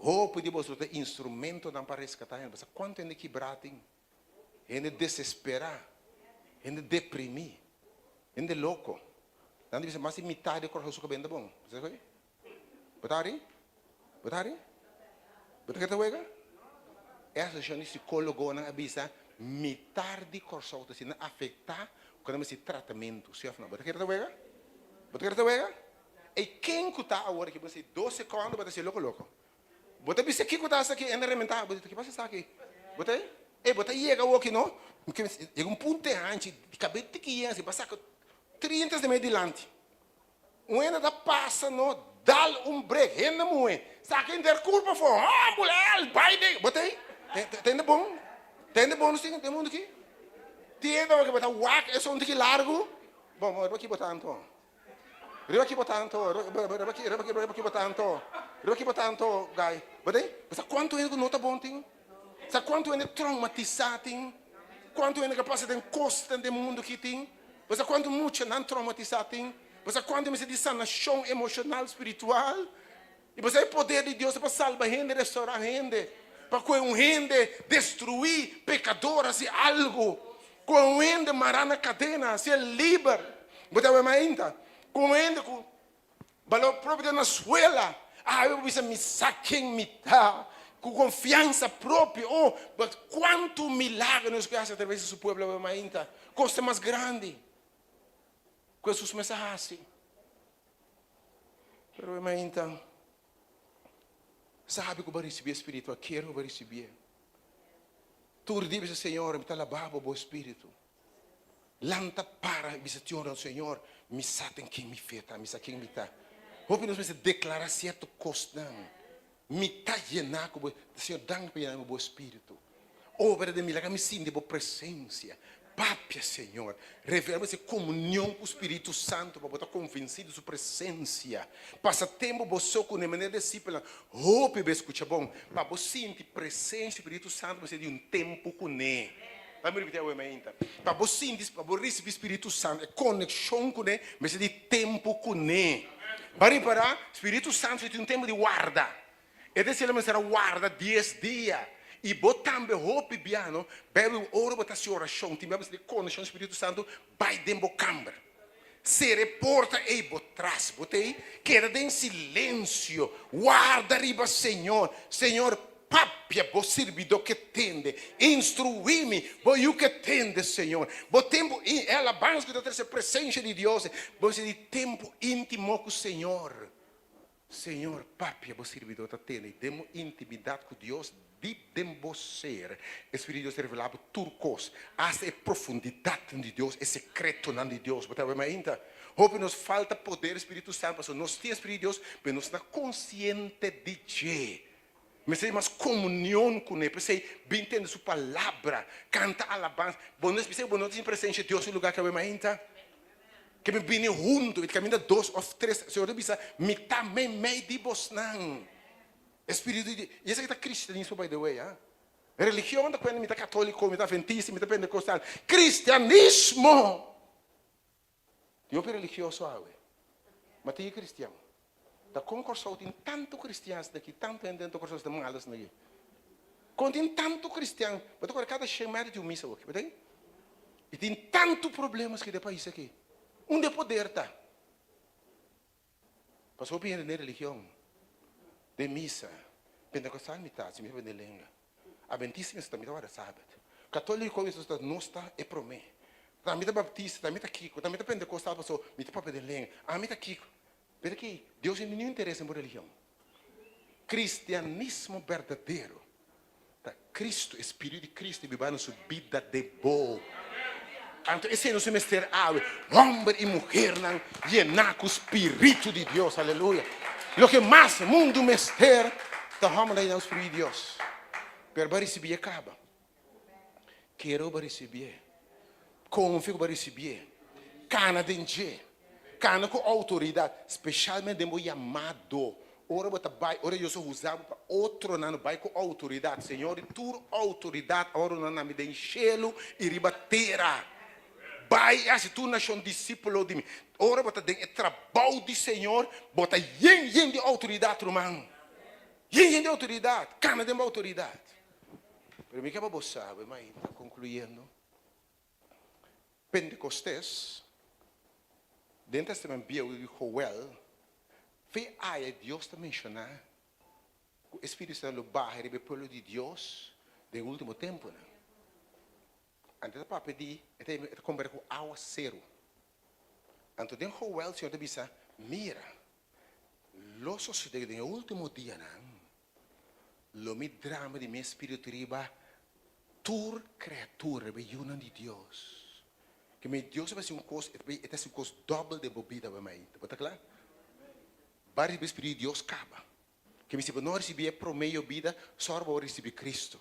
[SPEAKER 4] Hopi di boso ta instrumentonan pa reskatá hende. Bo sa kuantu hende kibrá tin? Hende desesperá, hende deprimí, hende loko. Nan ta bisa mas di mitad di Kòrsou su kabenta bon. Bo sa esaki? Bo ta hari? Bo ta hari? Bo ta kere ta wega? E asosiashon di sikólogonan a bisa mitar di Kòrsou ta siendo afektá ku nan mester tratamentu, si òf no? Bo ta kere ta wega? Bo ta kere ta wega? Ey ken ku ta awor aki bo si dos sekondo bo ta hasi loko loko. Bo ta bisa kiko ta hasi aki enda rementá bo di ki pasa esaki? Bo ta ey bo ta yega awor aki no yega un punto e hanchi di kabes tiki yen asi bo a saka trinta di mei dilanti. Un hende ta pasa no dal un brek hende muhe saka henter kurpa afó hòmber el bai den bo ta ey ta hende bon ta hende bon si den mundu aki? Tin hende awor ki bo ta wak esun tiki largu bon bo riba ki bo ta anto. Riba ki bo ta anto? Riba ki, riba ki, riba ki bo ta anto? Riba ki bo ta anto, guy? Bo ta Bo sa kuantu hende ku no ta bon tin? Sa kuantu hende traumatisá tin? Kuantu hende ku a pasa den kosnan den mundu ki tin? Bo sa kuantu muchanan traumatisá tin? Bo sa kuantu mester di sanashon emoshonal, spiritual? I bo sa e poder di Dios ta pa salba hende, restourá hende, pa kohe un hende destruí, pekador, hasi algu, kohe un hende mará na kadena, hasié liber. Bo ta wak mainta ku un hende ku balor propio ta na suela, awe bo bisa mi sa ken mi ta, ku konfiansa propio. Oh, but kuantu milagro nos por hasi atraves di su pueblo awe mainta! Kos ta mas grandi ku Hesus mes a hasi. Pero e mainta sabi ku bo a risibí e Spiritu, a kere ku bo a risibié. Tur dia bisa, Señor, mi ta alabá Bo, Bo Spiritu. Lanta para i bisa Señor, Señor, mi sa den ken mi fe ta, mi sa ken mi ta. Hopi nos mester deklará sierto kosnan. Mi ta yená ku Bo, Señor, danki pa yena mi ku Bo Spiritu. Obra den mi, laga mi sinti Bo presensia. Papia, Señor. Revela bo esei komunion ku Spiritu Santu pa bo ta konvensí di Su presensia. Pasa tempu bo so ku ne manera disipelnan hopi bes skucha bon pa bo sinti presensia di Spiritu Santu mester di un tempu kuné. Laga mi ripití awe mainta. Pa bo sinti, pa bo risibí Spiritu Santu, e konekshon kuné mester di tempu kuné. Bo a ripará? Spiritu Santu tin un tempu di warda. E deseo mester a warda dies dia. I bo tambe hopi bia no bebe ora bo ta hasi orashon tin bia bo mester di konekshon Spiritu Santu bai den bo kamber sera e porta ei bo tras bo ta ei keda den silensio warda riba Señor Señor papia bo sirbidó ke tende instruí mi bo yu ke tende Señor bo tempu e alabansa ku ta trese presensia di Dios bo mester di tempu intimo ku Señor. Señor, papia bo sirbidor ta tene den bo intimidat ku Dios dip den bo ser. E Spiritu di Dios ta revelá bo tur kos, asta e profundidatnan di Dios, e sekretonan di Dios. Bo ta wak mainta? Hopi nos falta poder di Spiritu Santu pasobra nos tin e Spiritu di Dios, pero nos no ta konsiente di dje. Mester tin mas komunion kuné. P'esei, bin tende Su Palabra, kanta alabansa. Bo no, p'esei bo no ta sinti presensia di Dios den lugá ku awe mainta. Ke mi bini huntu, i kaminda dos òf tres, Señor ta bisa, Mi ta meimei di bosnan. E spiritu di, i esaki ta kristianismo by the way, ha. Religion ta kuenta mi ta katoliko, mi ta adventista, mi ta pentekostal. Kristianismo! Tin hopi religioso awe, ma tin e kristian. Ta kon Kòrsou tin tantu kristian asina aki, tantu hende dentro Kòrsou ta mal asina aki? Kon tin tantu kristian? Bo ta kòrda kada shen mèter tin un misa awoki, bo ta i? I tin tantu problemas aki den e pais aki. Unda e poder ta? Pasobra hopi hende den religion, den misa, pentekostal mi ta, si mi ta bende lenga. Adventista mi ta, mi ta warda sabat. Katoliko mi ta, nos ta e promé. Ami ta baptista, ami ta kiko, ami ta pentekostal pasobra mi ta papia den lenga. Ami ta kiko. Pero ki Dios no tin niun interes den bo religion. Kristianismo berdadero ta Kristu, e Spiritu di Kristu biba na su bida den bo. Anto esei nos mester awe, homber i muhernan yená ku Spiritu di Dios. Aleluya! Loke mas mundu mester ta hombernan yená ku Spiritu di Dios. Pero bo a risibí e kaba. Kere ku bo a risibié. Konfia ku bo a risibié. Kana den dje. Kana ku outoridat, speshalmente den bo yamado. Ora bo ta bai, ora Dios a usa bo pa otronan bai ku outoridat. Señor di tur outoridat a duna na mi den shelu i riba tera. Bai i hasi tur nashon disípulo di mi. Ora bo ta den e trabou di Señor, bo ta yen yen di outoridat, ruman. Yen yen di outoridat. Kana den bo outoridat. Pero mi ke pa bo sabe, mainta, konkluyendo, Pentekostes, den Testament Bieu di Joel, fe aya Dios ta menshoná ku e Spiritu Santu lo baha riba e pueblo di Dios den e último tempunan. Anto e ta papia di, e ta e ta kompará ku awaseru. Anto den Joel Señor ta bisa, Mira, lo sosodé ku den e último dianan Lo mi drama di mi spiritu riba tur kreatura, riba e yunan di Dios. Ke mi Dios a hasi un kos, e ta hasi un kos dòbel den bo bida awe mainta. Bo ta kla? Bo a risibí e spiritu di Dios kaba. Ke mi si bo no a risibí e promé yo bida, sòru bo risibí Kristu.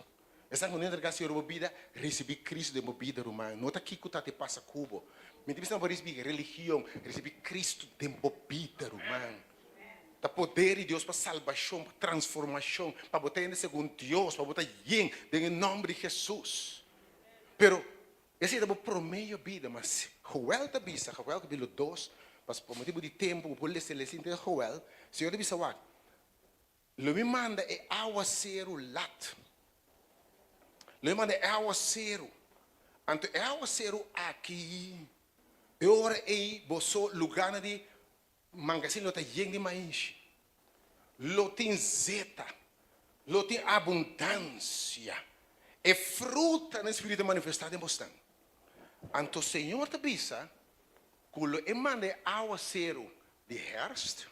[SPEAKER 4] Esnan ku no entregá Señor bo bida, risibí Kristu den bo bida, ruman. No ta kiko ta te pasa ku bo. Mi ta bisa bo risibí religion, risibí Kristu den bo bida, ruman. Ta poder di Dios pa salbashon, pa transformashon, pa bo ta hende segun Dios, pa bo ta yen den e nòmber di Hesus. Pero esei ta bo promé yobida, ma Joel ta bisa, Joel kapítulo dos, pas pa motibu di tempu bo por lesa lesa henter Joel, Señor ta bisa wak, Lo mi manda e awaseru lat, lo mi manda e awaseru, anto e awaseru aki, e ora ei boso lugánan di Mangasin lo ta yen di maishi. Lo tin zeta. Lo tin abundansia. E frutanan spiritu ta manifestá den bosnan. Anto Señor ta bisa ku lo e manda e awaseru di hèrfst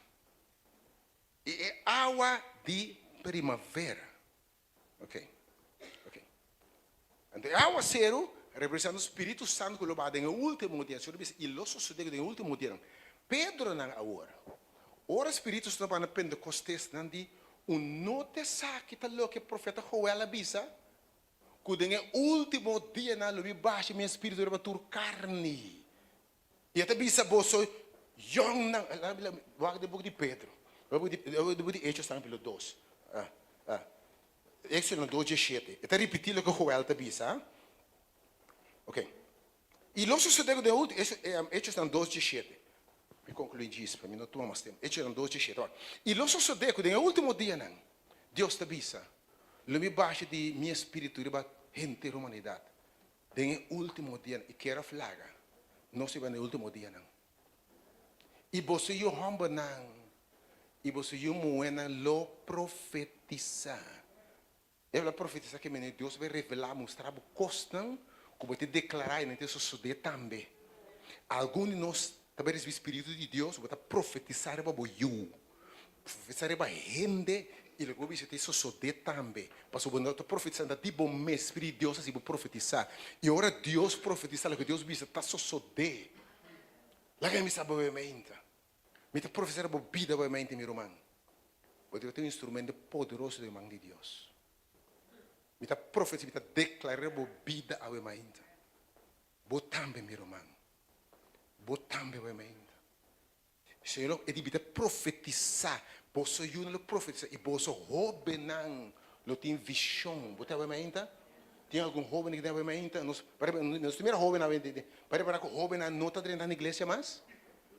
[SPEAKER 4] i e awa di primavera. Ok, ok. Anto e awaseru representando Spiritu Santu ku lo baha den e ultimo dia. Señor bisa, i lo sosodé ku den e ultimo dianan. Pedronan awor, ora Spiritu Santu a baha na Pentekostes, nan di, Un no ta esaki ta loke profeta Joel a bisa, ku den e ultimo dianan lo mi basha mi Spiritu riba tur karni. I e ta bisa boso yòngnan, wak den buki di Pedro, wak den buki di Hechos tambe dos, Hechos dos diesshete, e ta ripití loke Joel ta bisa. Ok, i lo sosodé ku den ultimo, Hechosnan dos diesshete, mi konkluí djis pa mi no tuma mas tempu, Hechosnan dos diesshete, wak, i lo sosodé ku den e ultimo dianan, Dios ta bisa, lo mi basha di mi espíritu riba henter humanidat. Den e último dianan, i kier of laga, nos biba den e último dianan. I boso yu hòmbernan i boso yu muhénan lo profetisá. E lo profetisá ke manera Dios bai revelá, mustra bo kosnan ku bo tin deklará i nan tin sosodé tambe. Algun di nos ta bai risibí spiritu di Dios, bo ta profetisá riba bo yu. Profetisá riba hende i loke bo bisa ta sosodé tambe. Pasobra bo no ta profetisá ta di bo mes, Spiritu di Dios hasi bo profetisá. I ora Dios profetisá loke Dios bisa ta sosodé. Laga mi sa bo mente. Mi ta profetisá riba bo bida bo mente mi ruman. Bo ta un instrumento poderoso den man di Dios. Mi ta profetisá, mi ta deklará riba bo bida awe mainta. Bo tambe mi ruman. Bo tambe awe mainta. Señor e dibi ta profetisá, boso yunan lo profetisá i boso hóbennan lo tin vishon. Bo ta awe mainta? Tin algun hóben aki den awe mainta? Nos nos tin mira hóben awe den pa repará ku hóbennan no ta drenta na iglesia mas?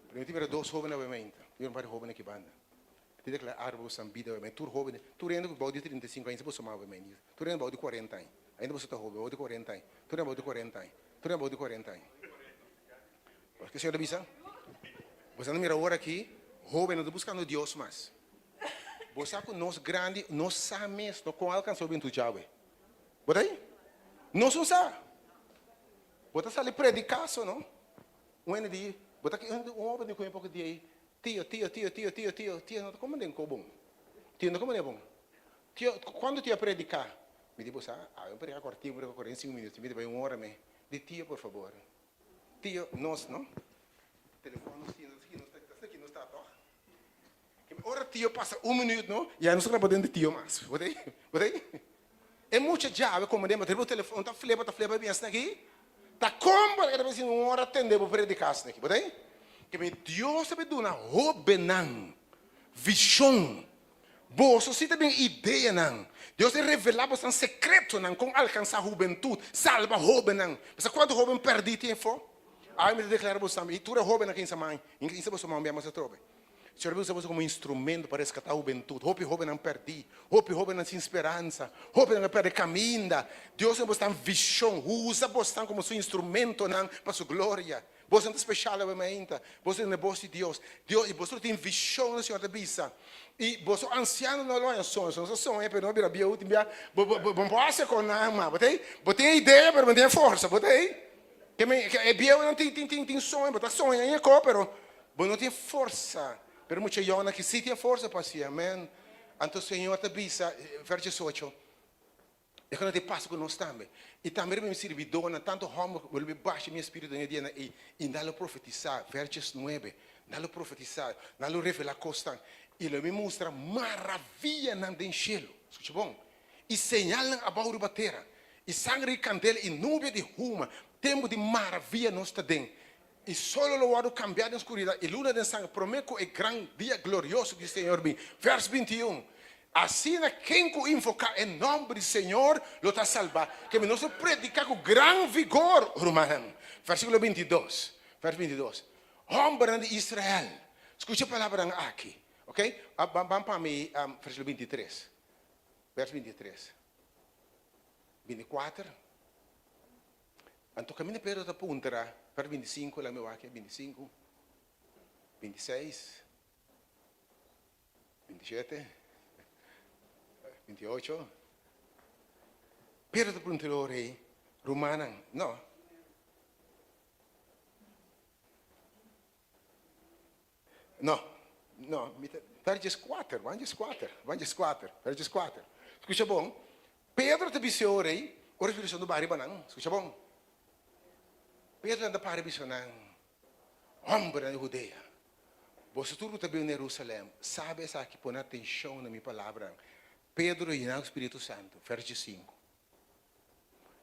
[SPEAKER 4] Pero mi tin mira dos hóben awe mainta. Tin un par di hóben aki banda. Mi tin deklará ariba boso bida awe mainta. Tur hóben, tur hende ku bou di 35 aña si boso ama awe mainta. Tur hende bou di kuarenta aña. Ainda boso ta hóben, bou di kuarenta aña. Tur hende bou di kuarenta aña. Tur hende bou di kuarenta aña. Paske Señor ta bisa, Boso a mira ora aki, hóbennan ta buskando Dios mas. Bo sa ku nos grandi no sa mes no kon alkansá hubentud djawe. Bo ta ei? Nos no sa. Bo ta sali prediká so no. Un hende di, bo ta un hóben di ku poko dia ei, Tio, tio, tio, tio, tio, tio, tio no ta komand'é un kobon. Tio no ta komand'é bon. Tio, kuantu tio a prediká? Mi di, bo sa, awe mi prediká kòrtiku, mi prediká 45 minüt, mi di bai un ora me. Di tio, por fabor. Tio, nos no. Telefon nos tin, nos ta aki nos ta toch. Ora tio pasa un minuut no, ya nos ta graba den di tio mas. Bo ta ei? Bo ta ei? E mucha djawe komo den bo ta riba bo telefon ta flepa ta flepa bin asina aki. Ta kon bo ta keda bisa un ora tende bo prediká asina aki. Bo ta ei? Ke mi Dios ta bin duna hóbennan vishon. Boso si ta bin ideanan. Dios ta revelá boso sekretonan kon alkansá hubentut, salba hóbennan. Bo sa kuantu hóben pèrdí tin afó? Awe mi ta deklará boso tambe, i tur e hóbennan ku insa man, insa boso man bia mas atrobe. Señor a usa boso komo instrumento pa reskatá hubentut. Hopi hóbennan pèrdí, hopi hóbennan sin speransa, hóbennan a pèrdè kaminda. Dios duna bosnan vishon, usa bosnan komo su instrumentonan pa su gloria. Bosnan ta speshal awe mainta. Boso ta den e bos di Dios. Dios, i boso lo tin vishon, e Señor ta bisa. I boso ansianonan no lo haña soño. Nos a soña pero no a bira bieu. Tin bia bo bo bo no por hasi kon nan mas. Bo ta ei? Bo tin e idea pero bo no tin e forsa. Bo ta ei? Ke men e bieunan tin tin tin tin soño. Bo ta soña i e ko pero Bo no tin forsa, pero mucha yònnan ki sí tin forsa pa hasi. Amèn. Anto Señor ta bisa, vèrs diesocho, E kos nan ta pasa ku nos tambe. I tambe riba mi sirbidónan, tantu hòmber ku muhé, lo mi basha mi espíritu den e dianan ei, i nan lo profetisá, vèrs diesnuebe, nan lo profetisá, nan lo revelá kosnan, i lo mi mustra maravianan den shelu, skucha bon, i señalnan abou riba tera, i sangre di kandela i nubia di huma, tempu di maravia nos ta den. I solo lo wòrdu kambiá den skuridat i luna den sanger promé ku e gran dia glorioso di Señor bin. Vèrs 21, Asina ken ku invoká e nòmber di Señor lo ta salbá. Keme nos lo prediká ku gran vigor, rumannan. Vèrsikulo 22, vèrs 22, Hòmbernan di Israel, skucha e palabranan aki. Oke, ban pa mi vèrsikulo 23, vèrs 23, 24. Anto kaminda Pedro ta puntra, vèrs 25, laga mi wak e, 25, 26, 27, 28. Pedro ta puntra e ora ei, Rumannan, no. No, no, mi ta, vèrs dieskuater, ban dieskuater, ban dieskuater, vèrs dieskuater. Skucha bon, Pedro ta bisa e ora ei, ora Spiritu Santu baha riba nan, skucha bon, Pedro nan ta para bisa nan, Hòmbernan di Hudea, boso tur ku ta biba na Jerusalèm, sabi esaki, pone atenshon na mi palabranan. Pedro yená ku Spiritu Santu, vèrs diesinku.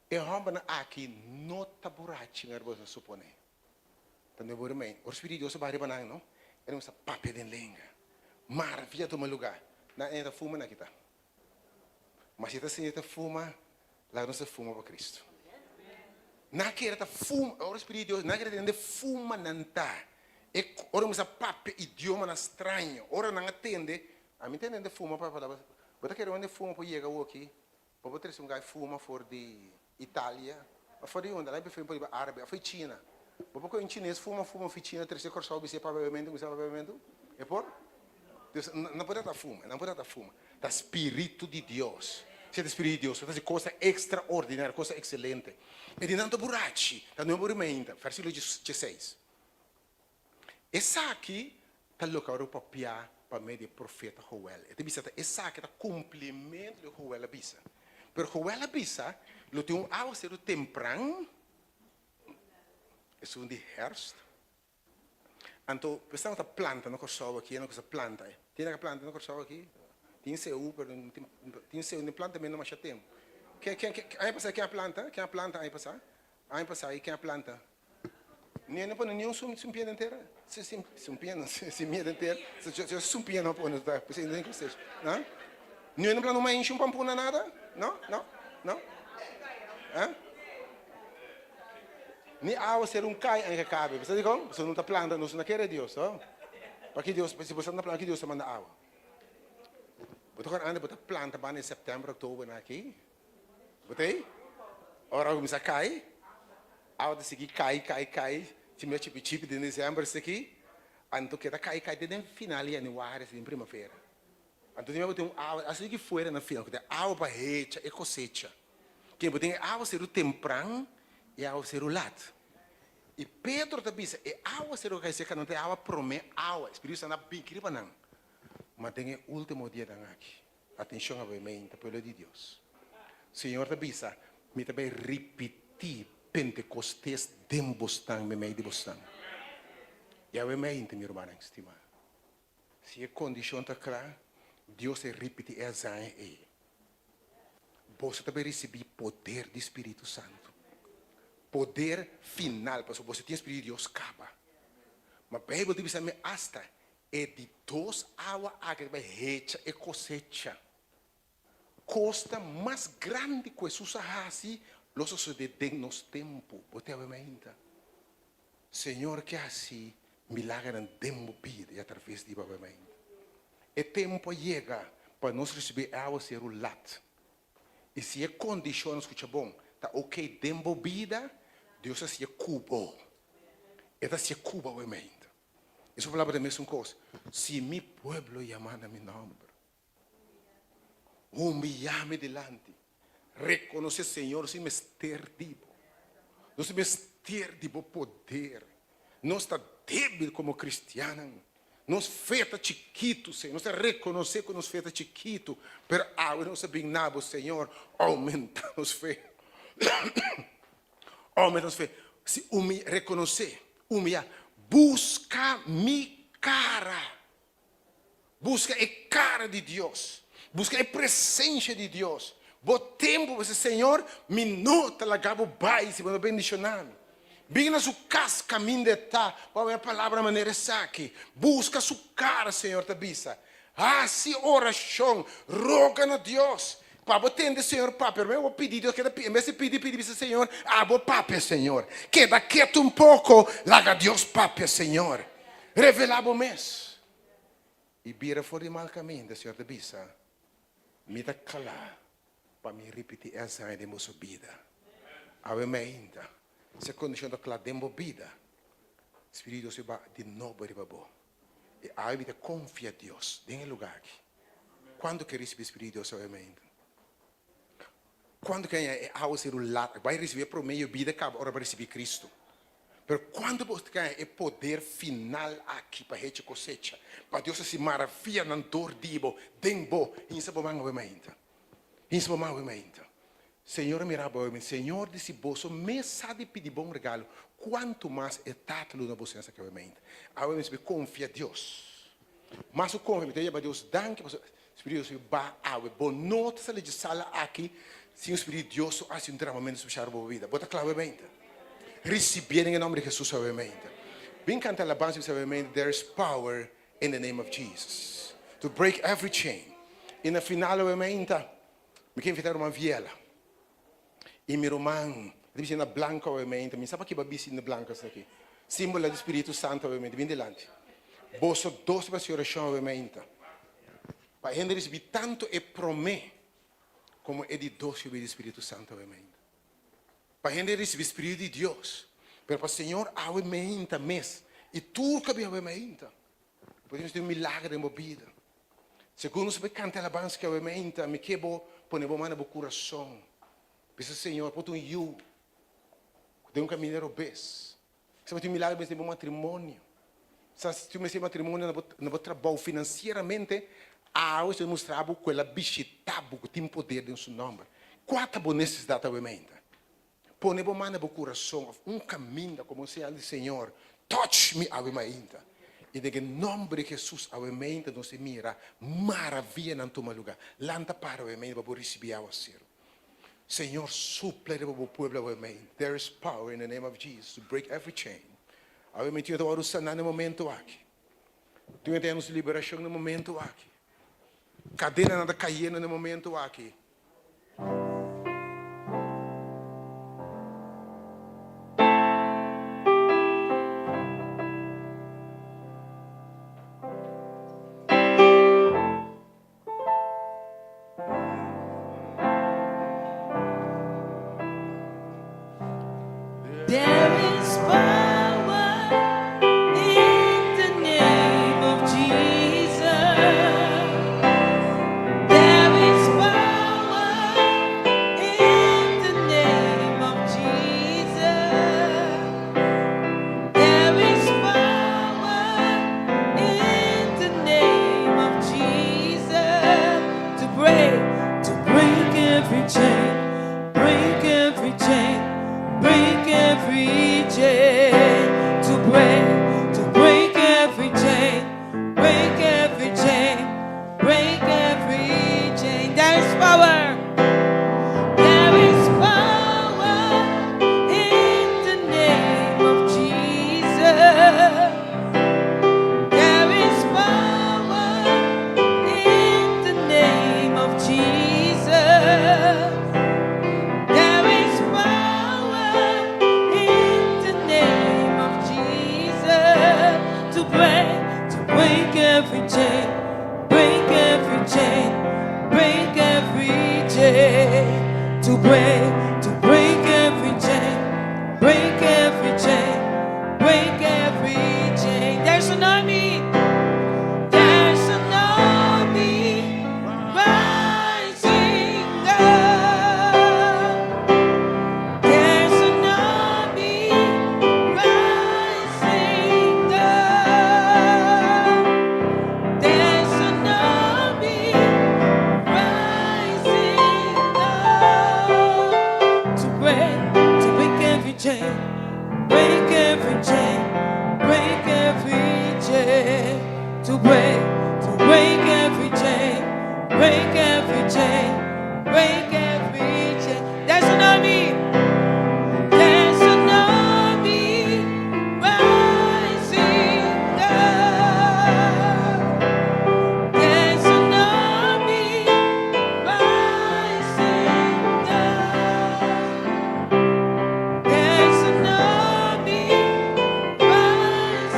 [SPEAKER 4] E hòmbernan aki no ta burachi manera boso ta suponé. Ta nuevo remei. Ora Spiritu di Dios a baha riba nan, no? E nan kuminsá papia den lenga. Maravia a tuma lugá. Nan e ta fuma, nan kita. Ma si ta siña ta fuma, laga nos ta fuma pa Cristo. Nan kere ta fuma, ora Spiritu di Dios, nan kere tende fuma nan ta. E ora kuminsá papia idiomanan straño, ora nan a tende, ami ta tende fuma pa palabra, bo ta kere wende fuma por yega awoki? Bo por trese un gai fuma for di Italia of for di unda, nan prefer por riba Arabe of for di China. Bo por kohe un chines fuma fuma for China trese Kòrsou bis'é papia bebementu kuminsá papia bebementu? E por? Dus nan por ta fuma, nan por ta fuma. Ta spiritu di Dios. Si ta spiritu di Dios, ta hasi cosa extraordinario, cosa excelente. E di nan ta burachi, ta nuevo riba ainda, versikulo dieseis. Esaki ta loke a wòrdu papiá pa medio di e profeta Joel. E ta bisa ta esaki ta kumplimentu di loke Joel a bisa. Pero Joel a bisa lo tin un awaseru tempran, esun di hèrfst. Anto esnan ku ta planta na Kòrsou aki, esnan ku sa planta, tin nan ku a planta na Kòrsou aki? Tin seú pero no tin, tin seú no planta meno masha tempu. Ken, ken, ken, aña pasá ken a planta? Ken a planta aña pasá? Aña pasá ken a planta? Ni no pone niun sumpiña den tera? Sumpiña no, simia den tera. Sumpiña no pone, ta p'esei no tin kosecha. No? Ni no planta un mainshi, un pampuna, nada? No? No? No? Eh? Ni awa ser un kai aunke kabe. Bo sa dikon? Pasobra no ta planta, nos no kere Dios, no? Paki Dios, si bo sa no ta planta, paki Dios ta manda awa? Bo ta kòrda antes bo ta planta banda di sèptèmber, òktober na aki? Bo ta ei? Ora awa kuminsá kai, awa ta sigui kai, kai, kai, chimia chipi chipi den desèmber esaki, anto keda kai, kai te den final di yanüari, den primavera. Anto di mei bo tin un awa, asina ki fuera na final, ku tin awa pa hecha e kosecha. Ke bo tin e awaseru tempran i e awaseru lat. I Pedro ta bisa, e awaseru ku a kai seka nan ta e awa promé awa, e Spiritu Santu a bini riba nan. Ma den e último dianan aki, Atencion awe meinta, pueblo di Dios. Señor ta bisa, Mi ta bay ripiti Pentecostes den bosnan, memey di bosnan. Y awe meinta, mi rumannan stima, si e condicion ta cla, Dios ta ripiti e hazaña ey. Boso ta bay ricibi poder di Spiritu Santo. Poder final, pasobra boso tin Spiritu di Dios caba. Ma Bijbel ta bisa mi hasta e di dos awa aki ta bay hecha e cosecha. Cos ta mas grandi cu Hesus a haci lo sosode den nos tempo. Bo te awe mainta? Señor ke haci milagernan den bo bida y atraves di bo awe mainta. E tempo a yega pa nos ricibi e awaceru lat. Y si e condicionnan, scucha bon, ta ok den bo bida, Dios ta haci'e cu bo. E ta haci'e cu bo awe mainta. Y su palabra ta e mesun cos, Si mi pueblo yama na mi nomber, Humiyá mi dilanti. Rekonosé, Señor, si mester di bo. Nos mester di bo poder. Nos ta débil komo kristiannan. Nos fe ta chikitu, Señor. Nos ta rekonosé ku nos fe ta chikitu, pero awe nos a bin na bo, Señor, oumentá nos fe. Oumentá nos fe. Si humiyá, rekonosé, humiyá, buska mi kara. Buska e kara di Dios. Buska e presensia di Dios. Bo tempu bo bisa, Señor, mi no ta laga bo bai si bo no bendishoná mi. Bin na su kas kaminda e ta pa obi e palabra manera esaki. Buska su kara, Señor ta bisa. Hasi orashon, roga na Dios pa bo tende Señor papia. Promé bo pidi Dios keda en bes di pidi pidi bisa Señor, abo papia Señor. Keda ketu un poko, laga Dios papia Señor. Revelá bo mes i bira for di mal kaminda, Señor ta bisa, Mi ta kla pa mi ripití e hazaña den boso bida. Awe mainta, si e kondishon ta kla den bo bida, Spiritu di Dios lo ba di nobo riba bo. I awe mi ta konfia Dios den e lugá aki. Kuantu ke risibí Spiritu di Dios awe mainta? Kuantu ke haña e awa seru lat? Bai risibí e promé yobida kaba ora bo risibí Kristu. Pero kuantu bo ta haña e poder final aki pa hecha kosecha, pa Dios hasi maravianan dor di bo, den bo? Hinsa bo man awe mainta. Hinsa bo man awe mainta. Señor a mira bo awe mainta. Señor di si boso mes sa di pidi bon regalo, kuantu mas e Tata lo duna boso esaki awe mainta. Awe mester konfia Dios. Mas ku konfia, mi ta yama Dios danki pasobra Spiritu Dios ba awe. Bo no ta sali dje sala aki sin un Spiritu Dios lo hasi un dramamentu spesial riba bo bida. Bo ta kla awe mainta? Risibié den e nomber di Jesus awe mainta. Bin kanta alabansa bisa awe mainta, There is power in the name of Jesus to break every chain. I na final awe mainta, mi ke invitá ruman Viela i mi ruman ta bisti na blanko awe mainta. Mi sa paki bo a bisti na blanko esaki. Simbolo di Spiritu Santu awe mainta. Bin dilanti. Boso dos ta hasi orashon awe mainta. Pa hende risibí tantu e promé komo e di dos yobida di Spiritu Santu awe mainta. Pa hende risibí Spiritu di Dios. Pero pa Señor awe mainta mes i tur ku a bin awe mainta. Bo tin mester un milager den bo bida. Segun nos bai kanta alabansa ki awe mainta, mi ke bo pone bo man na bo kurason. Bisa Señor, por ta un yu ku den un kaminda robes. Sa bo tin milager mester den bo matrimonio. Sa si tin mester matrimonio na bo na bo trabou finansieramente, awe Señor mustra bo ku el a bishita bo ku tin poder den su nomber. Kua ta bo nesesidat awe mainta? Pone bo man na bo kurason of un kaminda komo un señal di Señor, touch mi awe mainta. I den e nomber di Jesus awe mainta nos e mira maravianan tuma luga. Lanta para awe mainta pa bo risibi awaseru. Señor supla riba bo pueblo awe mainta. There is power in the name of Jesus to break every chain. Awe mainta Dios ta wòrdu saná na e momento aki. Dios ta nos liberashon na e momento aki. Kadenanan ta kayendo na e momento aki.
[SPEAKER 1] There is power in the name of Jesus. There is power in the name of Jesus. There is power in the name of Jesus to break, to break every chain, break every chain, break every chain. break, to break every chain, break every chain, break every chain, to break, to break every chain, break every chain, break every chain. There's an army, there's an army rising up. There's an army rising up. There's an army rising up to break every chain, break every chain, break every chain, to break every chain, break every chain, break every chain. There's an army. There's an army rising up. There's an army rising up. There's an army rising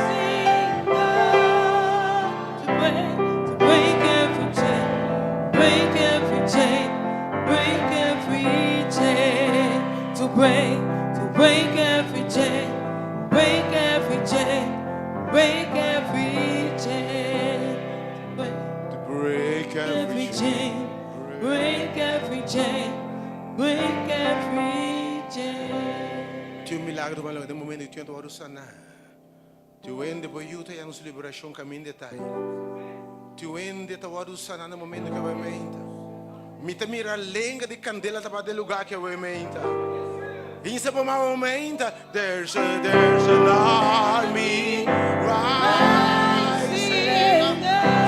[SPEAKER 1] up to break every chain, break every chain, break every chain, to break every chain, break every chain, break every chain, to break
[SPEAKER 4] To break
[SPEAKER 1] every
[SPEAKER 4] every
[SPEAKER 1] chain, break every chain, break every chain.
[SPEAKER 4] Tin un milager pa den momento ku tin ora sana. Tin hende por yuda den nos liberashon kaminda ta. Tin hende ta wòrdu sana na momento ku bai menta. Mi ta mira lenga di kandela ta den lugá ku bai menta. Insa pa momento, there's an army rising.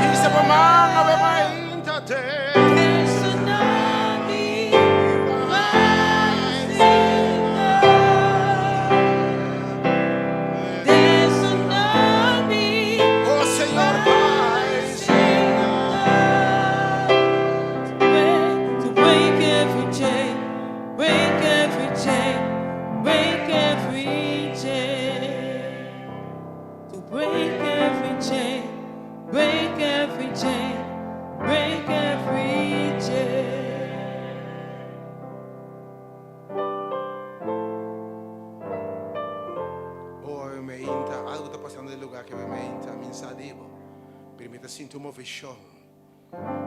[SPEAKER 4] Insa pa mga menta.
[SPEAKER 1] There's an army rising up. There's an army
[SPEAKER 4] Oh Señor,
[SPEAKER 1] rising up. To break every chain, break every chain, break every chain. To break every chain, break every chain, break every chain.
[SPEAKER 4] Oh, menta, algu ta pasando den lugá ku menta, mi sa di bo. Pero mi ta sinti un moveshon.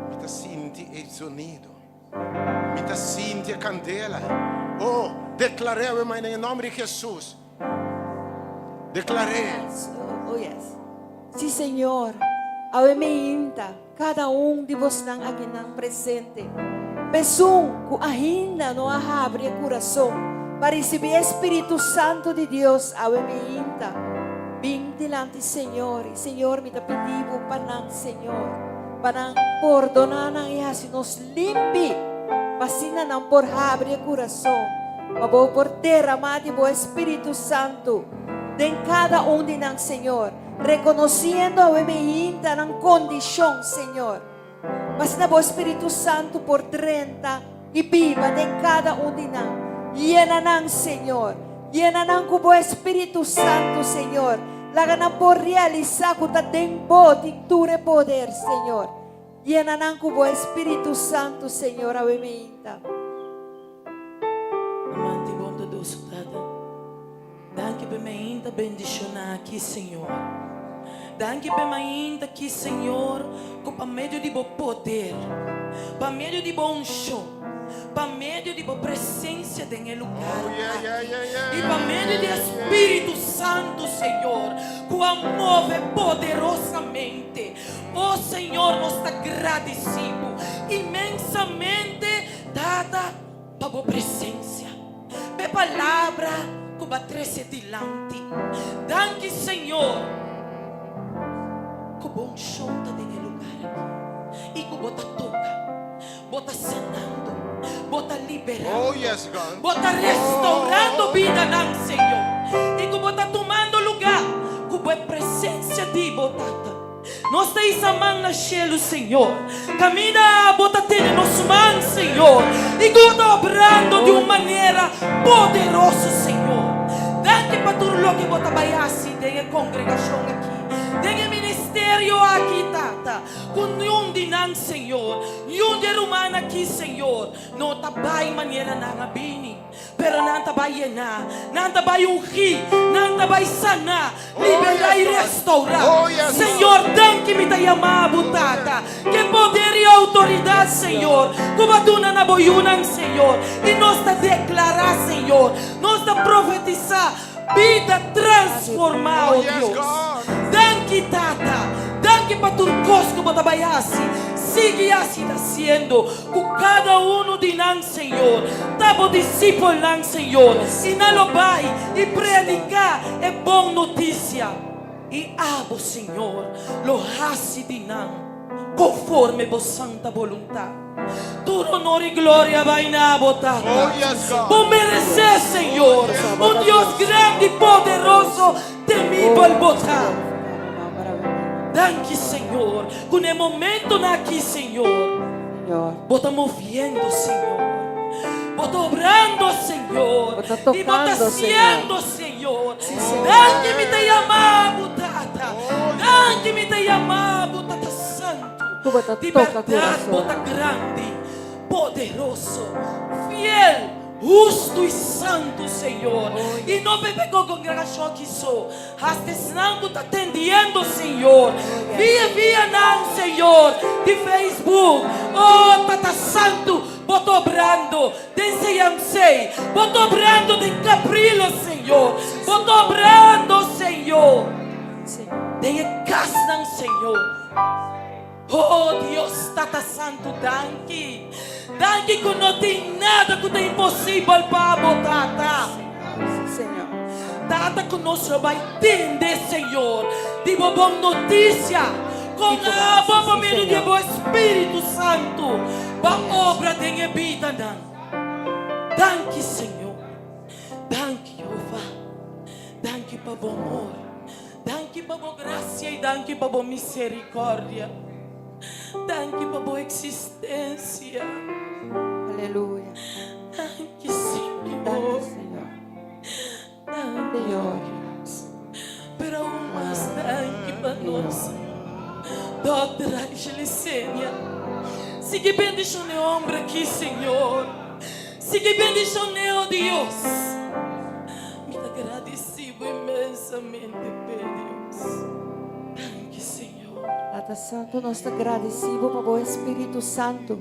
[SPEAKER 4] Mi ta sinti e zonido. Mi ta sinti e kandela. Oh, deklará, ruman, den nòmber di Hesus. Deklará.
[SPEAKER 3] Yes. Oh, yes. Sí, Señor. Awe mainta, kada un di boso akinan presente. Esun ku ainda no a habri kurason pa risibí Spiritu Santu di Dios, awe mainta. Bin dilanti Señor. I Señor, mi ta pidi pa nan, Señor. Pa nan pordoná nan i hasi nos limpi. Pa asina nan por habri kurason. Pa bo por derama di bo Spiritu Santu. Den kada un di nan, Señor. Rekonosiendo awe mainta nan kondishon, Señor. Mas na bo Spiritu Santu por drenta i biba den kada un di nan. Yena nan, Señor. Yena nan ku bo Spiritu Santu, Señor. Laga nan por realisá ku ta den bo tin tur poder, Señor. Yena nan ku bo Spiritu Santu, Señor, awe mainta.
[SPEAKER 2] Amante bondadoso Tata. Danki pa mainta bendishoná aki, Señor. Danki pa mainta aki, Señor, ku pa medio di bo poder, pa medio di bo unshon, pa medio di bo presensia den e lugá.
[SPEAKER 4] Oh, yeah.
[SPEAKER 2] I pa medio di Spiritu Santu, Señor, ku a move poderosamente. Oh Señor, nos ta gradisido inmensamente, Tata, pa bo presensia. Pa palabra ku b'a trese dilanti. Danki, Señor. Ku bo unshon ta den e lugá aki. I ku bo ta toka. Bo ta sanando. Bo ta liberando.
[SPEAKER 4] Oh, yes, God.
[SPEAKER 2] Bo ta restourando bidanan, Señor. I ku bo ta tumando lugá. Ku bo presensia di bo Tata. Nos ta hisa man na shelu, Señor. Kaminda bo ta tene nos man, Señor. I ku bo ta obrando di un manera poderoso, Señor. Danki pa tur loke bo ta bai hasi den e kongregashon aki. Tata, ku niun di nan, Señor, niun di e ruman aki, Señor, no ta bai manera nan a bini, pero nan ta bai yená, nan ta bai ungí, nan ta bai saná, liberá i restourá. Señor, danki mi ta yama bo, Tata, ku e poder i outoridat, Señor, ku bo a duna na bo yunan, Señor, i nos ta deklará, Señor, nos ta profetisá, Bida transformá, oh Dios. Danki, Tata. Danki pa tur kos ku Bo ta bai hasi, sigui hasi i ta hasiendo ku kada unu di nan, Señor. Ta Bo disipelnan, Señor, i nan lo bai i prediká e bon notisia. I abo, Señor, lo hasi di nan konforme Bo santa boluntat. Tur honor i gloria bai na bo, Tata. Bo meresé, Señor. Un Dios grandi, poderoso, temibel bo ta. Danki, Señor, ku na e momentonan aki, Señor, bo ta moviendo, Señor. Bo ta obrando, Señor. I bo ta hasiendo, Señor. Danki mi ta yama bo, Tata. Danki mi ta yama bo, Tata Santu.
[SPEAKER 3] Ku bo ta
[SPEAKER 2] Di
[SPEAKER 3] toka
[SPEAKER 2] bèrdat bo
[SPEAKER 3] kurason.
[SPEAKER 2] ta grandi, poderoso, fiel, hustu i santu, Señor. I no bebe ku kongregashon aki so, hasta esnan ku ta atendiendo, Señor, via via nan, Señor, di Facebook. Oh, Tata Santu, bo ta obrando den CMC, bo ta obrando den Capriles, Señor, bo ta obrando, Señor, den e kasnan, Señor. Oh Dios Tata Santu danki. Danki ku no tin nada ku ta imposibel pa bo Tata.
[SPEAKER 3] Señor.
[SPEAKER 2] Tata ku nos lo bai tende Señor di bo bon notisia kon abo pa medio di bo Espiritu Santu ba obra den e bidanan. Danki Señor. Danki Jehová. Danki pa bo amor. Danki pa bo gracia y danki pa bo misericordia. Danki pa bo existencia.
[SPEAKER 3] Aleluya.
[SPEAKER 2] Danki, Señor.
[SPEAKER 3] Danki, Señor.
[SPEAKER 2] Danki,
[SPEAKER 3] Señor.
[SPEAKER 2] Dios. Pero aún mas danki pa nos. Doctor Aisha Licenia. Sigui bendiciona e hombre aki, Señor. Sigui bendiciona, oh Dios. Mi ta gradeci bo inmensamente p'e, Dios. Danki, Señor.
[SPEAKER 3] Tata Santu, nos ta gradeci bo pa bo Espiritu Santu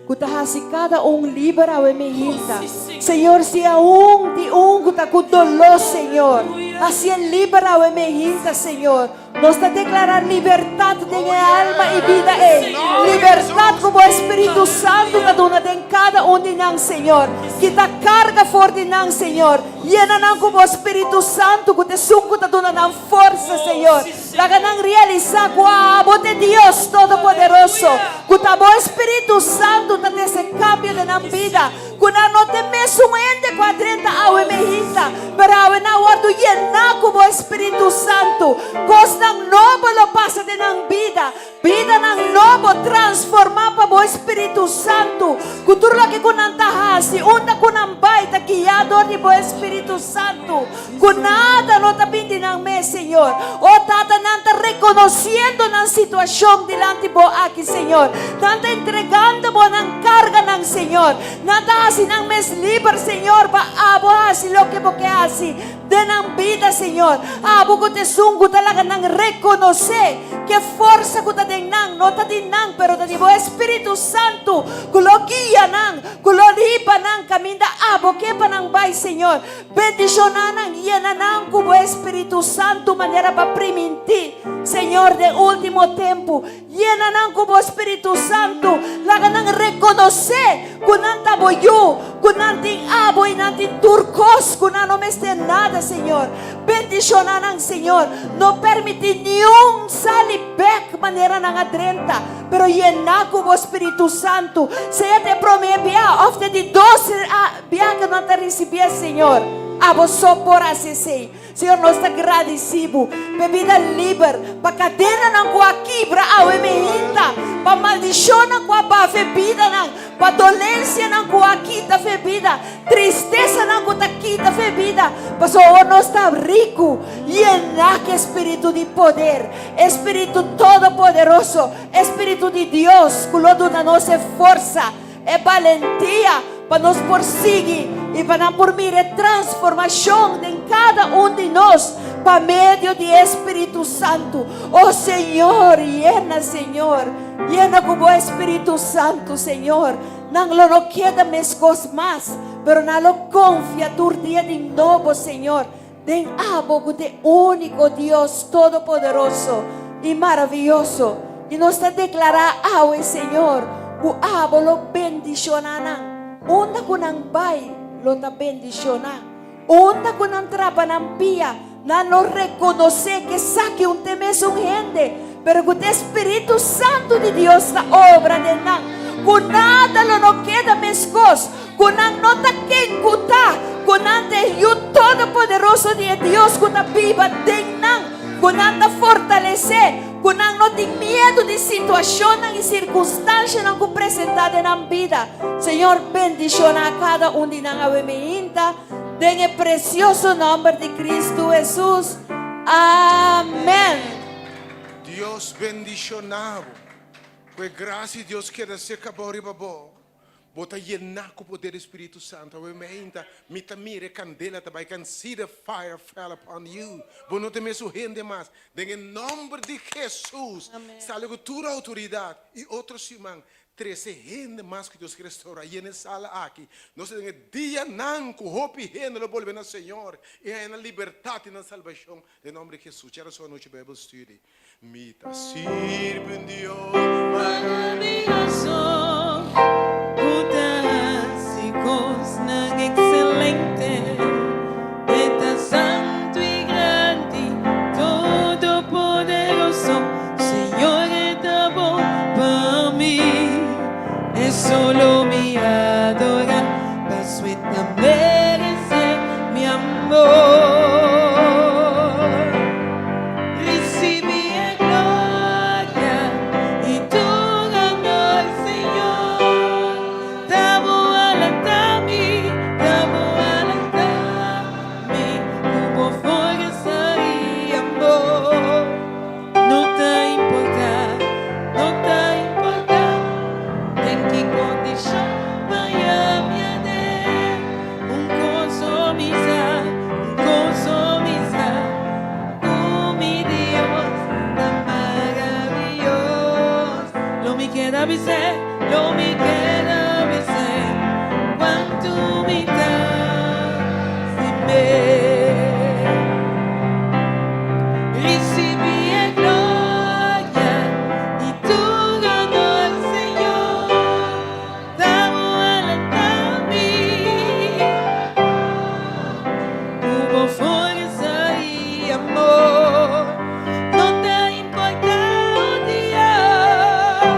[SPEAKER 3] ku ta hasi kada un liber awe meinta. Señor, si aun tin un ku ta ku doló, Señor, hasié liber awe meinta, Señor. Nos ta deklará libertat den e alma i bida ei. Libertat ku bo Espíritu Santu ta duna den kada un di nan, Señor. Kita karga for di nan, Señor. Yena nan ku bo Spiritu Santu, ku ta esun ku ta duna nan forsa, Señor. Laga nan realisá ku abo ta e Dios Todopoderoso, ku ta bo Espíritu Santu ta trese kambio den nan bida. Ku nan no ta e mesun hende ku a drenta awe mehita, pero awe nan a wòrdu yená ku bo Espíritu Santu. Kosnan nobo lo pasa den nan bida, bidanan nobo transformá pa bo Espíritu Santu. Ku tur loke ku nan ta hasi, unda ku nan bai, ta guiá dor di bo Espíritu Santu. Ku nada no ta bin di nan mes, Señor. O Tata, nan ta rekonosiendo nan situashon dilanti Bo aki, Señor. Nan ta entregando Bo nan karganan, Señor. Nan ta hasi nan mes liber, Señor, pa Abo hasi loke Bo ke hasi den nan bida, Señor. Abo ku ta esun ku ta laga nan rekonosé ku e forsa ku ta den nan no ta di nan, pero ta di Bo Espíritu Santu ku lo guia nan, ku lo hiba nan kaminda Abo ke pa nan bai, Señor. Bendishoná nan, yena nan ku bo Espíritu Santu manera bo a primintí, Señor, den último tempu. Yena nan ku bo Spiritu Santu. Laga nan rekonosé ku nan ta bo yu, ku nan tin abo i nan tin tur kos, ku nan no mester nada, Señor. Bendishoná nan, Señor. No permití niun sali bèk manera nan a drenta, pero yena ku bo Spiritu Santu, sea ta e promé bia òf ta e di dos. Bia ku nan ta risibié, Señor. Abo so por hasi esei. Señor, nos ta gradisí Bo p'e bida liber, pa kadenanan ku a kibra awe mehinta, pa maldishonnan ku a baha f'e bidanan, pa dolensianan ku a kita f'e bida, tristesanan ku ta kita f'e bida, pasobra awor nos ta riku, yená ku e Spiritu di poder, e Spiritu Todopoderoso, e Spiritu di Dios ku lo duna nos e forsa, E balentia pa nos por sigui i pa nan por mira e transformashon den kada un di nos pa medio di e Spiritu Santu. O Señor, yena, Señor, yena ku bo Spiritu Santu, Señor. Nan lo no keda meskos mas, pero nan lo konfia tur dia di nobo, Señor, den abo ku ta e úniko Dios todopoderoso i maravioso. I nos ta deklará awe, Señor, ku abo lo bendishoná nan. Unda ku nan bai, lo ta bendishoná. Unda ku nan trapa nan pia, nan lo rekonosé ku esaki un ta e mesun hende, pero ku ta e Spiritu Santu di Dios ta obra den nan, ku nada lo no keda meskos, Ku nan no ta ken ku ta, ku nan ta e Yu Todopoderoso di e Dios ku ta biba den nan, ku nan ta fortalesé, ku nan no tin miedu di situashonnan i sirkunstanshanan ku presentá den nan bida. Señor, bendishoná kada un di nan awe meinta, den e presioso nòmber di Kristu Hesus. Amèn.
[SPEAKER 4] Dios bendishoná bo. Ku e grasia di Dios keda serka bo riba bo. Bo ta yená ku poder di Spiritu Santu. Awe meinta mi ta mira e kandela ta bai. I can see the fire fell upon you. Bo no ta mesun hende mas. Den e nòmber di Hesus, sali ku tur outoridat i otro siman trese hende mas ku Dios ke restaurá. Yena e sala aki. Nos ta den e dianan ku hopi hende lo bolbe na Señor i haña nan libertat i nan salbashon. Den nòmber di Hesus. Djarason anochi Bible study. Mi ta sirbi un Dios
[SPEAKER 1] maraviyoso ku ta hasi kosnan ekselente. E ta santu i grandi, todopoderoso. Señor e ta bon pa mi. E solo mi adora, paso e ta merece mi amor. Ricibi e gloria y tur honor, Señor. Ta bo alanta mi, ta bo alanta mi cu bo forsa y amor. No ta importa, no ta importa den ki condicion vaya mi aden. Un cos mi sa, un cos mi sa, cu mi Dios ta maravilloso. Lo mi keda bis'é, lo mi keda bis'é, cuanto mi ta stim'é. Ricibi e gloria y tur honor, Señor. Ta bo alanta mi ku bo forsa i amor. No ta importa, oh Dios,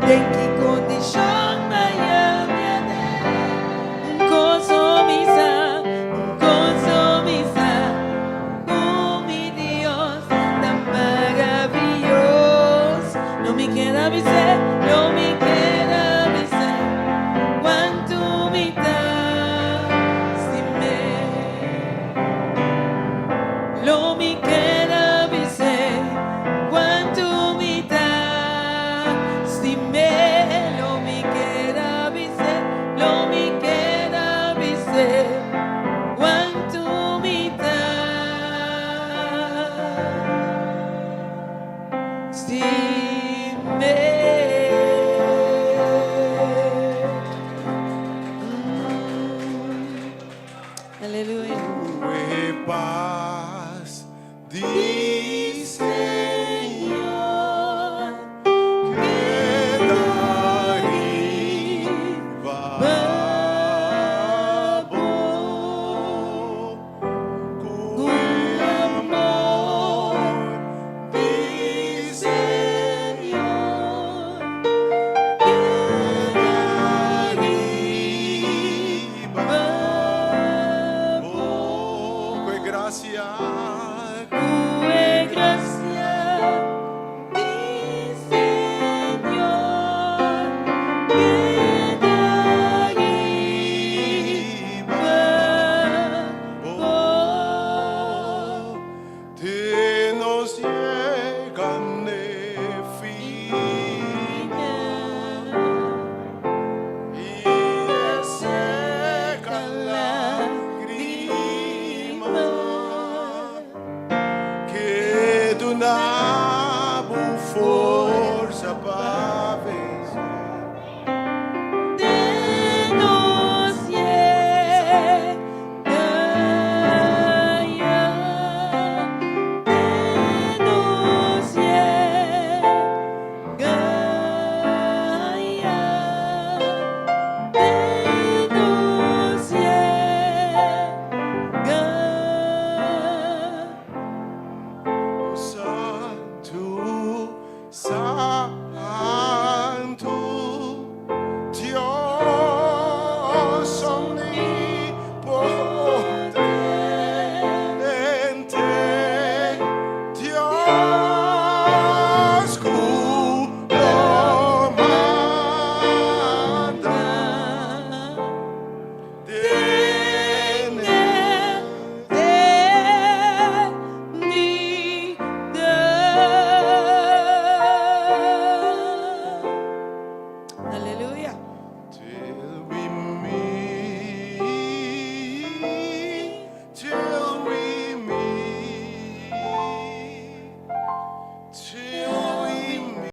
[SPEAKER 1] den ki kondishon maya mi a den. Un kos mi sa, un kos mi sa, ku mi Dios ta maravilloso. Lo mi keda bis'é, lo mi keda bis'é, cuantu mi ta stim'é. Lo mi keda bis'é, cuantu mi ta stim'é. Lo mi keda bis'é, lo mi keda bis'é, cuantu mi ta stim'é.